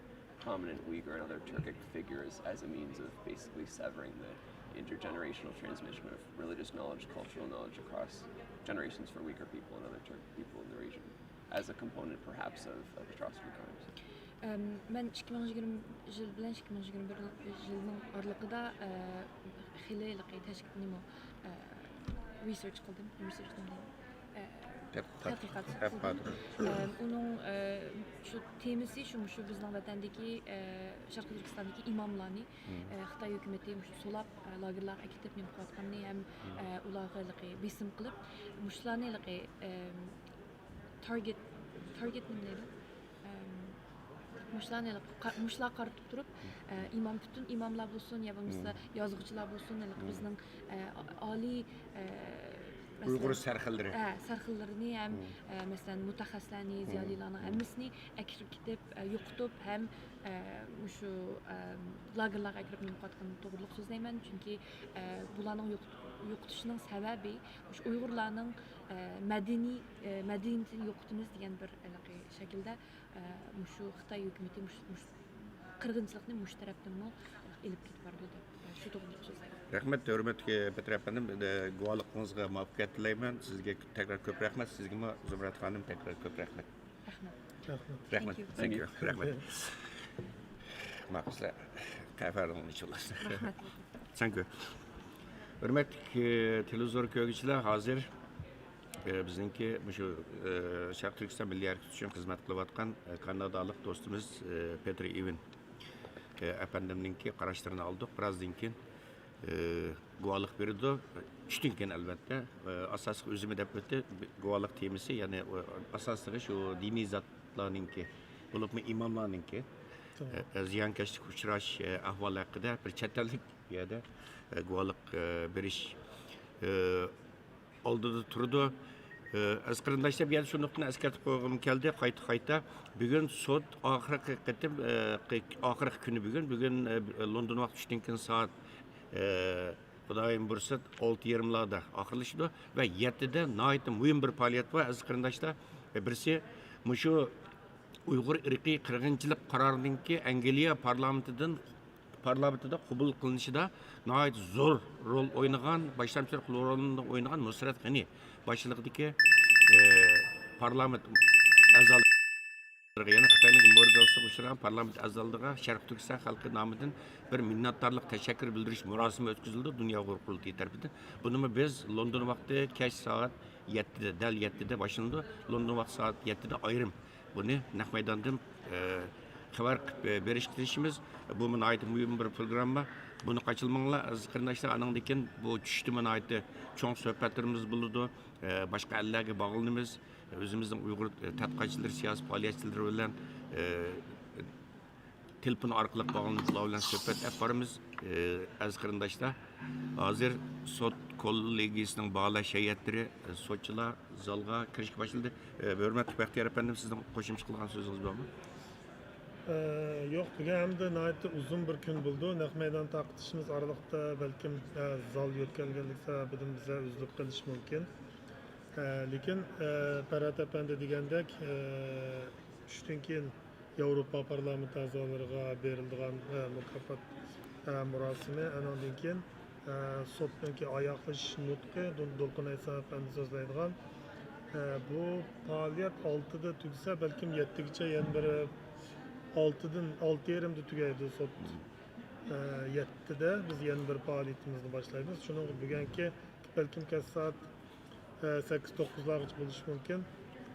prominent Uyghur and other Turkic figures as a means of basically severing the intergenerational transmission of religious knowledge, cultural knowledge across generations for Uyghur people and other Turkic people in the region, as a component perhaps of, of atrocity crimes. مەن ئىككى مىڭ يىگىرمە يىل بىلەن ئىككى مىڭ يىگىرمە بىر يىلنىڭ ئارىلىقىدا خېلى تەشكىل نېمە رېسېرچ قىلدىم، رېسېرچ نېمە دەيمەن؟ تەتقىقات قىلدىم. ئۇنىڭ شۇ تېمىسى شۇ، شۇ بىزنىڭ ۋەتەندىكى، شەرقىي تۈركىستاندىكى ئىماملارنى خىتاي ھۆكۈمىتى مۇشۇ سولاپ، لاگېرلارغا ئەكېتىپ نېمە قىلىۋاتقاننى ھەم ئۇلارغا ھېلىقى بېسىم قىلىپ، مۇشۇلارنى ھېلىقى تارگېت، تارگېت نېمە دەيدۇ؟ مۇشۇلارنى ھېلىقى قا-، مۇشۇلارغا قارىتىپ تۇرۇپ، ئىمام، پۈتۈن ئىماملار بولسۇن يا بولمىسا يازغۇچىلار بولسۇن، ھېلىقى بىزنىڭ ئالىي، مەسىلەن، ئۇيغۇر سەرخىللىرى. سەرخىللىرىنى ھەم مەسىلەن مۇتەخەسسىسلەرنى، زىيالىيلارنى ھەممىسىنى ئەكىرىپ كېتىپ، يوقىتىپ ھەم مۇشۇ لاگېرلارغا ئەكىرىپ نېمە قىلىۋاتقىنى توغرىلىق سۆزلەيمەن. چۈنكى بۇلارنىڭ يوق-، يوقىتىشىنىڭ سەۋەبى مۇشۇ ئۇيغۇرلارنىڭ مەدەنىي، مەدەنىيىتىنى يوقىتىمىز دېگەن بىر ھېلىقى شەكىلدە مۇشۇ خىتاي ھۆكۈمىتى مۇشۇ، مۇشۇ قىرغىنچىلىقنى مۇشۇ تەرەپتىنمۇ ئېلىپ كېتىپ بارىدۇ دەپ شۇ توغرىلىق سۆزلەيمەن. رەھمەت، ھۆرمەتلىك پېتىر ئەپەندىم، گۇۋاھلىقىڭىزغا مۇۋەپپەقىيەت تىلەيمەن. سىزگە تەكرار كۆپ رەھمەت، سىزگىمۇ زۇمرەت خانىم تەكرار كۆپ رەھمەت. رەھمەت. رەھمەت. Thank you. Thank you. رەھمەت. ماقۇل، قەھۋەڭلارنى ئىچىۋالىسىلەر. رەھمەت. Thank you. ھۆرمەتلىك تېلېۋىزور كۆرگۈچىلەر، ھازىر بىزنىڭكى مۇشۇ شەرقىي تۈركىستان مىللىي ھەرىكىتى ئۈچۈن خىزمەت قىلىۋاتقان كانادالىق دوستىمىز پېتىر ئېۋېن ئەپەندىمنىڭكى قاراشلىرىنى ئالدۇق. بىرازدىن كېيىن گۇۋاھلىق بېرىدۇ. چۈشتىن كېيىن، ئەلۋەتتە. ئاساسلىقى ئۆزۈمە دەپ ئۆتتى. گۇۋاھلىق تېمىسى، يەنى ئاساسلىقى شۇ دىنىي زاتلارنىڭكى، بولۇپمۇ ئىماملارنىڭكى زىيانكەشلىككە ئۇچراش ئەھۋالى ھەققىدە بىر چەت ئەللىك بۇ يەردە گۇۋاھلىق بېرىش ئالدىدا تۇرىدۇ. ئەزىز قېرىنداشلار، بۇ يەردە شۇ نۇقتىنى ئەسكەرتىپ قويغۇم كەلدى، قايتا قايتا. بۈگۈن سوت ئاخىرقى قېتىم، ئاخىرقى كۈنى بۈگۈن. بۈگۈن لوندون ۋاقتى چۈشتىن كېيىن سائەت، خۇدايىم بۇيرۇسا، ئالتە يېرىملاردا ئاخىرلىشىدۇ ۋە يەتتىدە ناھايىتى مۇھىم بىر پائالىيەت بار، ئەزىز قېرىنداشلار. بىرسى، مۇشۇ ئۇيغۇر ئىرقىي قىرغىنچىلىق قارارىنىڭكى ئەنگلىيە پارلامېنتىدىن، پارلامېنتىدا قوبۇل قىلىنىشىدا ناھايىتى زور رول ئوينىغان، باشلامچىلىق رولىنى ئوينىغان نۇسرەت غېنى باشچىلىقىدىكى پارلامېنت ئەزالىرى، يەنە خىتاينىڭ ئېمبارگوسىغا ئۇچرىغان پارلامېنت ئەزالىرىغا شەرقىي تۈركىستان خەلقى نامىدىن بىر مىننەتدارلىق، تەشەككۈر بىلدۈرۈش مۇراسىمى ئۆتكۈزۈلدى دۇنيا ئۇيغۇر قۇرۇلتىيى تەرىپىدىن. بۇنىمۇ بىز لوندون ۋاقتى كەچ سائەت يەتتىدە، دەل يەتتىدە باشلىنىدۇ. لوندون ۋاقتى سائەت يەتتىدە ئايرىم بۇنى نەق مەيداندىن خەۋەر قىلىپ بېرىشكە تىرىشىمىز. بۇمۇ ناھايىتى مۇھىم بىر پروگرامما. بۇنى قاچىلىماڭلار، ئەزىز قېرىنداشلار. ئانىڭدىن كېيىن بۇ چۈشتىمۇ ناھايىتى چوڭ سۆھبەتلىرىمىز بولىدۇ. باشقا ئەللەرگە باغلىنىمىز. ئۆزىمىزنىڭ ئۇيغۇر تەتقىقاتچىلىرى، سىياسىي پائالىيەتچىلىرى بىلەن تېلېفون ئارقىلىق باغلىنىپ، ئۇلار بىلەن سۆھبەت ئېلىپ بارىمىز. ئەزىز قېرىنداشلار، ھازىر سوت كوللېگىيىسىنىڭ باھالاش ھەيئەتلىرى، سوتچىلار زالغا كىرىشكە باشلىدى. ھۆرمەتلىك بەختىيار ئەپەندىم، سىزنىڭ قوشۇمچە قىلغان سۆزىڭىز بارمۇ؟ ئە، يوق، بۈگۈن ھەمدە ناھايىتى ئۇزۇن بىر كۈن بولىدۇ. نەق مەيدان تارقىتىشىمىز ئارىلىقتا بەلكىم، ئە، زال يۆتكەلگەنلىك سەۋەبىدىن بىزلەر ئۈزۈلۈپ قېلىشى مۇمكىن. ئە، لېكىن، ئە، پەرھات ئەپەندى دېگەندەك، ئە، چۈشتىن كېيىن ياۋروپا پارلامېنت ئەزالىرىغا بېرىلىدىغان، ئە، مۇكاپات، ئە، مۇراسىمى، ئانىڭدىن كېيىن، ئە، سوتنىڭكى ئاياغلىشىش نۇتقى، دۇ-، دولقۇن ئەيسا ئەپەندى سۆزلەيدىغان. ئە، بۇ پائالىيەت ئالتىدا تۈگىسە، بەلكىم يەتتىگىچە يەنە بىر، ئالتىدىن، ئالتە يېرىمدە تۈگەيدۇ سوت. ئە، يەتتىدە بىز يەنە بىر پائالىيىتىمىزنى باشلايمىز. شۇنىڭغا بۈگۈنكى بەلكىم كەچ سائەت، ئە، سەككىز، توققۇزلارغىچە بولۇشى مۇمكىن.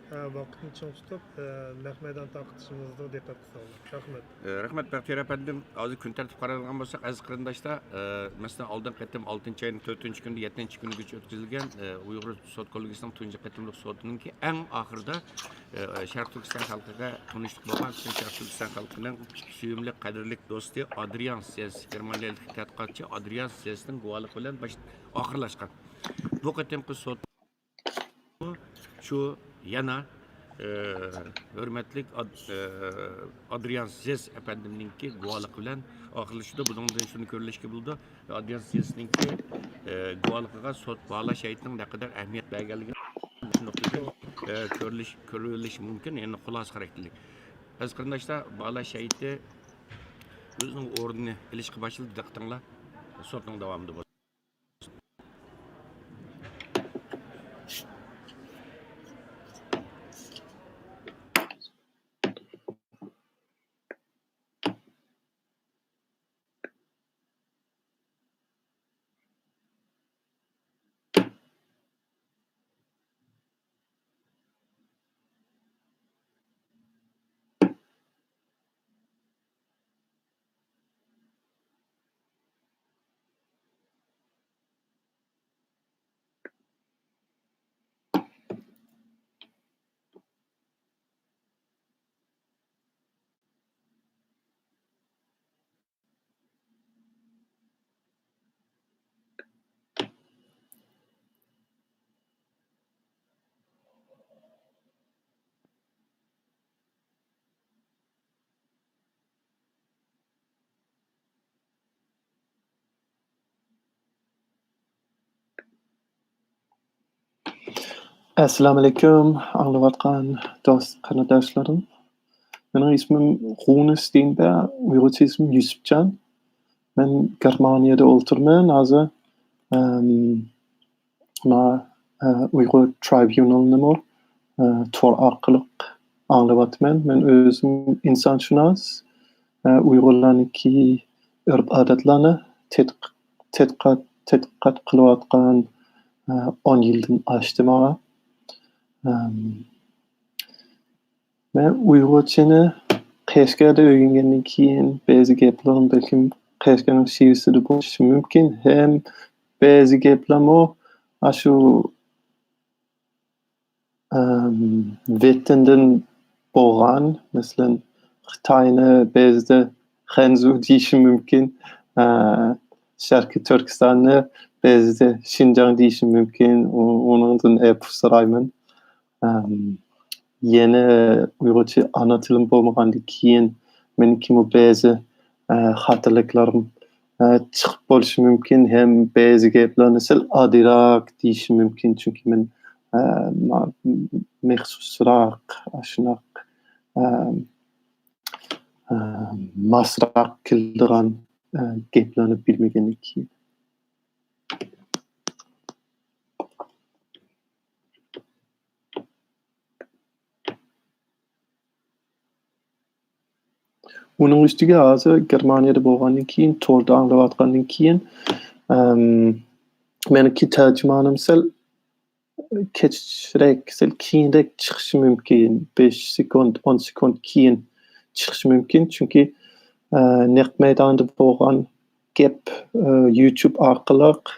ۋاقىتنى چىڭ تۇتۇپ، نەق مەيدان تارقىتىشىمىزغا دىققەت قىلساڭلار. رەھمەت. ئە، رەھمەت، بەختىيار ئەپەندىم. ھازىر كۈن تەرتىپكە قارايدىغان بولساق، ئەزىز قېرىنداشلار، ئە، مەسىلەن، ئالدىنقى قېتىم ئالتىنچى ئاينىڭ تۆتىنچى كۈنىدىن يەتتىنچى كۈنىگىچە ئۆتكۈزۈلگەن، ئە، ئۇيغۇر سوت كوللېگىيىسىنىڭ تۇنجى قېتىملىق سوتىنىڭكى ئەڭ ئاخىرىدا، ئە، شەرقىي تۈركىستان خەلقىگە تونۇشلۇق بولغان، پۈتۈن شەرقىي تۈركىستان خەلقىنىڭ سۆيۈملۈك، قەدىرلىك دوستى ئادرىيان سېس، گېرمانىيەلىك تەتقىقاتچى ئادرىيان سېسنىڭ گۇۋاھلىقى بىلەن باش-، ئاخىرلاشقان. بۇ قېتىمقى سوت شۇ يەنە، ئە، ھۆرمەتلىك ئاد-، ئە، ئادرىيان زېس ئەپەندىمنىڭكى گۇۋاھلىقى بىلەن ئاخىرلىشىدۇ. بۇنىڭدىن شۇنى كۆرۈلۈشكە بولىدۇ، ئادرىيان زېسنىڭكى، ئە، گۇۋاھلىقىغا سوت باھالاش ھەيئىتىنىڭ نەقەدەر ئەھمىيەت بەرگەنلىكى شۇ نۇقتىدىن، ئە، كۆرۈلۈش، كۆرۈلۈشى مۇمكىن، يەنى خۇلاسە خاراكتېرلىك. ئەزىز قېرىنداشلار، باھالاش ھەيئىتى ئۆزىنىڭ ئورنىنى ئېلىشقا باشلىدى، دىققىتىڭلار سوتنىڭ داۋامىدا بولسۇن. ئەسسالامۇئەلەيكۇم، ئاڭلىۋاتقان دوست قېرىنداشلىرىم. مېنىڭ ئىسمىم غۇنى ستېنبەر، ئۇيغۇرچە ئىسمىم يۈسۈپجان. مەن گېرمانىيەدە ئولتۇرىمەن ھازىر. ئەم، ما، ئە، ئۇيغۇر ترىبۇنالنىمۇ، ئە، تور ئارقىلىق ئاڭلىۋاتىمەن. مەن ئۆزۈم ئىنسانشۇناس، ئە، ئۇيغۇرلارنىڭكى ئۆرپ-ئادەتلەرنى تەتقىق-، تەتقىقات، تەتقىقات قىلىۋاتقان، ئە، ئون يىلدىن ئاشتى ماڭا. ئەم، مەن ئۇيغۇرچىنى قەشقەردە ئۆگەنگەندىن كېيىن، بەزى گەپلىرىم بەلكىم قەشقەرنىڭ شېۋىسىدە بولۇشى مۇمكىن، ھەم بەزى گەپلەرمۇ ئاشۇ، ئەم، ۋەتەندىن بولغان، مەسىلەن، خىتاينى بەزىدە خەنزۇ دېيىشى مۇمكىن، ئە، شەرقىي تۈركىستاننى بەزىدە شىنجاڭ دېيىشى مۇمكىن، ئۇ-، ئۇنىڭدىن ئەپۇ سورايمەن. ئەم، يەنە ئۇيغۇرچە ئانا تىلىم بولمىغاندىن كېيىن مېنىڭكىمۇ بەزى، ئە، خاتالىقلىرىم، ئە، چىقىپ بولۇشى مۇمكىن ھەم بەزى گەپلەرنى سەل ئاددىيراق دېيىشىم مۇمكىن، چۈنكى مەن، ئە، ما-، مەخسۇسراق، ئاشۇنداق، ئە، ئە، ماسراق كېلىدىغان، ئە، گەپلەرنى بىلمىگەندىن كېيىن. ئۇنىڭ ئۈستىگە ھازىر گېرمانىيەدە بولغاندىن كېيىن، توردا ئاڭلاۋاتقاندىن كېيىن، ئەم، مېنىڭكى تەرجىمانىم سەل كەچرەك، سەل كېيىنرەك چىقىشى مۇمكىن. بەش سېكۇنت، ئون سېكۇنت كېيىن چىقىشى مۇمكىن. چۈنكى، ئە، نەق مەيداندا بولغان گەپ، ئە، يۇتۇب ئارقىلىق،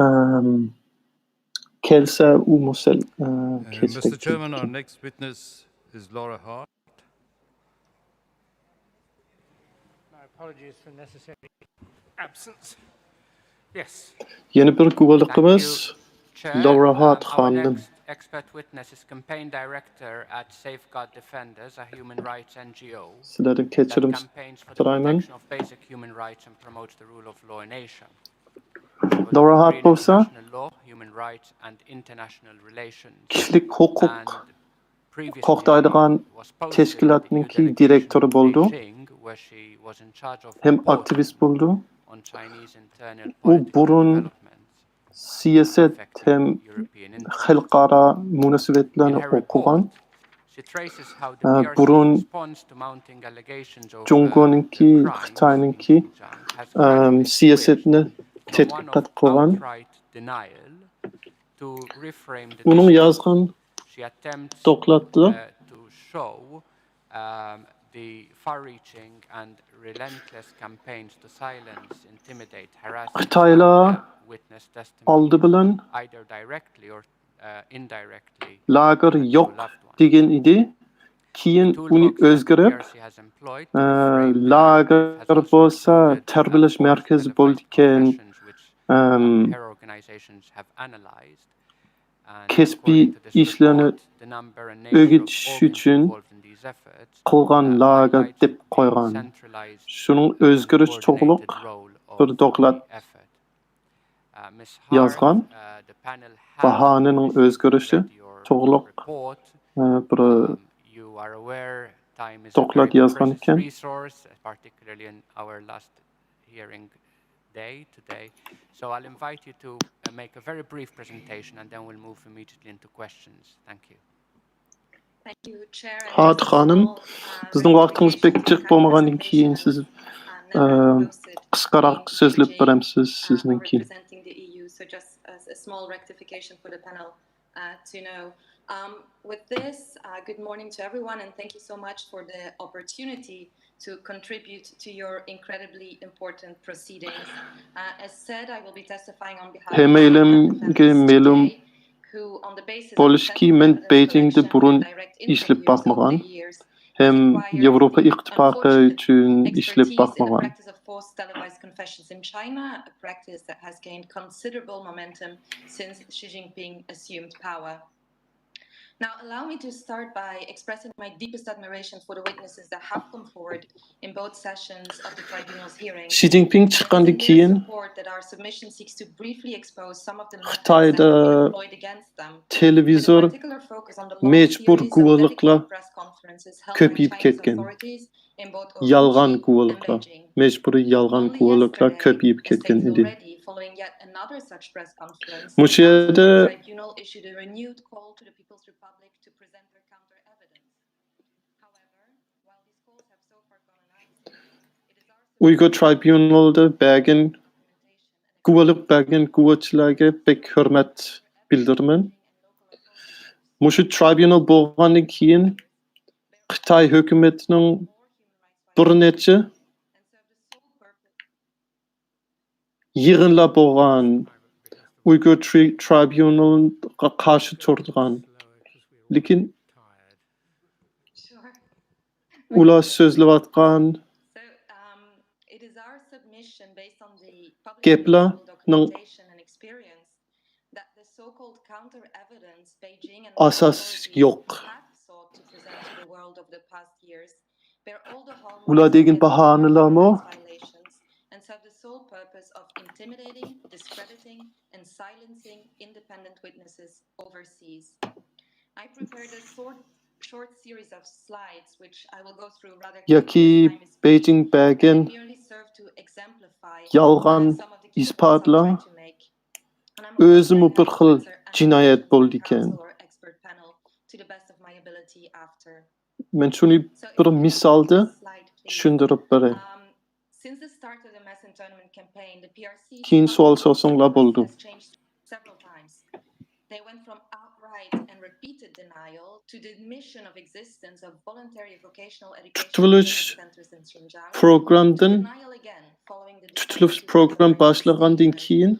ئەم، كەلسە، ئۇمۇ سەل، ئە، Uh, كەچرەك Mister Chairman, our كېلىدىكەن. Next witness is Laura Hart. My apologies for necessary absence. Yes. يەنە بىر گۇۋاھلىقىمىز Thank you, Chair. لورا Um, هارت Our خانىم. Next expert witness is campaign director at Safeguard Defenders, a human rights N G O سىلەردىن that كەچۈرۈم campaigns for the سورايمەن. Protection of basic human rights and promotes the rule of law in Asia. لورا ھارت بولسا، كىشىلىك ھوقۇق قوغدايدىغان تەشكىلاتنىڭكى دىرېكتورى بولىدۇ ھەم ئاكتىۋىست بولىدۇ. ئۇ بۇرۇن سىياسەت ھەم خەلقئارا مۇناسىۋەتلەرنى ئوقۇغان. ئە، بۇرۇن جۇڭگونىڭكى، خىتاينىڭكى، ئەم، سىياسەتنى تەتقىقات قىلغان. ئۇنىڭ يازغان دوكلاتتا خىتايلار ئالدى بىلەن لاگېر يوق دېگەن ئىدى. كېيىن ئۇنى ئۆزگىرىپ، ئە، لاگېر بولسا تەربىيەلەش مەركىزى بولىدىكەن. ئەم، كەسپىي ئىشلارنى ئۆگىتىش ئۈچۈن قىلغان لاگېر دەپ قويغان. شۇنىڭ ئۆزگىرىشى توغرۇلۇق بىر دوكلات يازغان. باھانىنىڭ ئۆزگىرىشى توغرۇلۇق، ئە، بىر دوكلات يازغان ئىكەن. Day today. So I'll invite you to uh, make a very brief presentation and then we'll move immediately into questions. Thank you. ھايات خانىم، بىزنىڭ ۋاقتىمىز بەك جىق بولمىغاندىن كېيىن سىز، ئە، قىسقىراق سۆزلەپ بېرەمسىز سىزنىڭكى. Uh, to know. Um, with this, uh, good morning to everyone, and thank you so much for the opportunity to contribute to your incredibly important proceedings. Uh, as said, I will be testifying on behalf of ھەممەيلەنگە مەلۇم بولۇشىكى، مەن بېيجىڭدە بۇرۇن ئىشلەپ باقمىغان ھەم ياۋروپا ئىتتىپاقى ئۈچۈن ئىشلەپ باقمىغان. Televised confessions in China, a practice that has gained considerable momentum since Xi Jinping assumed power. Now, allow me to start by expressing my deepest admiration for the witnesses that have come forward in both sessions of the tribunal's hearing. شى جىنپىڭ چىققاندىن كېيىن خىتايدا تېلېۋىزور مەجبۇر گۇۋاھلىقلار كۆپىيىپ كەتكەن. يالغان گۇۋاھلىقلار، مەجبۇرىي يالغان گۇۋاھلىقلار كۆپىيىپ كەتكەن ئىدى. مۇشۇ يەردە ئۇيغۇر ترىبۇنالدا بەرگەن گۇۋاھلىق بەرگەن گۇۋاھچىلارغا بەك ھۆرمەت بىلدۈرىمەن. مۇشۇ ترىبۇنال بولغاندىن كېيىن خىتاي ھۆكۈمىتىنىڭ بىر نەچچە يىغىنلار بولغان، ئۇيغۇر ترىبۇنالغا قارشى تۇرىدىغان. لېكىن ئۇلار سۆزلەۋاتقان گەپلەرنىڭ ئاساسى يوق. ئۇلار دېگەن باھانىلارمۇ ياكى بېيجىڭ بەرگەن يالغان ئىسپاتلار ئۆزىمۇ بىر خىل جىنايەت بولىدىكەن. مەن شۇنى بىر مىسالدا چۈشەندۈرۈپ بېرەي. كېيىن سوئال سورىساڭلار بولىدۇ. تۇتۇۋېلىش پروگرامدىن، تۇتۇۋېلىش پروگرام باشلىغاندىن كېيىن،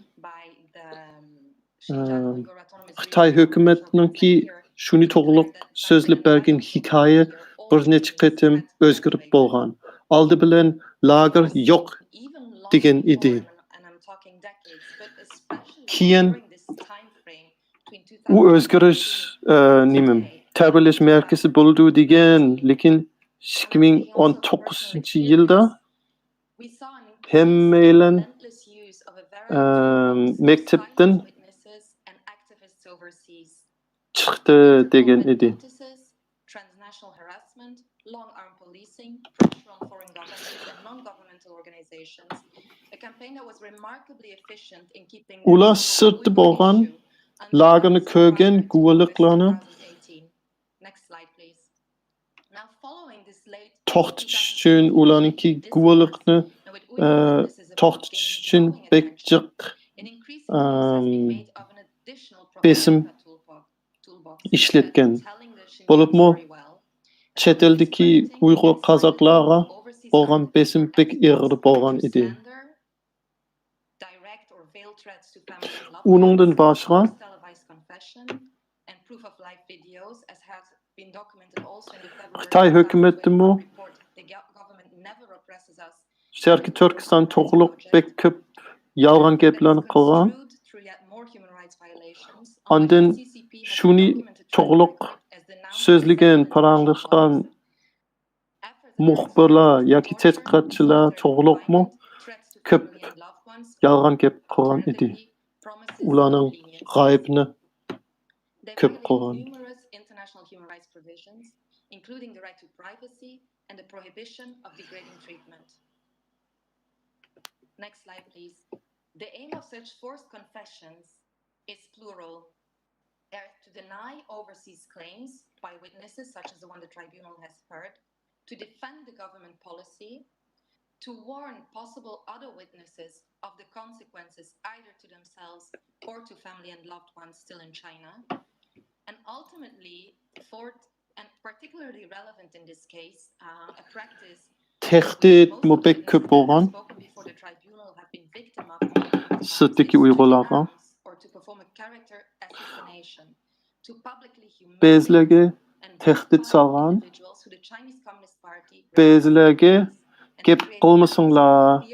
ئە، خىتاي ھۆكۈمەتنىڭكى شۇنى توغرۇلۇق سۆزلەپ بەرگەن ھېكايە بىر نەچچە قېتىم ئۆزگىرىپ بولغان. ئالدى بىلەن لاگېر يوق دېگەن ئىدى. كېيىن ئۇ ئۆزگىرىش، ئە، نېمە، تەربىيەلەش مەركىزى بولىدۇ دېگەن، لېكىن ئىككى مىڭ ئون توققۇزىنچى يىلدا ھەممەيلەن، ئە، مەكتەپتىن چىقتى دېگەن ئىدى. ئۇلار سىرتتا بولغان لاگېرنى كۆرگەن گۇۋاھلىقلارنى توختىتىش ئۈچۈن، ئۇلارنىڭكى گۇۋاھلىقنى، ئە، توختىتىش ئۈچۈن بەك جىق، ئەم، بېسىم ئىشلەتكەن. بولۇپمۇ چەت ئەلدىكى ئۇيغۇر قازاقلارغا بولغان بېسىم بەك ئېغىر بولغان ئىدى. ئۇنىڭدىن باشقا، خىتاي ھۆكۈمىتىمۇ شەرقىي تۈركىستان توغرۇلۇق بەك كۆپ يالغان گەپلەرنى قىلغان. ئاندىن شۇنى توغرۇلۇق سۆزلىگەن، پاراڭلاشقان مۇخبىرلار ياكى تەتقىقاتچىلار توغرۇلۇقمۇ كۆپ يالغان گەپ قىلغان ئىدى. ئۇلارنىڭ غەيىبىنى كۆپ قىلغان. Next slide, please. The aim of such forced confessions is plural. They're to deny overseas claims by witnesses such as the one the tribunal has heard, to defend the government policy, to warn possible other witnesses of the consequences either to themselves or to family and loved ones still in China, and ultimately, fourth, and particularly relevant in this case, uh, a practice تەھدىتمۇ بەك كۆپ بولغان سىرتتىكى ئۇيغۇرلارغا. بەزىلەرگە تەھدىت سالغان، بەزىلەرگە گەپ قىلمىساڭلار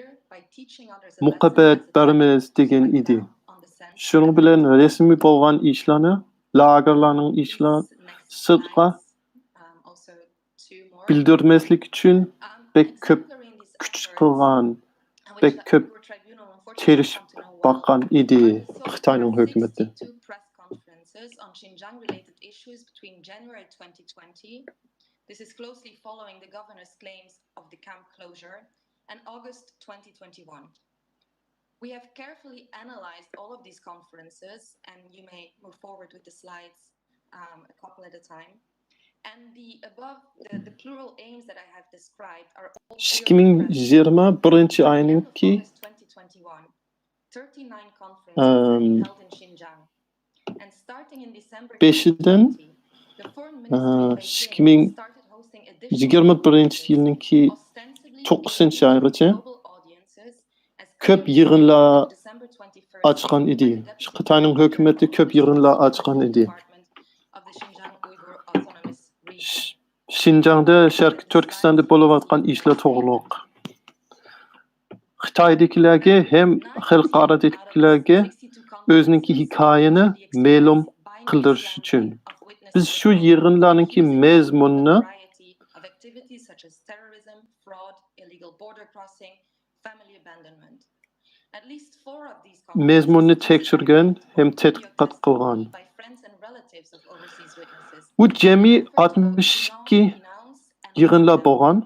مۇكاپات بەرىمىز دېگەن ئىدى. شۇنىڭ بىلەن رەسمىي بولغان ئىشلارنى، لاگېرلارنىڭ ئىشلار سىرتقا بىلدۈرمەسلىك ئۈچۈن بەك كۆپ كۈچ قىلغان، بەك كۆپ تىرىشىپ باققان ئىدى خىتاينىڭ ھۆكۈمىتى. This is closely following the governor's claims of the camp closure and August twenty twenty-one. We have carefully analyzed all of these conferences, and you may move forward with the slides, um, a couple at a time. And the above, the, the plural aims that I have described are all إىككى مىڭ يىگىرمە بىرىنچى ئاينىڭكى، ئىم، بەشىدىن، ئە، ئىككى مىڭ يىگىرمە بىرىنچى يىلنىڭكى توققۇزىنچى ئايغىچە كۆپ يىغىنلار ئاچقان ئىدى. خىتاينىڭ ھۆكۈمىتى كۆپ يىغىنلار ئاچقان ئىدى. شىنجاڭدا، شەرقىي تۈركىستاندا بولۇۋاتقان ئىشلار توغرۇلۇق خىتايدىكىلەرگە ھەم خەلقئارادىكىلەرگە ئۆزىنىڭكى ھېكايىنى مەلۇم قىلدۇرۇش ئۈچۈن. بىز شۇ يىغىنلارنىڭكى مەزمۇنىنى، مەزمۇنىنى تەكشۈرگەن ھەم تەتقىقات قىلغان. بۇ جەمئىي ئاتمىش ئىككى يىغىنلار بولغان.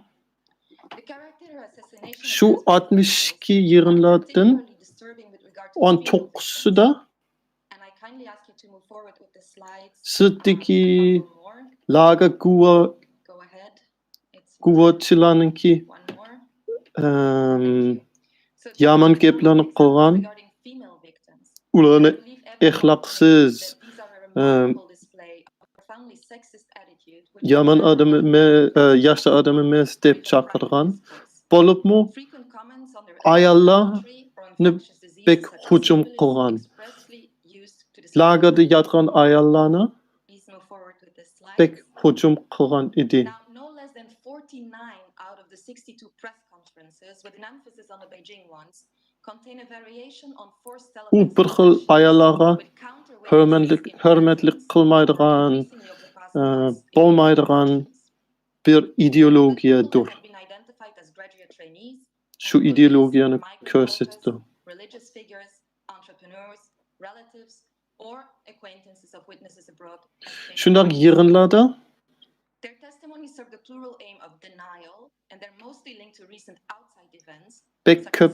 شۇ ئاتمىش ئىككى يىغىنلاردىن ئون توققۇزىدا سىرتتىكى لاگېر گۇۋا-، گۇۋاچىلارنىڭكى، ئەم، يامان گەپلەرنى قىلغان، ئۇلارنى ئەخلاقسىز، ئەم، يامان ئادەم ئەمە-، ئە، ياخشى ئادەم ئەمەس دەپ چاقىرغان، بولۇپمۇ ئاياللارنى بەك ھۇجۇم قىلغان، لاگېردا ياتقان ئاياللارنى بەك ھۇجۇم قىلغان ئىدى. ئۇ بىر خىل ئاياللارغا ھۆرمەتلىك، ھۆرمەتلىك قىلمايدىغان، ئە، بولمايدىغان بىر ئىدېئولوگىيەدۇر. شۇ ئىدېئولوگىيەنى كۆرسىتىدۇ. شۇنداق يىغىنلاردا بەك كۆپ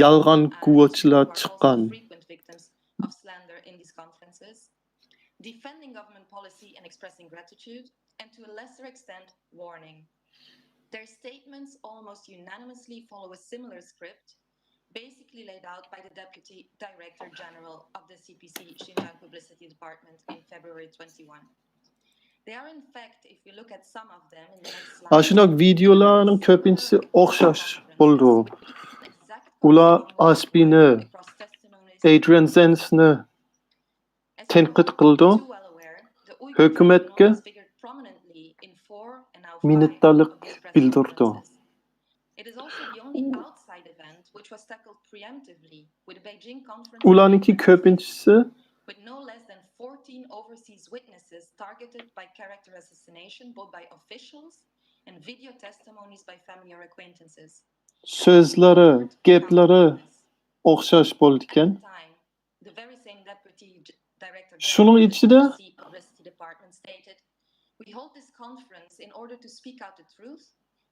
يالغان گۇۋاچىلار چىققان. basically laid out by the Deputy Director General of the C P C Xinjiang Publicity Department in February twenty-one. They are, in fact, if we look at some of them in the next slide, ئاشۇنداق ۋىدېئولارنىڭ كۆپىنچىسى ئوخشاش بولىدۇ. ئۇلار ئاسپىنى، ئەيدرىيەن زېنسنى تەنقىد قىلىدۇ، ھۆكۈمەتكە مىننەتدارلىق بىلدۈرىدۇ. ئۇلارنىڭكى كۆپىنچىسى سۆزلىرى، گەپلىرى ئوخشاش بولىدىكەن. شۇنىڭ ئىچىدە We hold this conference in order to speak out the truth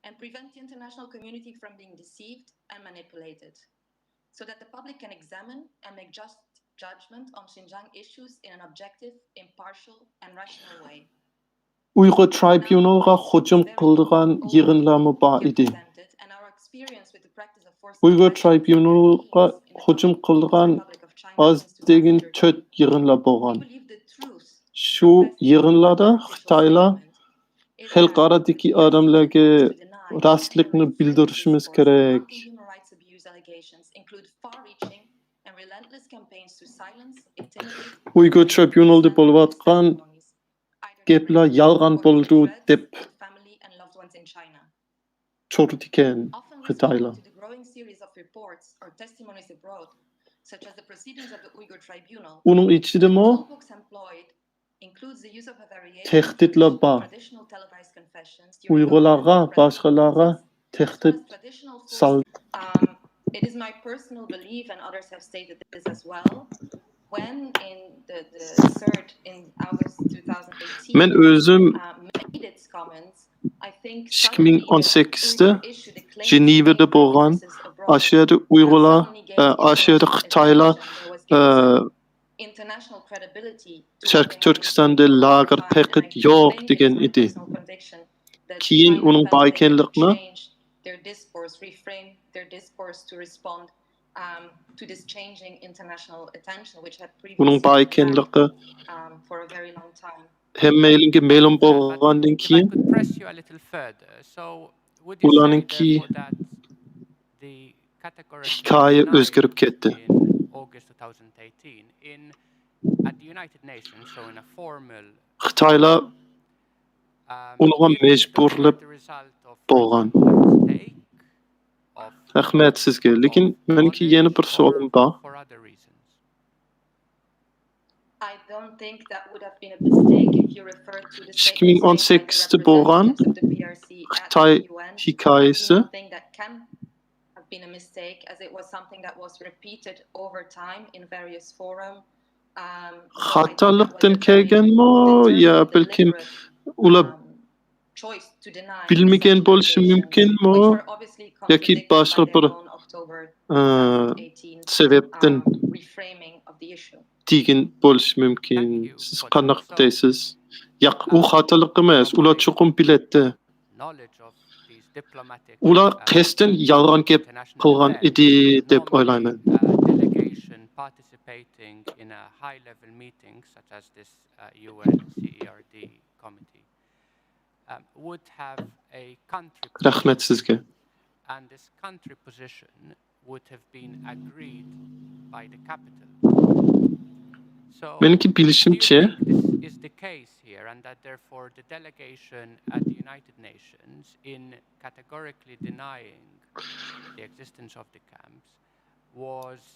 and prevent the international community from being deceived and manipulated, so that the public can examine and make just judgment on Xinjiang issues in an objective, impartial, and rational way. ئۇيغۇر ترايبۇنالغا ھۇجۇم قىلىدىغان يىغىنلارمۇ بار ئىدى. ئۇيغۇر ترايبۇنالغا ھۇجۇم قىلىدىغان ئاز دېگەن تۆت يىغىنلار بولغان. شۇ يىغىنلاردا خىتايلار خەلقئارادىكى ئادەملەرگە راستلىقنى بىلدۈرۈشىمىز كېرەك. ئۇيغۇر ترايبۇنالدا بولۇۋاتقان گەپلەر يالغان بولىدۇ دەپ چورىدىكەن خىتايلار. ئۇنىڭ ئىچىدىمۇ تەھدىتلەر بار. ئۇيغۇرلارغا، باشقىلارغا تەھدىت سال. It is my personal belief, and others have stated this as well. When in the, the third in August two thousand eighteen, مەن ئۆزۈم uh, made its comments, I think ئىككى مىڭ ئون سەككىزدە جېنېۋىدە بولغان، ئاشۇ يەردە ئۇيغۇرلار، ئە، ئاشۇ يەردە خىتايلار، ئە، شەرقىي تۈركىستاندا لاگېر پەقەت يوق دېگەن ئىدى. كېيىن ئۇنىڭ بار ئىكەنلىكىنى، ئۇنىڭ بار ئىكەنلىكى ھەممەيلەنگە مەلۇم بولغاندىن كېيىن، ئۇلارنىڭكى ھېكايە ئۆزگىرىپ كەتتى. خىتايلار ئۇنىڭغا مەجبۇرلاپ بولغان. رەھمەت سىزگە. لېكىن مېنىڭكى يەنە بىر سوئالىم بار. ئىككى مىڭ ئون سەككىزدە بولغان خىتاي ھېكايىسى خاتالىقتىن كەلگەنمۇ يا بەلكىم ئۇلار بىلمىگەن بولۇشى مۇمكىنمۇ ياكى باشقا بىر، ئە، سەۋەبتىن دېگەن بولۇشى مۇمكىن. سىز قانداق دەيسىز؟ ياق، ئۇ خاتالىق ئەمەس، ئۇلار چوقۇم بىلەتتى. ئۇلار قەستەن يالغان گەپ قىلغان ئىدى دەپ ئويلايمەن. رەھمەت سىزگە. مېنىڭكى بىلىشىمچە،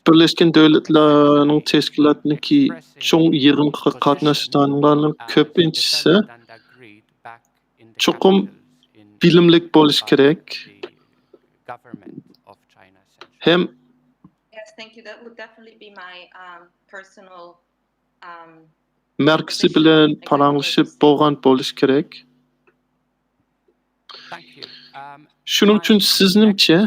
بىرلەشكەن دۆلەتلەرنىڭ تەشكىلاتىنىڭكى چوڭ يىغىنغا قاتناشقانلارنىڭ كۆپىنچىسى چوقۇم بىلىملىك بولۇش كېرەك. ھەم ماركسى بىلەن پاراڭلىشىپ بولغان بولۇش كېرەك. شۇنىڭ ئۈچۈن سىزنىڭچە،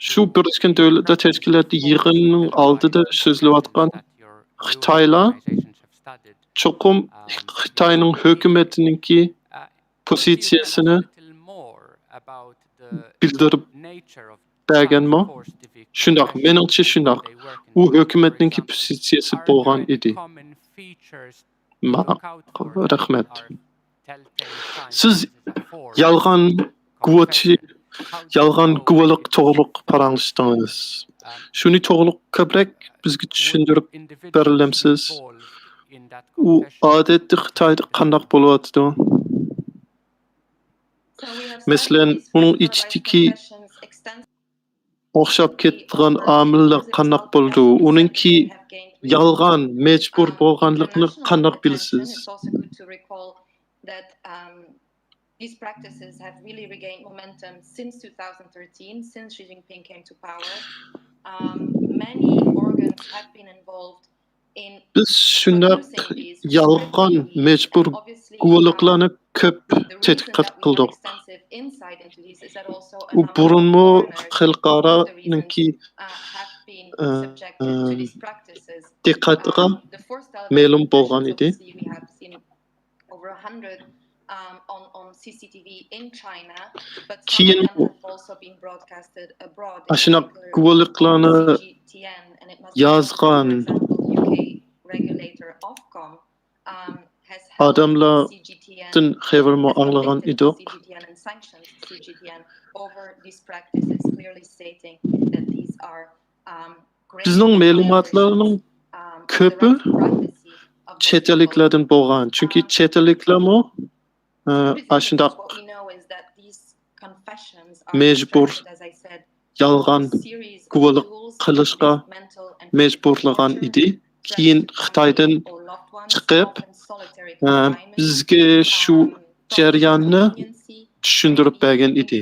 شۇ بىرلەشكەن دۆلەتلەر تەشكىلاتى يىغىنىنىڭ ئالدىدا سۆزلەۋاتقان خىتايلار چوقۇم خىتاينىڭ ھۆكۈمىتىنىڭكى پوزىتسىيەسىنى بىلدۈرۈپ بەرگەنمۇ؟ شۇنداق، مېنىڭچە شۇنداق. ئۇ ھۆكۈمەتنىڭكى پوزىتسىيەسى بولغان ئىدى. ماقۇل، رەھمەت. سىز يالغان گۇۋاچى، يالغان گۇۋالىق توغرۇلۇق پاراڭلىشتىڭىز. شۇنى توغرۇلۇق كۆپرەك بىزگە چۈشەندۈرۈپ بېرەلەمسىز؟ ئۇ ئادەتتە خىتايدا قانداق بولۇۋاتىدۇ؟ مەسىلەن، ئۇنىڭ ئىچىدىكى ئوخشاپ كېتىدىغان ئامىللار قانداق بولىدۇ؟ ئۇنىڭكى يالغان، مەجبۇر بولغانلىقىنى قانداق بىلىسىز؟ These practices have really regained momentum since two thousand thirteen, since Xi Jinping came to power. Um, many organs have been involved in بىز شۇنداق يالغان مەجبۇر گۇۋالىقلارنى كۆپ تەتقىقات قىلدۇق. ئۇ بۇرۇنمۇ خەلقئارانىڭكى ئە، ئە، دىققىتىغا مەلۇم بولغان ئىدى. كېيىن ئاشۇنداق گۇۋالىقلارنى يازغان ئادەملەردىن خەۋەرمۇ ئاڭلىغان ئىدۇق. بىزنىڭ مەلۇماتلارنىڭ كۆپى چەت ئەللىكلەردىن بولغان. چۈنكى چەت ئەللىكلەرمۇ، ئە، ئاشۇنداق مەجبۇر يالغان گۇۋالىق قىلىشقا مەجبۇرلىغان ئىدى. كېيىن خىتايدىن چىقىپ، ئە، بىزگە شۇ جەرياننى چۈشەندۈرۈپ بەرگەن ئىدى.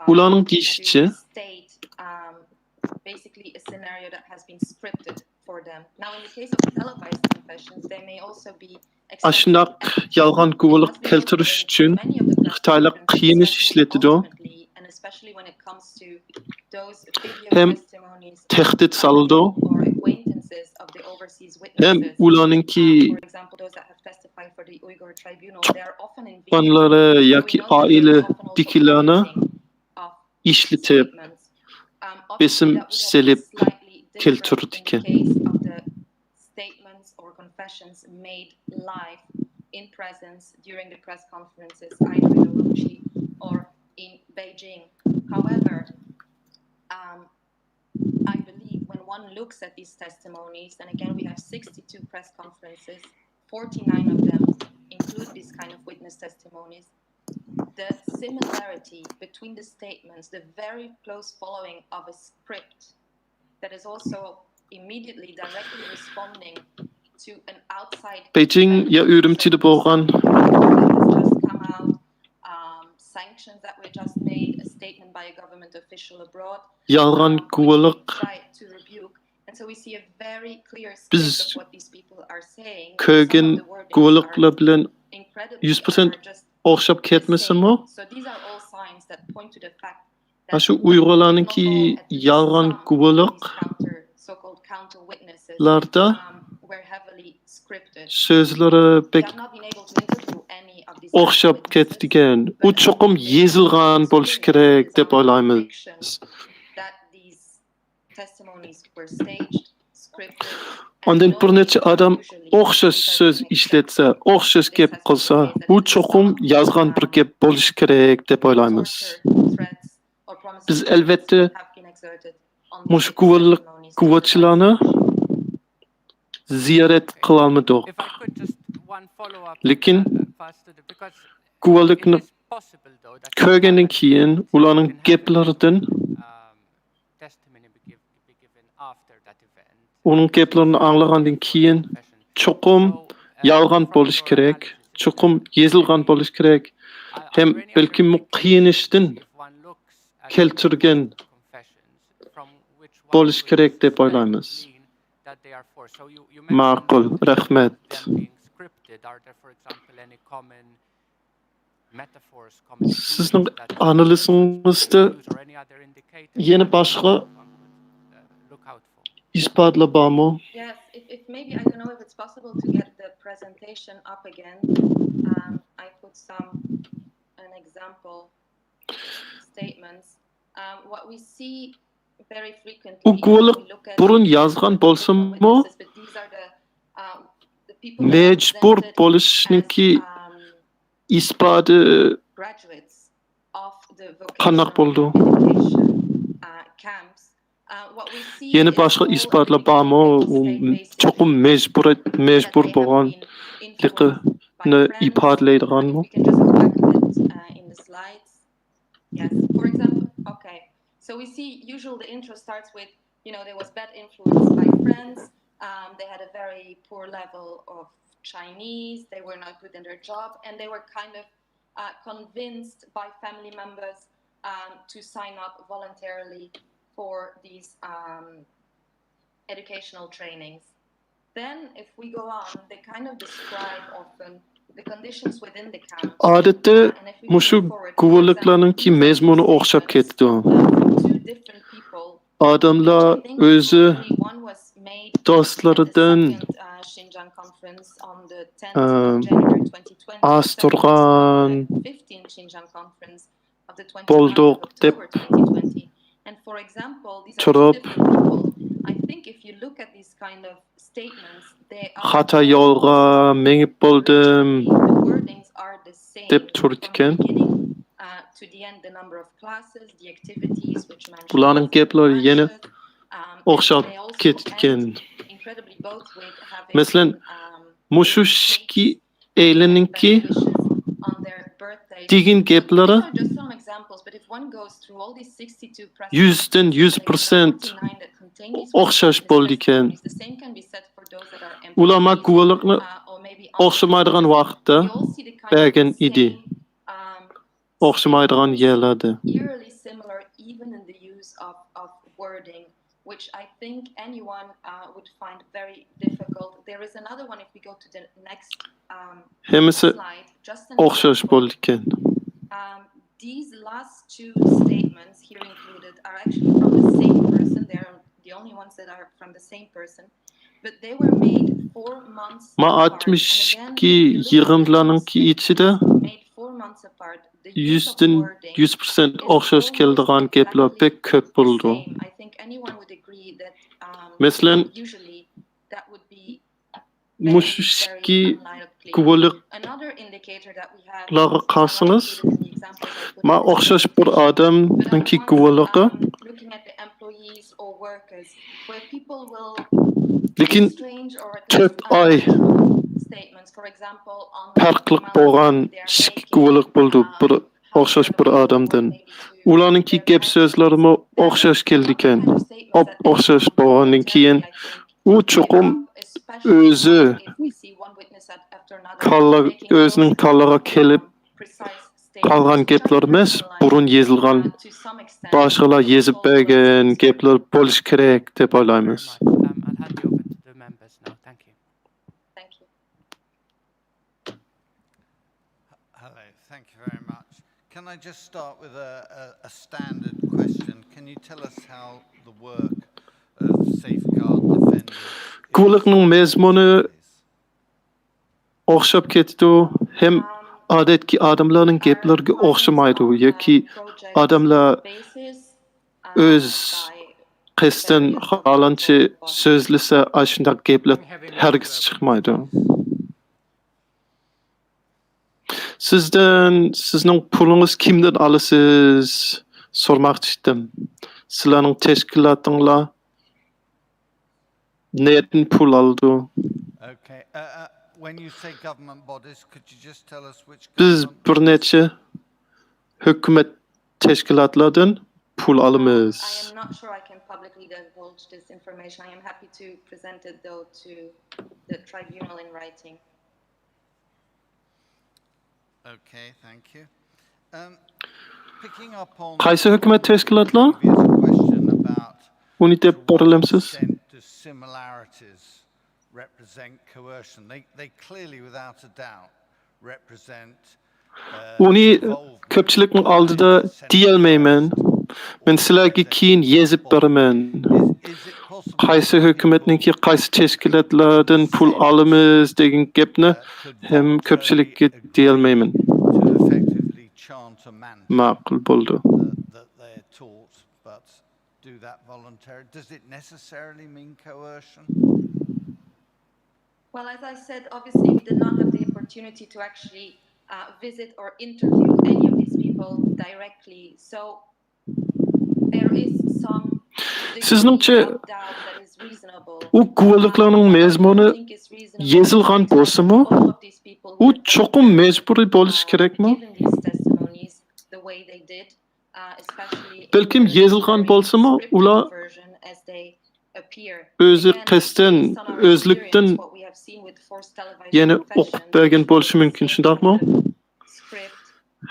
ئۇلارنىڭ دېيىشىچە، ئاشۇنداق يالغان گۇۋالىق كەلتۈرۈش ئۈچۈن خىتايلار قىيىنىش ئىشلىتىدۇ. ھەم تەھدىت سالىدۇ. ھەم ئۇلارنىڭكى تۇغقانلىرى ياكى ئائىلىدىكىلەرنى ئىشلىتىپ، بېسىم سېلىپ كەلتۈرىدىكەن. Statements or confessions made live in presence during the press conferences, either in Urumqi or in Beijing. However, um, I believe when one looks at these testimonies, and again, we have sixty-two press conferences, forty-nine of them include these kind of witness testimonies. The similarity between the statements, the very close following of a script that is also immediately directly responding to an outside بېيجىڭ يا ئۈرۈمچىدە بولغان. That has just come out, um, sanctions that were just made, a statement by a government official abroad. يالغان گۇۋالىق. Try to rebuke. And so we see a very clear script of what these people are saying. كۆرگەن گۇۋالىقلار بىلەن يۈز پىرسەنت ئوخشاپ كەتمىسىمۇ، مانا شۇ ئۇيغۇرلارنىڭكى يالغان گۇۋالىقلاردا سۆزلىرى بەك ئوخشاپ كېتىدىكەن. ئۇ چوقۇم يېزىلغان بولۇشى كېرەك دەپ ئويلايمىز. ئاندىن بىر نەچچە ئادەم ئوخشاش سۆز ئىشلەتسە، ئوخشاش گەپ قىلسا، بۇ چوقۇم يازغان بىر گەپ بولۇشى كېرەك دەپ ئويلايمىز. بىز ئەلۋەتتە مۇشۇ گۇۋاھلىق، گۇۋاچىلارنى زىيارەت قىلالمىدۇق. لېكىن گۇۋاھلىقنى كۆرگەندىن كېيىن ئۇلارنىڭ گەپلىرىدىن ئۇنىڭ گەپلىرىنى ئاڭلىغاندىن كېيىن، چوقۇم يالغان بولۇش كېرەك، چوقۇم يېزىلغان بولۇش كېرەك ھەم بەلكىممۇ قىينىشتىن كەلتۈرگەن بولۇش كېرەك دەپ ئويلايمىز. ماقۇل، رەھمەت. سىزنىڭ ئانالىزىڭىزدا يەنە باشقا ئىسپاتلار بارمۇ؟ Yes, if, if maybe I don't know if it's possible to get the presentation up again. Um, I put some an example statements. Um, what we see very frequently, ئۇ گۇۋاھلىق بۇرۇن يازغان بولسىمۇ، مەجبۇر بولۇشنىڭكى ئىسپاتى قانداق بولىدۇ؟ يەنە باشقا ئىسپاتلار بارمۇ؟ ئۇ چوقۇم مەجبۇر، مەجبۇر بولغانلىقىنى ئىپادىلەيدىغانمۇ؟ Yes, for example, okay. So we see usually the intro starts with, you know, there was bad influence by friends. Um, they had a very poor level of Chinese. They were not good in their job, and they were kind of uh, convinced by family members um, to sign up voluntarily for these um, educational trainings. Then, if we go on, they kind of describe often the conditions within the camps. ئادەتتە مۇشۇ گۇۋاھلىقلارنىڭكى مەزمۇنى ئوخشاپ كېتىدۇ. ئادەملەر ئۆزى دوستلىرىدىن ئاز تۇرغان بولدۇق دەپ تۇرۇپ، خاتا يولغا مېڭىپ بولدۇم دەپ تۇرىدىكەن. بۇلارنىڭ گەپلىرى يەنە ئوخشاپ كېتىدىكەن. مەسىلەن، مۇشۇ ئىككى ئەيلىنىڭكى دېگەن گەپلىرى يۈزدىن يۈز پىرسەنت ئوخشاش بولىدىكەن. ئۇلار ما گۇۋاھلىقنى ئوخشىمايدىغان ۋاقىتتا بەرگەن ئىدى. ئوخشىمايدىغان يەرلەردە. Eerily similar even in the use of, of wording, which I think anyone uh, would find very difficult. There is another one if we go to the next um, ھەممىسى slide. Just an ئوخشاش example. بولىدىكەن. Um, these last two statements here included are actually from the same person. They're the only ones that are from the same person. But they were made four months ما ئاتمىش ئىككى يىغىندىلارنىڭكى ئىچىدە يۈزدىن يۈز پىرسەنت ئوخشاش كېلىدىغان گەپلەر بەك كۆپ بولىدۇ. مەسىلەن، مۇشۇ ئىككى گۇۋاھلىقلارغا قارىسىڭىز، ما ئوخشاش بىر ئادەمنىڭكى گۇۋاھلىقى، لېكىن تۆت ئاي پەرقلىق بولغان ئىككى گۇۋاھلىق بولىدۇ بىر ئوخشاش بىر ئادەمدىن. ئۇلارنىڭكى گەپ سۆزلىرىمۇ ئوخشاش كېلىدىكەن. ئوپ-ئوخشاش بولغاندىن كېيىن، ئۇ چوقۇم ئۆزى كاللا، ئۆزىنىڭ كاللىغا كېلىپ قالغان گەپلەر ئەمەس، بۇرۇن يېزىلغان، باشقىلار يېزىپ بەرگەن گەپلەر بولۇشى كېرەك دەپ ئويلايمىز. I'll hand you over to the members now. Thank you. Thank you. Hello, thank you very much. Can I just start with a, a, a standard question? Can you tell us how the work of Safeguard Defenders گۇۋاھلىقنىڭ مەزمۇنى ئوخشاپ كېتىدۇ، ھەم ئادەتتىكى ئادەملەرنىڭ گەپلىرىگە ئوخشىمايدۇ ياكى ئادەملەر ئۆز قەستەن خالىغانچە سۆزلىسە، ئاشۇنداق گەپلەر ھەرگىز چىقمايدۇ. سىزدىن سىزنىڭ پۇلىڭىز كىمدىن ئالىسىز سورىماقچى ئىدىم. سىلەرنىڭ تەشكىلاتىڭلار نەدىن پۇل ئالىدۇ؟ Okay. Uh, uh, when you say government bodies, could you just tell us which بىز government بىر نەچچە ھۆكۈمەت تەشكىلاتلاردىن پۇل ئالىمىز. I am not sure I can publicly divulge this information. I am happy to present it, though, to the tribunal in writing. Okay, thank you. Um, picking up on قايسى ھۆكۈمەت تەشكىلاتلار؟ Previous question about ئۇنى دەپ بېرەلەمسىز؟ To what extent do similarities represent coercion? They, they clearly, without a doubt, represent ئۇنى كۆپچىلىكنىڭ ئالدىدا دېيەلمەيمەن. مەن سىلەرگە كېيىن يېزىپ بېرىمەن. قايسى ھۆكۈمەتنىڭكى، قايسى تەشكىلاتلاردىن پۇل ئالىمىز دېگەن گەپنى ھەم كۆپچىلىككە دېيەلمەيمەن. ماقۇل بولىدۇ. That they're taught, but do that voluntarily. Does it necessarily mean coercion? Well, as I said, obviously we did not have the opportunity to actually uh, visit or interview any of these people directly. So there is some degree سىزنىڭچە of doubt that is reasonable. ئۇ گۇۋاھلىقلارنىڭ مەزمۇنى I think it's reasonable يېزىلغان to بولسىمۇ، all of these people ئۇ were چوقۇم مەجبۇرىي بولۇشى uh, كېرەكمۇ؟ given these testimonies the way they did, uh, especially in بەلكىم their يېزىلغان very بولسىمۇ، scripted ئۇلار version as they appear. ئۆزى Again, قەستەن، based on our ئۆزلۈكتىن experience, what we have seen with forced televised يەنە ئوقۇپ confessions, بەرگەن which بولۇشى was مۇمكىن، included شۇنداقمۇ؟ in the script,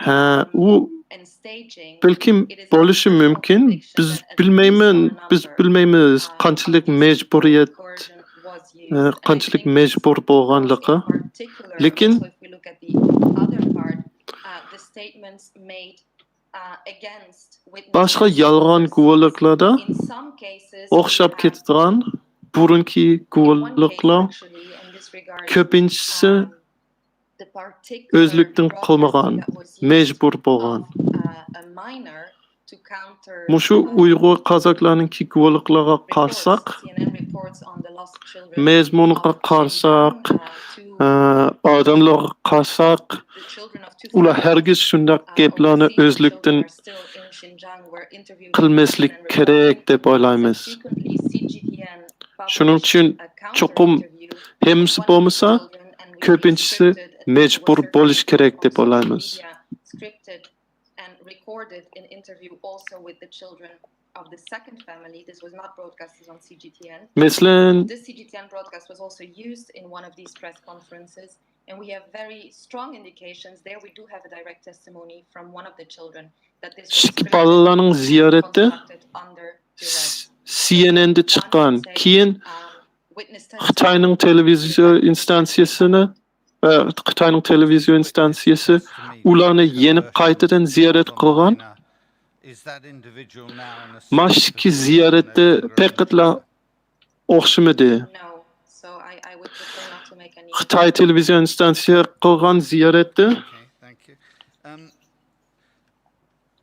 um, ئۇ and staging, بەلكىم it is بولۇشى not a مۇمكىن. contradiction بىز that appears بىلمەيمەن، on a بىز number بىلمەيمىز uh, قانچىلىك of these مەجبۇرىيەت، coercion was ئە، used. And I قانچىلىك think this مەجبۇر goes بولغانلىقى. In particular لېكىن also if we look at the other part, uh, the statements made uh, against witnesses باشقا يالغان گۇۋاھلىقلاردا in some cases ئوخشاپ we have كېتىدىغان بۇرۇنقى in one case گۇۋاھلىقلار actually in this regard كۆپىنچىسى um, the particular ئۆزلۈكتىن broadcasting قىلمىغان، that was used مەجبۇر of بولغان. uh, a minor to counter مۇشۇ uh, ئۇيغۇر قازاكلارنىڭكى گۇۋاھلىقلارغا قارىساق، reports, C N N reports on the lost children مەزمۇنغا of قارىساق، Xinjiang, uh, to ئە، ئادەملارغا قارىساق، the children of two ئۇلار thousand ھەرگىز شۇنداق گەپلەرنى ئۆزلۈكتىن قىلماسلىق كېرەك دەپ ئويلايمىز. شۇنىڭ ئۈچۈن چوقۇم ھەممىسى بولمىسا، كۆپىنچىسى مەجبۇر بولۇشى كېرەك دەپ ئويلايمىز. And recorded in interview also with the children of the second family. This was not broadcasted on C G T N. مەسىلەن، This C G T N broadcast was also used in one of these press conferences, and we have very strong indications there. We do have a direct testimony from one of the children that this was ئىككى بالىلارنىڭ زىيارىتى conducted under duress. سي ئېن ئېن دە چىققان. كېيىن Um, witness خىتاينىڭ تېلېۋىزىيە ئىنستانسىيەسىنى، ئە، خىتاينىڭ تېلېۋىزىيە ئىنستانسىيەسى ئۇلارنى يەنە قايتىدىن زىيارەت قىلغان. مانا شۇ ئىككى زىيارەتتە پەقەتلا ئوخشىمىدى. No. So I, I would prefer not to make any خىتاي تېلېۋىزىيە ئىنستانسىيە قىلغان زىيارەتتە Okay, thank you. Um,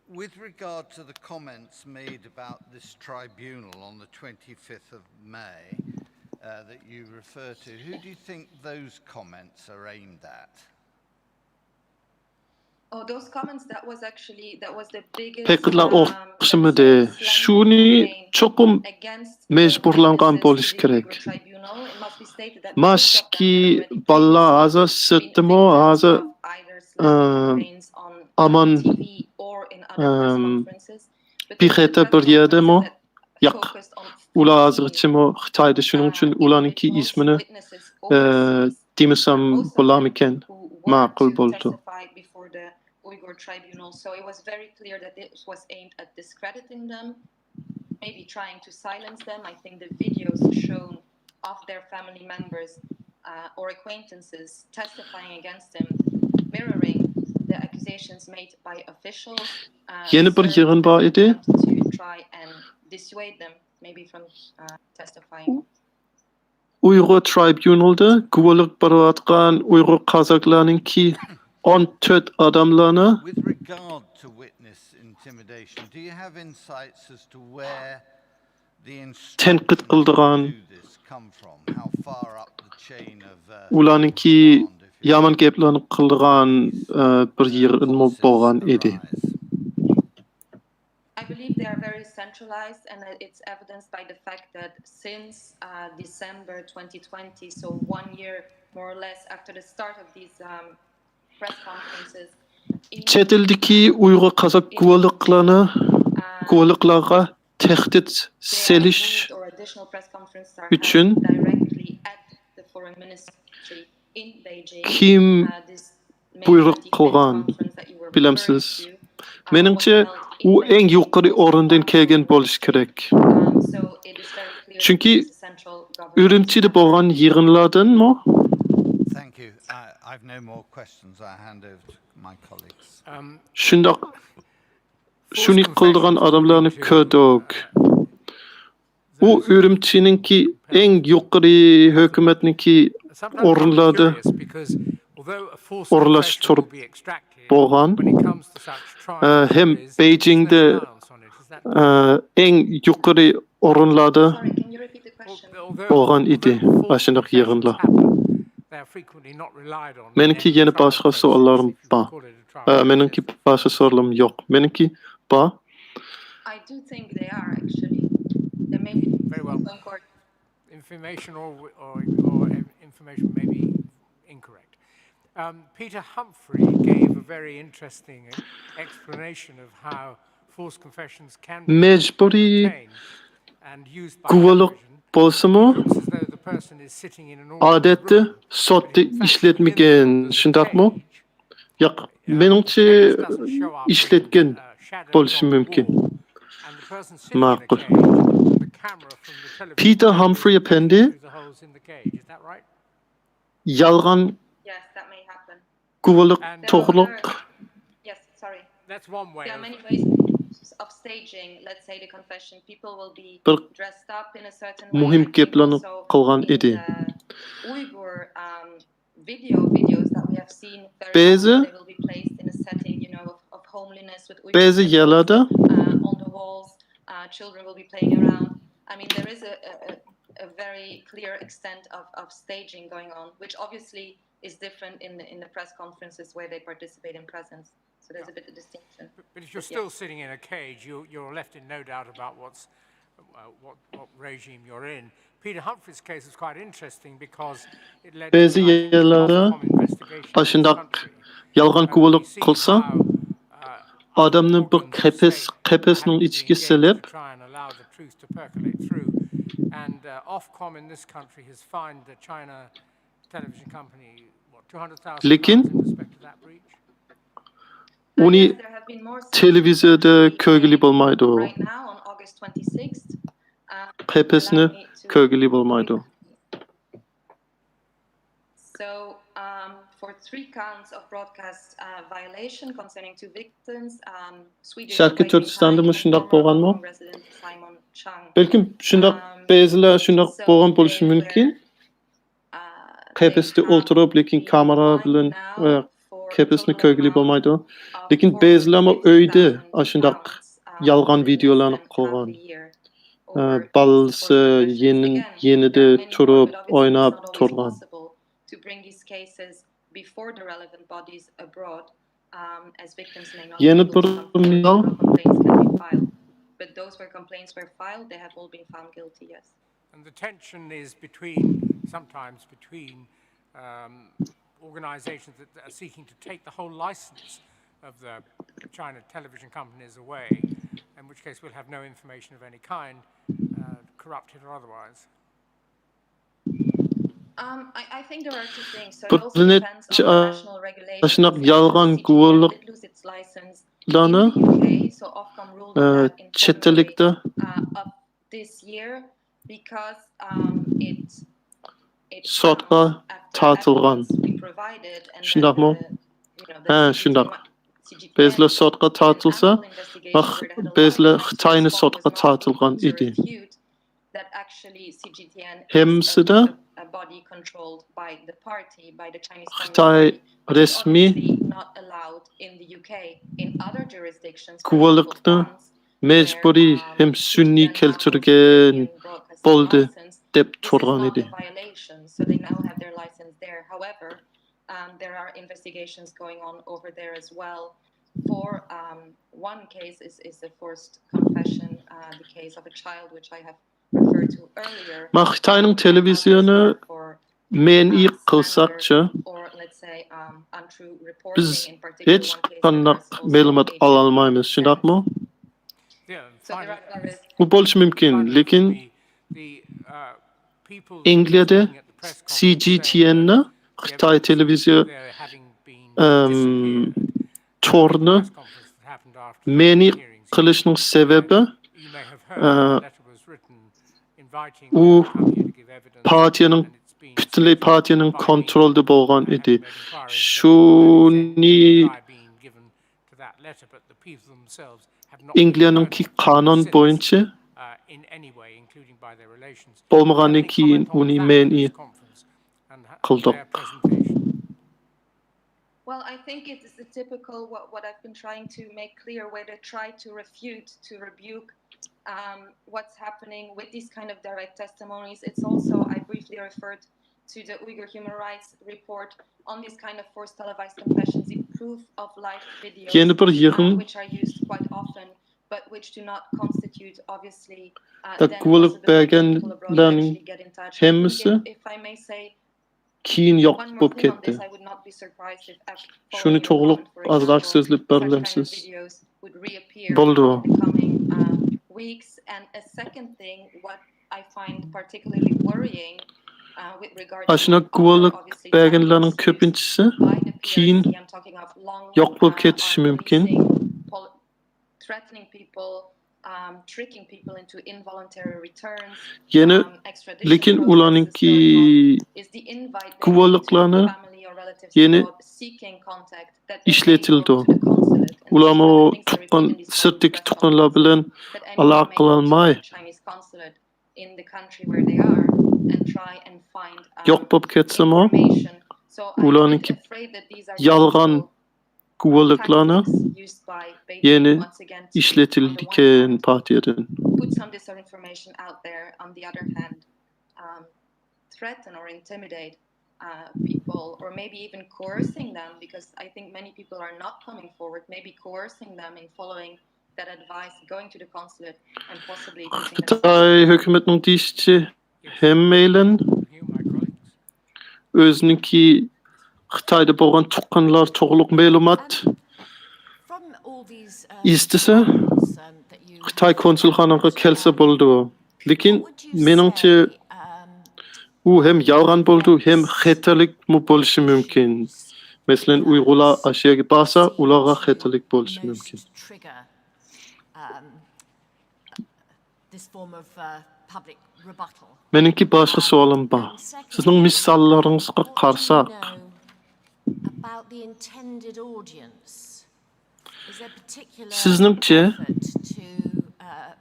with regard to the comments made about this tribunal on the twenty-fifth of May uh, that you refer to, who do you think those comments are aimed at? Oh, those comments, that was actually, that was the biggest, پەقەتلا um, ئوخشىمىدى. let's say, slang شۇنى campaign چوقۇم against مەجبۇرلانغان witnesses بولۇشى to the كېرەك. Uyghur Tribunal. It must be stated that مانا most of them شۇكى have already بالىلار previously ھازىر been سىرتتىمۇ، victims ھازىر، of either ئە، slang campaigns on, uh, ئامان، T V or in other press ئەم، conferences. But this is a بىخەتەر press بىر يەردىمۇ conference that ياق. focused on ئۇلار fourteen ھازىرغىچىمۇ خىتايدا، شۇنىڭ ئۈچۈن ئۇلارنىڭكى ئىسمىنى، ئە، دېمىسەم بولارمىكەن؟ ماقۇل بولىدۇ. Uyghur Tribunal. So it was very clear that this was aimed at discrediting them, maybe trying to silence them. I think the videos shown of their family members uh, or acquaintances testifying against them, mirroring the accusations made by officials, uh, يەنە بىر يىغىن بار ئىدى. to try and dissuade them, maybe from uh, testifying. ئۇيغۇر ترايبيۇنالدا گۇۋاھلىق بېرىۋاتقان ئۇيغۇر قازاكلارنىڭكى ئون تۆت ئادەملەرنى With regard to witness intimidation, do you have insights as to where the تەنقىد instructions قىلىدىغان، to do this come from? How far up the chain of uh, ئۇلارنىڭكى command, if you يامان like, گەپلەرنى قىلىدىغان، ئە، بىر يىغىنمۇ بولغان ئىدى. I believe they are very centralized, and uh, it's evidenced by the fact that since uh, December twenty twenty, so one year more or less after the start of these um, press conferences, in چەت ئەلدىكى ئۇيغۇر قازاك گۇۋاھلىقلارنى، گۇۋاھلىقلارغا تەھدىت سېلىش ئۈچۈن كىم بۇيرۇق قىلغان بىلەمسىز؟ مېنىڭچە، ئۇ ئەڭ يۇقىرى ئورۇندىن كەلگەن بولۇشى كېرەك. چۈنكى ئۈرۈمچىدە بولغان يىغىنلاردىنمۇ؟ Thank you. I, I've no more questions. I hand over to my colleagues. Um, شۇنداق، شۇنى قىلىدىغان ئادەملەرنى كۆردۇق. ئۇ ئۈرۈمچىنىڭكى ئەڭ يۇقىرى ھۆكۈمەتنىڭكى ئورۇنلاردا ئورۇنلاشتۇرۇپ بولغان، ئە، ھەم بېيجىڭدە، ئە، ئەڭ يۇقىرى ئورۇنلاردا بولغان ئىدى ئاشۇنداق يىغىنلار. مېنىڭكى يەنە باشقا سوئاللىرىم بار. ئە، مېنىڭكى باشقا سوئاللىرىم يوق. مېنىڭكى بار. I do think they are, actually. There may be some court Information or, or, or information may be incorrect. Um, Peter Humphrey gave a very interesting explanation of how false confessions can be مەجبۇرىي obtained and used by گۇۋاھلىق television. بولسىمۇ، It looks as though the person is sitting in an ordinary ئادەتتە room, سوتتا ئىشلەتمىگەن، شۇنداقمۇ؟ ياق، مېنىڭچە ئىشلەتكەن بولۇشى مۇمكىن. ماقۇل. پېتېر ھامفرى ئەپەندى يالغان Yes, that may happen. گۇۋاھلىق There توغرۇلۇق are- Yes, sorry. That's one way There are of many ways of staging, let's say, the confession. People will be بىر dressed up in a certain way. مۇھىم I think گەپلەرنى also قىلغان in ئىدى. The Uyghur, um, video videos that we have seen very بەزى often, they will be placed in a setting, you know, of, of homeliness with Uyghur بەزى symbols, يەرلەردە uh, on the walls. Uh, children will be playing around. I mean, there is a, a, a a very clear extent of, of staging going on, which obviously is different in the, in the press conferences where they participate in presence. So there's a bit of distinction. But if you're Yes. still sitting in a cage, you, you're left in no doubt about what's, uh, what, what regime you're in. Peter Humphrey's case is quite interesting because it led to بەزى the يەرلەردە Ofcom investigation in this ئاشۇنداق country. يالغان And گۇۋاھلىق we've seen قىلسا how, uh, ئادەمنى بىر Organ قەپەس state قەپەسنىڭ had to be ئىچىگە engaged سېلىپ to try and allow the truth to percolate through. And uh, Ofcom in this country has fined the China television company, what, two hundred thousand لېكىن pounds in respect to that breach? ئۇنى Yes, there have been more تېلېۋىزىيەدە sanctions كۆرگىلى بولمايدۇ. Right now on August twenty-sixth. Uh, قەپەسنى allow me to كۆرگىلى بولمايدۇ. So, um, for three counts of broadcast uh, violation concerning two victims, um, Swedish شەرقىي تۈركىستاندا مۇشۇنداق بولغانمۇ؟ بەلكىم شۇنداق بەزىلەر شۇنداق بولغان بولۇشى مۇمكىن. قەپەستە ئولتۇرۇپ، لېكىن كامېرا بىلەن، ئە، قەپەسنى كۆرگىلى بولمايدۇ. لېكىن بەزىلەرمۇ ئۆيدە ئاشۇنداق يالغان ۋىدىيولارنى قىلغان. ئە، بالىسى يېنى-، يېنىدا تۇرۇپ، ئويناپ تۇرغان. To bring these cases before the relevant bodies abroad, um, as victims may not يەنە be بىر able to come forward, مىسال. No complaints can be filed. But those where complaints were filed, they have all been found guilty, yes. And the tension is between, sometimes between, um, organizations that are seeking to take the whole license of the China television companies away, in which case we'll have no information of any kind, uh, corrupted or otherwise. Um, I, I think there are two things. So it بىر also depends نەچچە on the national regulations. ئاشۇنداق يالغان C G T N did lose its license in گۇۋاھلىقلارنى، the U K, so Ofcom ruled ئە، that in چەت February ئەللىكتە uh, of this year because um, it, it سوتقا found, after تارتىلغان. Evidence we provided and that شۇنداقمۇ؟ the, you know, ھە، the شۇنداق. C G T N بەزىلەر سوتقا did an تارتىلسا، ample investigation ماخ-، where they had a lot بەزىلەر of خىتاينى facts, سوتقا focused on تارتىلغان to ئىدى. refute that actually C G T N is a, ھەممىسىدە a, a body controlled by the party, by the Chinese Communist خىتاي Party, which is رەسمىي obviously not allowed in the U K. In other jurisdictions, for example, گۇۋاھلىقنى France, مەجبۇرىي ھەم سۈنئىي كەلتۈرگەن بولدى دەپ تۇرغان ئىدى. So they now have their license there. However, um, there are investigations going on over there as well. For um, one case is, is the forced confession, uh, the case of a child which I have referred to earlier. ما خىتاينىڭ تېلېۋىزىيونى مەنئى قىلساقچە، Or let's say, um, untrue بىز reporting in particular. ھېچ قانداق مەلۇمات ئالالمايمىز، شۇنداقمۇ؟ Yeah, So there finally, are, there is بۇ بولۇشى مۇمكىن، finally, لېكىن the, the, uh, people ئەنگلىيەدە speaking at the press conference C G T N نى خىتاي تېلېۋىزىيە they're having been ئەم، disappeared. تورىنى Press conference that happened after the مەنئى hearings. قىلىشنىڭ سەۋەبى، You may have uh, heard a letter was written inviting ئۇ Hamya to give evidence, پارتىيەنىڭ، and it's been پۈتۈنلەي پارتىيەنىڭ كونترولىدا بولغان ئىدى. Inquiry شۇنى reply being given to that letter, but the people themselves have not been ئەنگلىيەنىڭكى heard of قانۇن since, بويىچە uh, in any way, including by their relations. بولمىغاندىن Any كېيىن comment on ئۇنى that مەنئى press conference and ha- قىلدۇق. Their presentation? Well, I think it is the typical what, what I've been trying to make clear, where they try to refute, to rebuke um, what's happening with these kind of direct testimonies. It's also, I briefly referred to the Uyghur Human Rights Report on these kind of forced televised confessions, the proof of life videos, Yana bir yig'in uh, which are used quite often, but which do not constitute, obviously, uh, then guvohlik also the political abroad to berganlarning actually get in touch. I think hammasi if, if I may say, keyin yo'q one more bo'lib thing on ketdi. This, I would not be surprised if af- Shuni following to'g'riliq on, for ozroq example, so'zlab such kind of berarmisiz? Videos would reappear Bo'ldi. In the coming um, weeks. And a second thing, what I find particularly worrying uh, with regard to Ashuna guvohlik berganlarning ko'pinchisi keyin yo'q bo'lib ketishi mumkin. Threatening people, um, tricking people into involuntary returns. Yana lekin ularningki guvohliklari yana ishlatildi. Ularmi tuqqan sirtdagi tuqqanlar bilan aloqa qilolmay in the country where they are and try and find um, yo'q bo'lib ketsimi, information. So I'm a bit ularningki afraid that these are yolg'on typical guvohliklarni tactics used by Beijing yana once again to, on the one ishlatilgan hand, partiyadan. Put some disinformation out there, on the other hand, um, threaten or intimidate uh, people, or maybe even coercing them, because I think many people are not coming forward, maybe coercing them in following that advice, going to the consulate and possibly putting them Xitoy hukumatining deyishicha, hammaylan o'ziniki Xitoyda bo'lgan tuqqanlar to'g'riliq ma'lumot istasa, Xitoy konsulxonaga kelsa bo'ldi. Lekin meningcha, u ham yolg'on bo'ldi, ham xatolikmi bo'lishi mumkin. Masalan, Uyg'urlar Osiyoga borsa, ularga xatolik bo'lishi mumkin. This form of uh, public rebuttal. Meningki boshqa savolim bor. Sizning misollaringizga qarasak, About the intended audience. Is there particular Sizningcha? Effort to uh,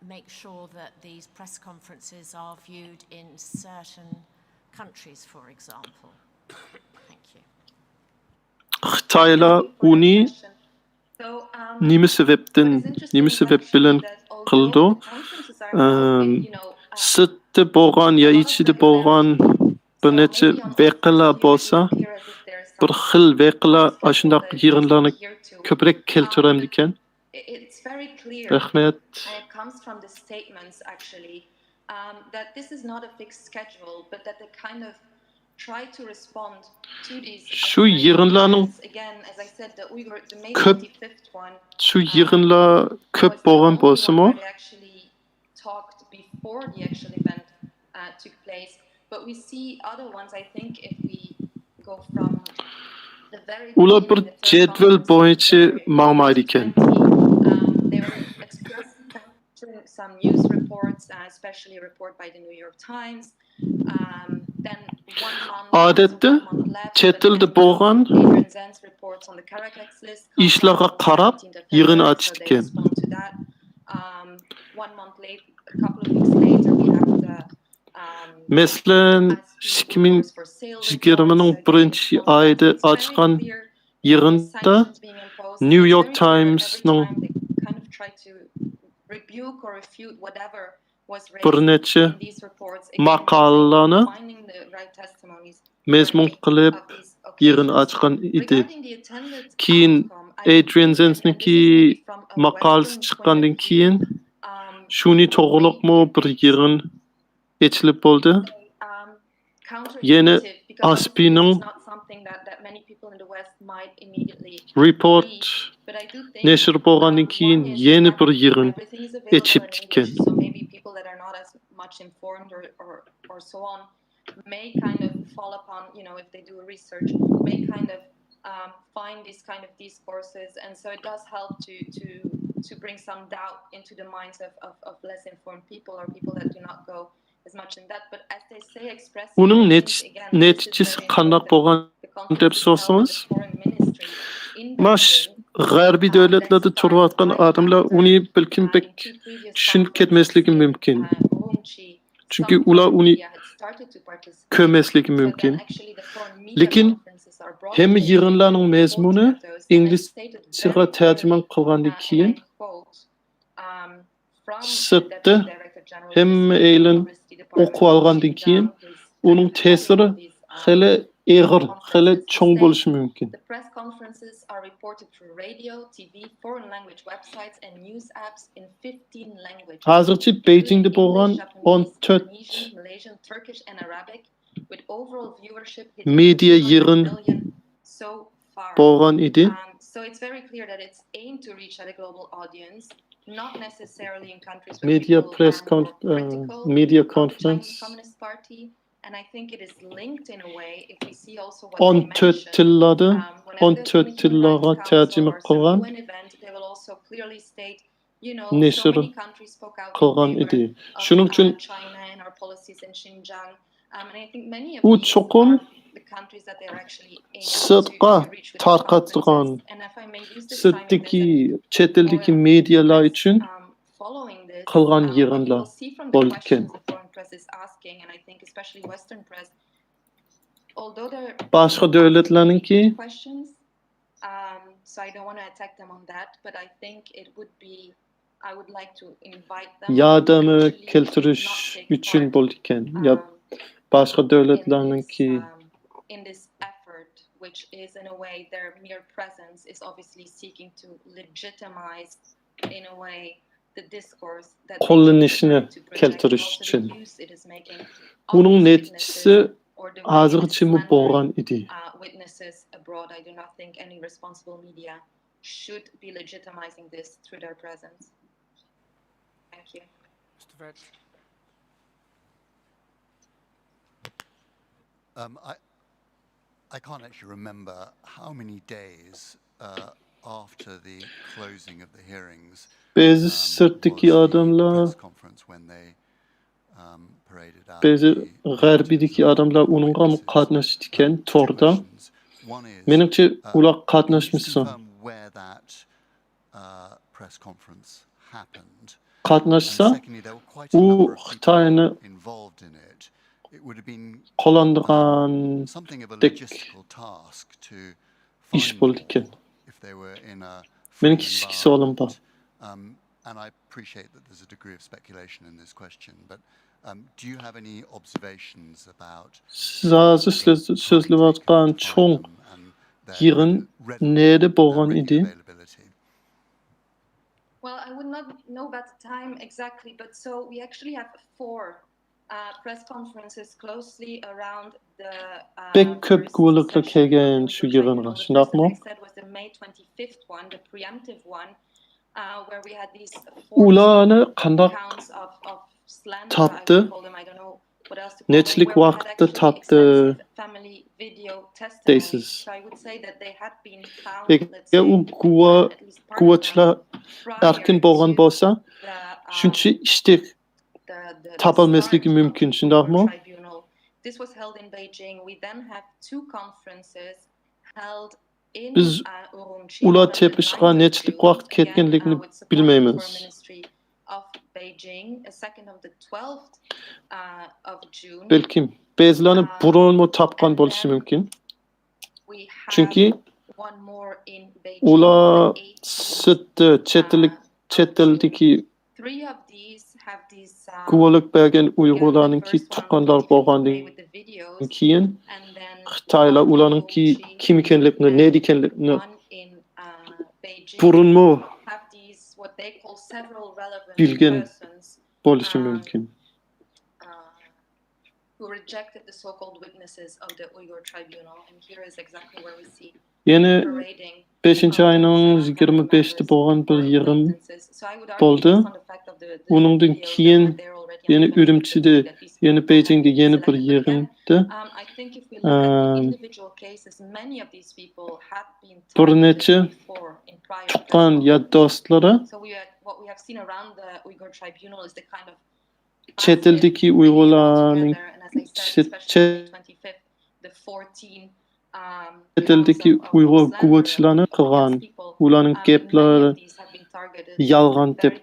make sure that these press conferences are viewed in certain countries, for example? Thank you. Xitoylar uni nima sababdan, nima sabab bilan qildi? Sirtda bo'lgan yo ichida bo'lgan bir necha voqealar bo'lsa, bir xil voqealar ashundoq yig'inlarni ko'proq keltiramikan? Rahmat. Shu yig'inlarning ko'p, shu yig'inlar ko'p bo'lgan bo'lsimi, ular bir jadval bo'yicha mangmaydi ekan. Odatda chet elda bo'lgan ishlarga qarab yig'in ochishgan. Masalan, ikki ming yigirmaning birinchi oyida ochgan yig'inda New York Timesning bir necha maqolalarni mazmun qilib yig'in ochgan edi. Keyin Adrian Zenzniki maqolasi chiqqandan keyin shuni to'g'riliqmi bir yig'in ochilib bo'ldi. Yana ASPIning Report nashr bo'lgandan keyin yana bir yig'in ochib chiqqan. May kind of fall upon, you know, if they do research, may kind of um, find these kind of discourses, and so it does help to to to bring some doubt into the minds of, of, of less informed people or people that do not go as much in depth. But as they say, expressing Uning things, neti- again, this is neticasi the qandoq the bo'lgan conference deb is held at so'rasangiz, the foreign ministry in mash Beijing. g'arbiy davlatlarda turayotgan odamlar uni balkim bek tushunib ketmasligi mumkin. Chunki ular uni ko'rmasligi mumkin. Lekin ھەممە يىغىنلارنىڭ مەزمۇنى ئىنگلىزچىغا تەرجىمە قىلغاندىن كېيىن، سىرتتا ھەممەيلەن ئوقۇۋالغاندىن كېيىن، ئۇنىڭ تەسىرى خېلى ئېغىر، خېلى چوڭ بولۇشى مۇمكىن. ھازىرچە بېيجىڭدا بولغان ئون تۆت مېدىيا يىغىن بولغان ئىدى. مېدىيا پرېس كونف-، مېدىيا كونفېرېنس ئون تۆت تىللاردا، ئون تۆت تىللارغا تەرجىمە قىلغان نەشر قىلغان ئىدى. شۇنىڭ ئۈچۈن ئۇ چوقۇم سىرتقا تارقاتىدىغان، سىرتتىكى، چەت ئەلدىكى مېدىيالار ئۈچۈن قىلغان يىغىنلار بولىدىكەن. باشقا دۆلەتلەرنىڭكى ياردەمگە كەلتۈرۈش ئۈچۈن بولىدىكەن. يا باشقا دۆلەتلەرنىڭكى قوللىنىشىنى كەلتۈرۈش ئۈچۈن. بۇنىڭ نەتىجىسى ھازىرغىچىمۇ بولغان ئىدى. Um, I, I can't actually remember how many days uh, after the closing of the hearings, بەزى سىرتتىكى ئادەملەر، بەزى غەربىيدىكى ئادەملەر ئۇنىڭغا قاتنىشىدىكەن توردا. مېنىڭچە، ئۇلار قاتناشمىسا، قاتناشسا، ئۇ خىتاينى قوللاندىغاندەك ئىش بولىدىكەن. مېنىڭ كىچىك سوئالىم بار. سىز ھازىر سۆزلەۋاتقان چوڭ يىغىن نەدە بولغان ئىدى؟ بەك كۆپ گۇۋاھلىقلار كەلگەن شۇ يىغىنغا، شۇنداقمۇ؟ ئۇلارنى قانداق تاپتى؟ نەچچىلىك ۋاقىتتا تاپتى دەيسىز؟ ئەگەر ئۇ گۇۋا-، گۇۋاچىلار ئەركىن بولغان بولسا، شۇنچە ئىشتەك تاپالماسلىقى مۇمكىن، شۇنداقمۇ؟ بىز ئۇلار تېپىشقا نەچچىلىك ۋاقىت كەتكەنلىكىنى بىلمەيمىز. بەلكىم بەزىلەرنى بۇرۇنمۇ تاپقان بولۇشى مۇمكىن. چۈنكى ئۇلار سىرتتا چەت ئەللىك، چەت ئەلدىكى گۇۋاھلىق بەرگەن ئۇيغۇرلارنىڭكى تۇغقانلار بولغاندىن كېيىن، خىتايلار ئۇلارنىڭكى كىم ئىكەنلىكىنى، نەدە ئىكەنلىكىنى بۇرۇنمۇ بىلگەن بولۇشى مۇمكىن. يەنە بەشىنچى ئاينىڭ يىگىرمە بەشىدە بولغان بىر يىغىن بولدى. ئۇنىڭدىن كېيىن يەنە ئۈرۈمچىدە، يەنە بېيجىڭدا يەنە بىر يىغىندا، ئەم، بىر نەچچە تۇغقان يا دوستلىرى چەت ئەلدىكى ئۇيغۇرلارنىڭ، چەت، چەت ئەلدىكى ئۇيغۇر گۇۋاچىلارنى قىغان، ئۇلارنىڭ گەپلىرى يالغان دەپ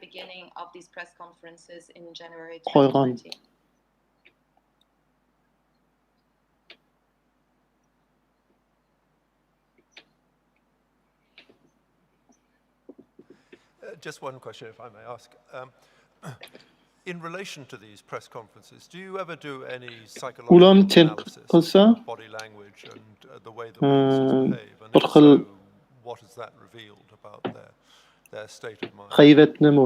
قويغان. Just one question, if I may ask. Um, in relation to these press conferences, do you ever do any ئۇلارنى psychological تەنقىد analysis قىلسا، of body language and uh, the way the witnesses Hmm, behave? And bir if xil- so, what has that revealed about their, their state of mind? غەيۋەتنىمۇ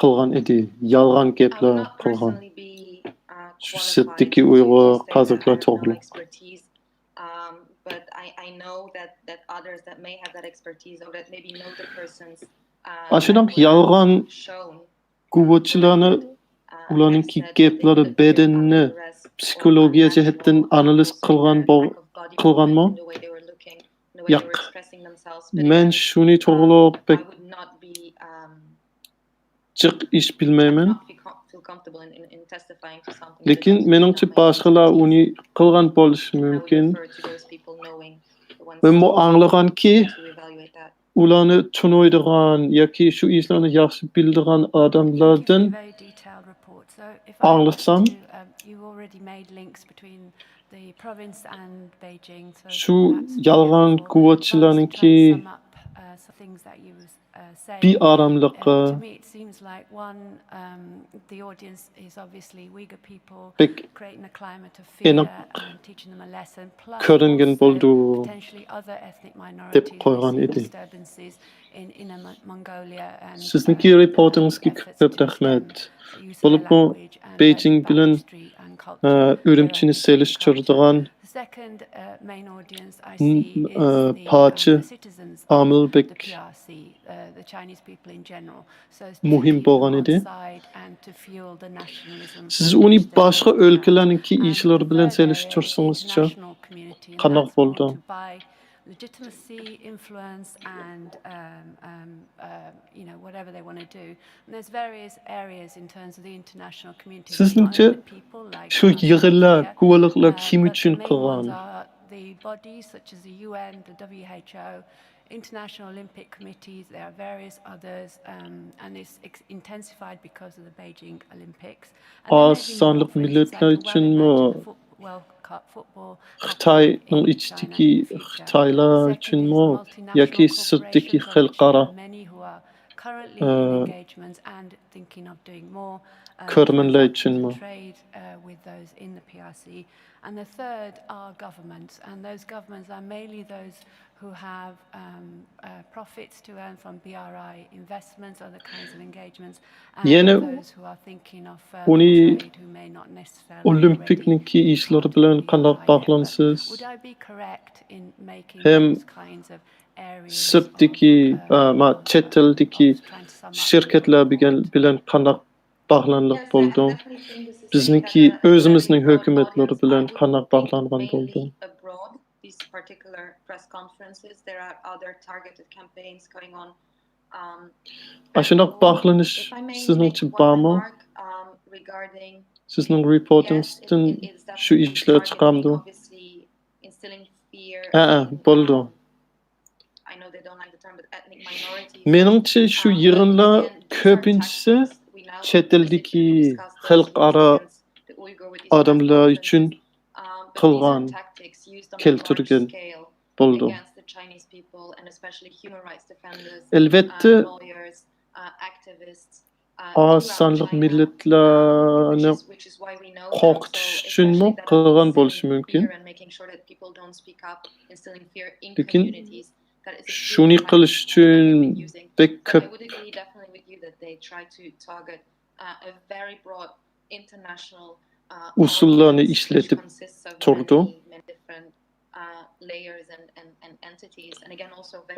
قىلغان ئىدى، يالغان گەپلەر قىلغان. شۇ سىرتتىكى ئۇيغۇر قازاقلار توغرۇلۇق. ئاشۇنداق يالغان گۇۋاچىلارنى، ئۇلارنىڭكى گەپلىرى بەدەننى پسىخولوگىيە جەھەتتىن ئانالىز قىلغان بول-، قىلغانمۇ؟ ياق. مەن شۇنى توغرۇلۇق بەك جىق ئىش بىلمەيمەن. لېكىن مېنىڭچە باشقىلار ئۇنى قىلغان بولۇشى مۇمكىن. مەنمۇ ئاڭلىغانكى، ئۇلارنى تونۇيدىغان ياكى شۇ ئىشلارنى ياخشى بىلىدىغان ئادەملەردىن ئاڭلىسام، شۇ يالغان گۇۋاچىلارنىڭكى بىئاراملىقى، بەك ئېنىق كۆرۈنگەن بولىدۇ، دەپ قويغان ئىدى. سىزنىڭكى رېپورتىڭىزغا كۆپ رەھمەت. بولۇپمۇ بېيجىڭ بىلەن، ئە، ئۈرۈمچىنى سېلىشتۇرىدىغان، م-، ئە، پارچە ئامىل بەك مۇھىم بولغان ئىدى. سىز ئۇنى باشقا ئۆلكىلەرنىڭكى ئىشلىرى بىلەن سېلىشتۇرسىڭىزچە، قانداق بولىدۇ؟ سىزنىڭچە شۇ يىغىنلار، گۇۋاچىلىقلار كىم ئۈچۈن قىلغان؟ International Olympic Committees, there are various others, um, and it's ex- intensified because of the Beijing Olympics. And there may ئاز be more, سانلىق for instance, مىللەتلەر like the ئۈچۈنمۇ؟ World Cup, World Cup football happening خىتاينىڭ in ئىچىدىكى China in the future. خىتايلار Second ئۈچۈنمۇ is ياكى multinational سىرتتىكى corporations. خەلقئارا، There are many who are currently in ئە، engagements and thinking of doing more, um, كۆرۈرمەنلەر transactions ئۈچۈنمۇ؟ and trade, uh, with those in the P R C. And the third are governments, and those governments are mainly those who have, um, uh, profits to earn from B R I investments, other kinds of engagements, and يەنە those who are thinking of ئۇنى further trade, who may not necessarily already ئولىمپىكنىڭكى ئىشلىرى بىلەن قانداق باغلانىسىز؟ Would I be correct in making ھەم those kinds of areas سىرتتىكى، of, uh, ئە، ما، چەت ئەلدىكى I was trying to sum up شىركەتلەر بىلەن، بىلەن قانداق باغلانلىق بولىدۇ؟ بىزنىڭكى ئۆزىمىزنىڭ ھۆكۈمەتلىرى بىلەن قانداق باغلانغان بولىدۇ؟ These particular press conferences, there are other targeted campaigns going on. Um, ئاشۇنداق باغلىنىش سىزنىڭچە بارمۇ؟ سىزنىڭ رېپورتىڭىزدىن شۇ ئىشلار چىقامدۇ؟ ھەئە، بولىدۇ. مېنىڭچە شۇ يىغىنلار كۆپىنچىسى چەت ئەلدىكى خەلقئارا ئادەملەر ئۈچۈن قىلغان، كەلتۈرگەن بولىدۇ. ئەلۋەتتە، ئاز سانلىق مىللەتلەرنى قورقۇتۇش ئۈچۈنمۇ قىلغان بولۇشى مۇمكىن. لېكىن شۇنى قىلىش ئۈچۈن بەك كۆپ ئۇسۇللارنى ئىشلىتىپ تۇرىدۇ.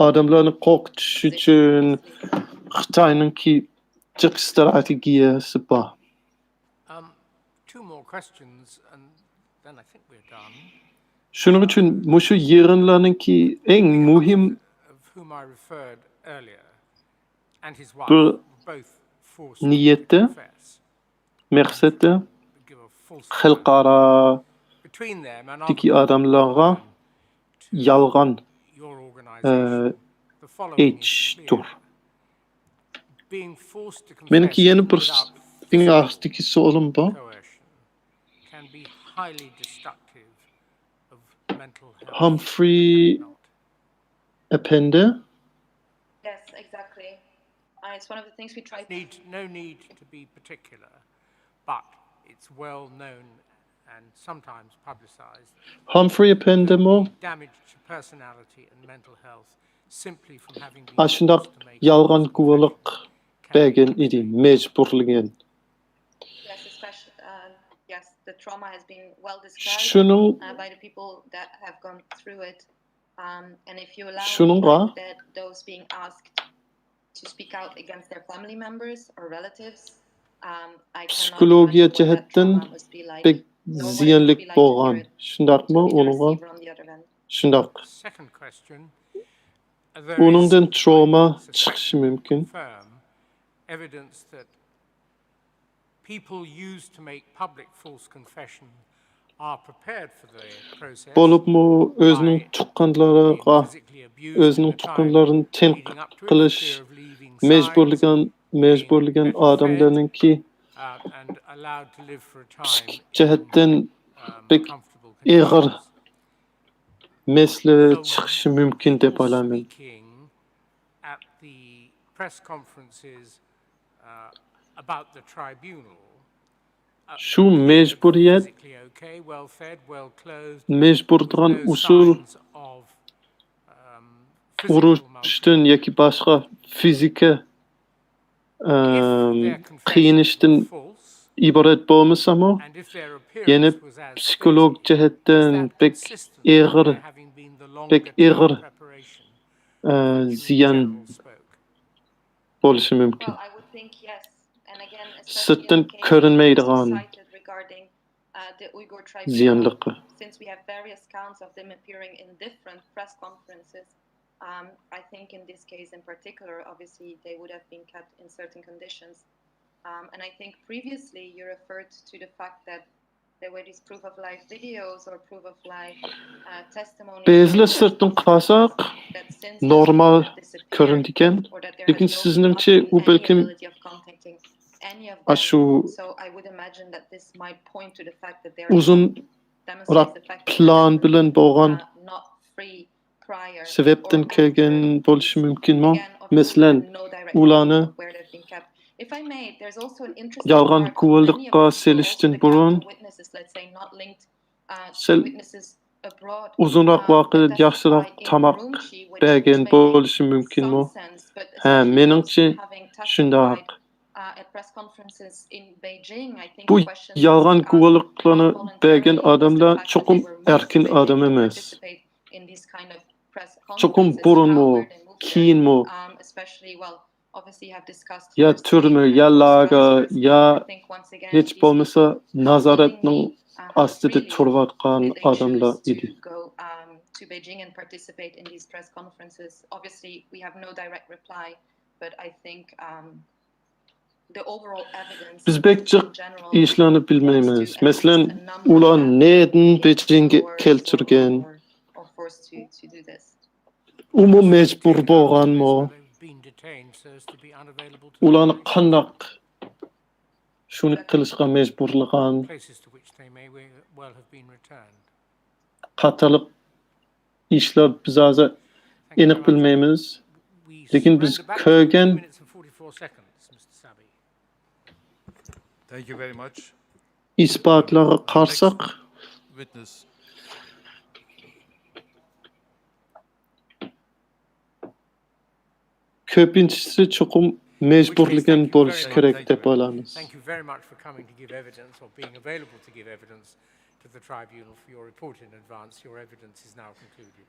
ئادەملەرنى قورقۇتۇش ئۈچۈن خىتاينىڭكى جىق ئىستراتېگىيەسى بار. Um, two more questions, and then I think we're done. شۇنىڭ ئۈچۈن مۇشۇ يىغىنلارنىڭكى ئەڭ مۇھىم Of whom I referred earlier, and his wife, بىر both forced نىيەتتە، to confess, مەقسەتتە give a false خەلقئارادىكى between them and other ئادەملەرگە يالغان your ئە، organization. The following is ئېيتىشتۇر. Clear. Being forced to مېنىڭكى confess يەنە بىر without ئەڭ ئاخىرىدىكى سوئالىم بار. Coercion can be highly destructive of mental health. ھامفرى ئەپەندى، Yes, exactly. Uh, it's one of the things we try to Need, no need to be particular, but it's well known and sometimes publicized ھامفرېي ئەپەندىمۇ damage to personality and mental health simply from having been ئاشۇنداق forced to make يالغان false گۇۋاھلىق confession. بەرگەن ئىدى، مەجبۇرلىغان. Yes, especially, uh, yes, the trauma has been well described شۇنىڭ uh, by the people that have gone through it. Um, and if you allow شۇنىڭغا that those being asked to speak out against their family members or relatives, um, I cannot پسىخولوگىيە imagine what that جەھەتتىن trauma must be like. بەك Nor what it زىيانلىق would be like to بولغان، hear it شۇنداقمۇ from your ئۇنىڭغا؟ receiver on the other end. شۇنداق. Second question. There is ئۇنىڭدىن تروما suspect چىقىشى مۇمكىن. Confirm evidence that people used to make public false confession are prepared for the process. بولۇپمۇ ئۆزىنىڭ تۇغقانلىرىغا، Being physically abused ئۆزىنىڭ at the time, تۇغقانلىرىنى تەنقىد leading up to it, قىلىش fear of leaving مەجبۇرلىغان، مەجبۇرلىغان ئادەملەرنىڭكى uh, and allowed to live for a time پسىخىك in, جەھەتتىن um, بەك comfortable ئېغىر conditions. مەسىلە چىقىشى مۇمكىن دەپ ئويلايمەن. Speaking at the press conferences uh, about the tribunal. شۇ مەجبۇرىيەت، Physically okay, well fed, well clothed, مەجبۇرلىغان no ئۇسۇل signs of um, physical ئۇرۇشتىن ياكى باشقا فىزىكا ئەم، قىينىشتىن ئىبارەت بولمىسىمۇ، يەنە پسىخولوگ جەھەتتىن بەك ئېغىر بەك ئېغىر ئە، زىيان بولۇشى مۇمكىن. سىرتتىن كۆرۈنمەيدىغان. زىيانلىقى. Since we have various counts of them appearing in different press conferences, um, I think in this case in particular, obviously they would have been kept in certain conditions. Um, and I think previously you referred to the fact that there were these proof of life videos or proof of life uh, testimonies. بەزىلەر سىرتتىن قارىساق نورمال كۆرۈنىدىكەن، لېكىن سىزنىڭچە ئۇ بەلكىم ئاشۇ ئۇزۇنراق پىلان بىلەن بولغان سەۋەبتىن كەلگەن بولۇشى مۇمكىنمۇ؟ مەسىلەن، ئۇلارنى يالغان گۇۋاھلىققا سېلىشتىن بۇرۇن سەل ئۇزۇنراق ۋاقىت ياخشىراق تاماق بەرگەن بولۇشى مۇمكىنمۇ؟ ھە، مېنىڭچە شۇنداق. بۇ يالغان گۇۋاھلىقلارنى بەرگەن ئادەملەر چوقۇم ئەركىن ئادەم ئەمەس. چوقۇم بۇرۇنمۇ، كېيىنمۇ يا تۈرمە، يا لاگېر، يا ھېچ بولمىسا نازارەتنىڭ ئاستىدا تۇرۇۋاتقان ئادەملەر ئىدى. بىز بەك جىق ئىشلارنى بىلمەيمىز. مەسىلەن، ئۇلار نەدىن بېيجىڭگە كەلتۈرگەن؟ ئۇمۇ مەجبۇر بولغانمۇ؟ ئۇلارنى قانداق شۇنى قىلىشقا مەجبۇرلىغان؟ قاتارلىق ئىشلار بىز ھازىر ئېنىق بىلمەيمىز. لېكىن بىز كۆرگەن ئىسپاتلارغا قارىساق، كۆپىنچىسى چوقۇم مەجبۇرلىغان بولۇشى كېرەك دەپ ئويلايمىز. Thank you very much for coming to give evidence or being available to give evidence to the tribunal for your report in advance. Your evidence is now concluded.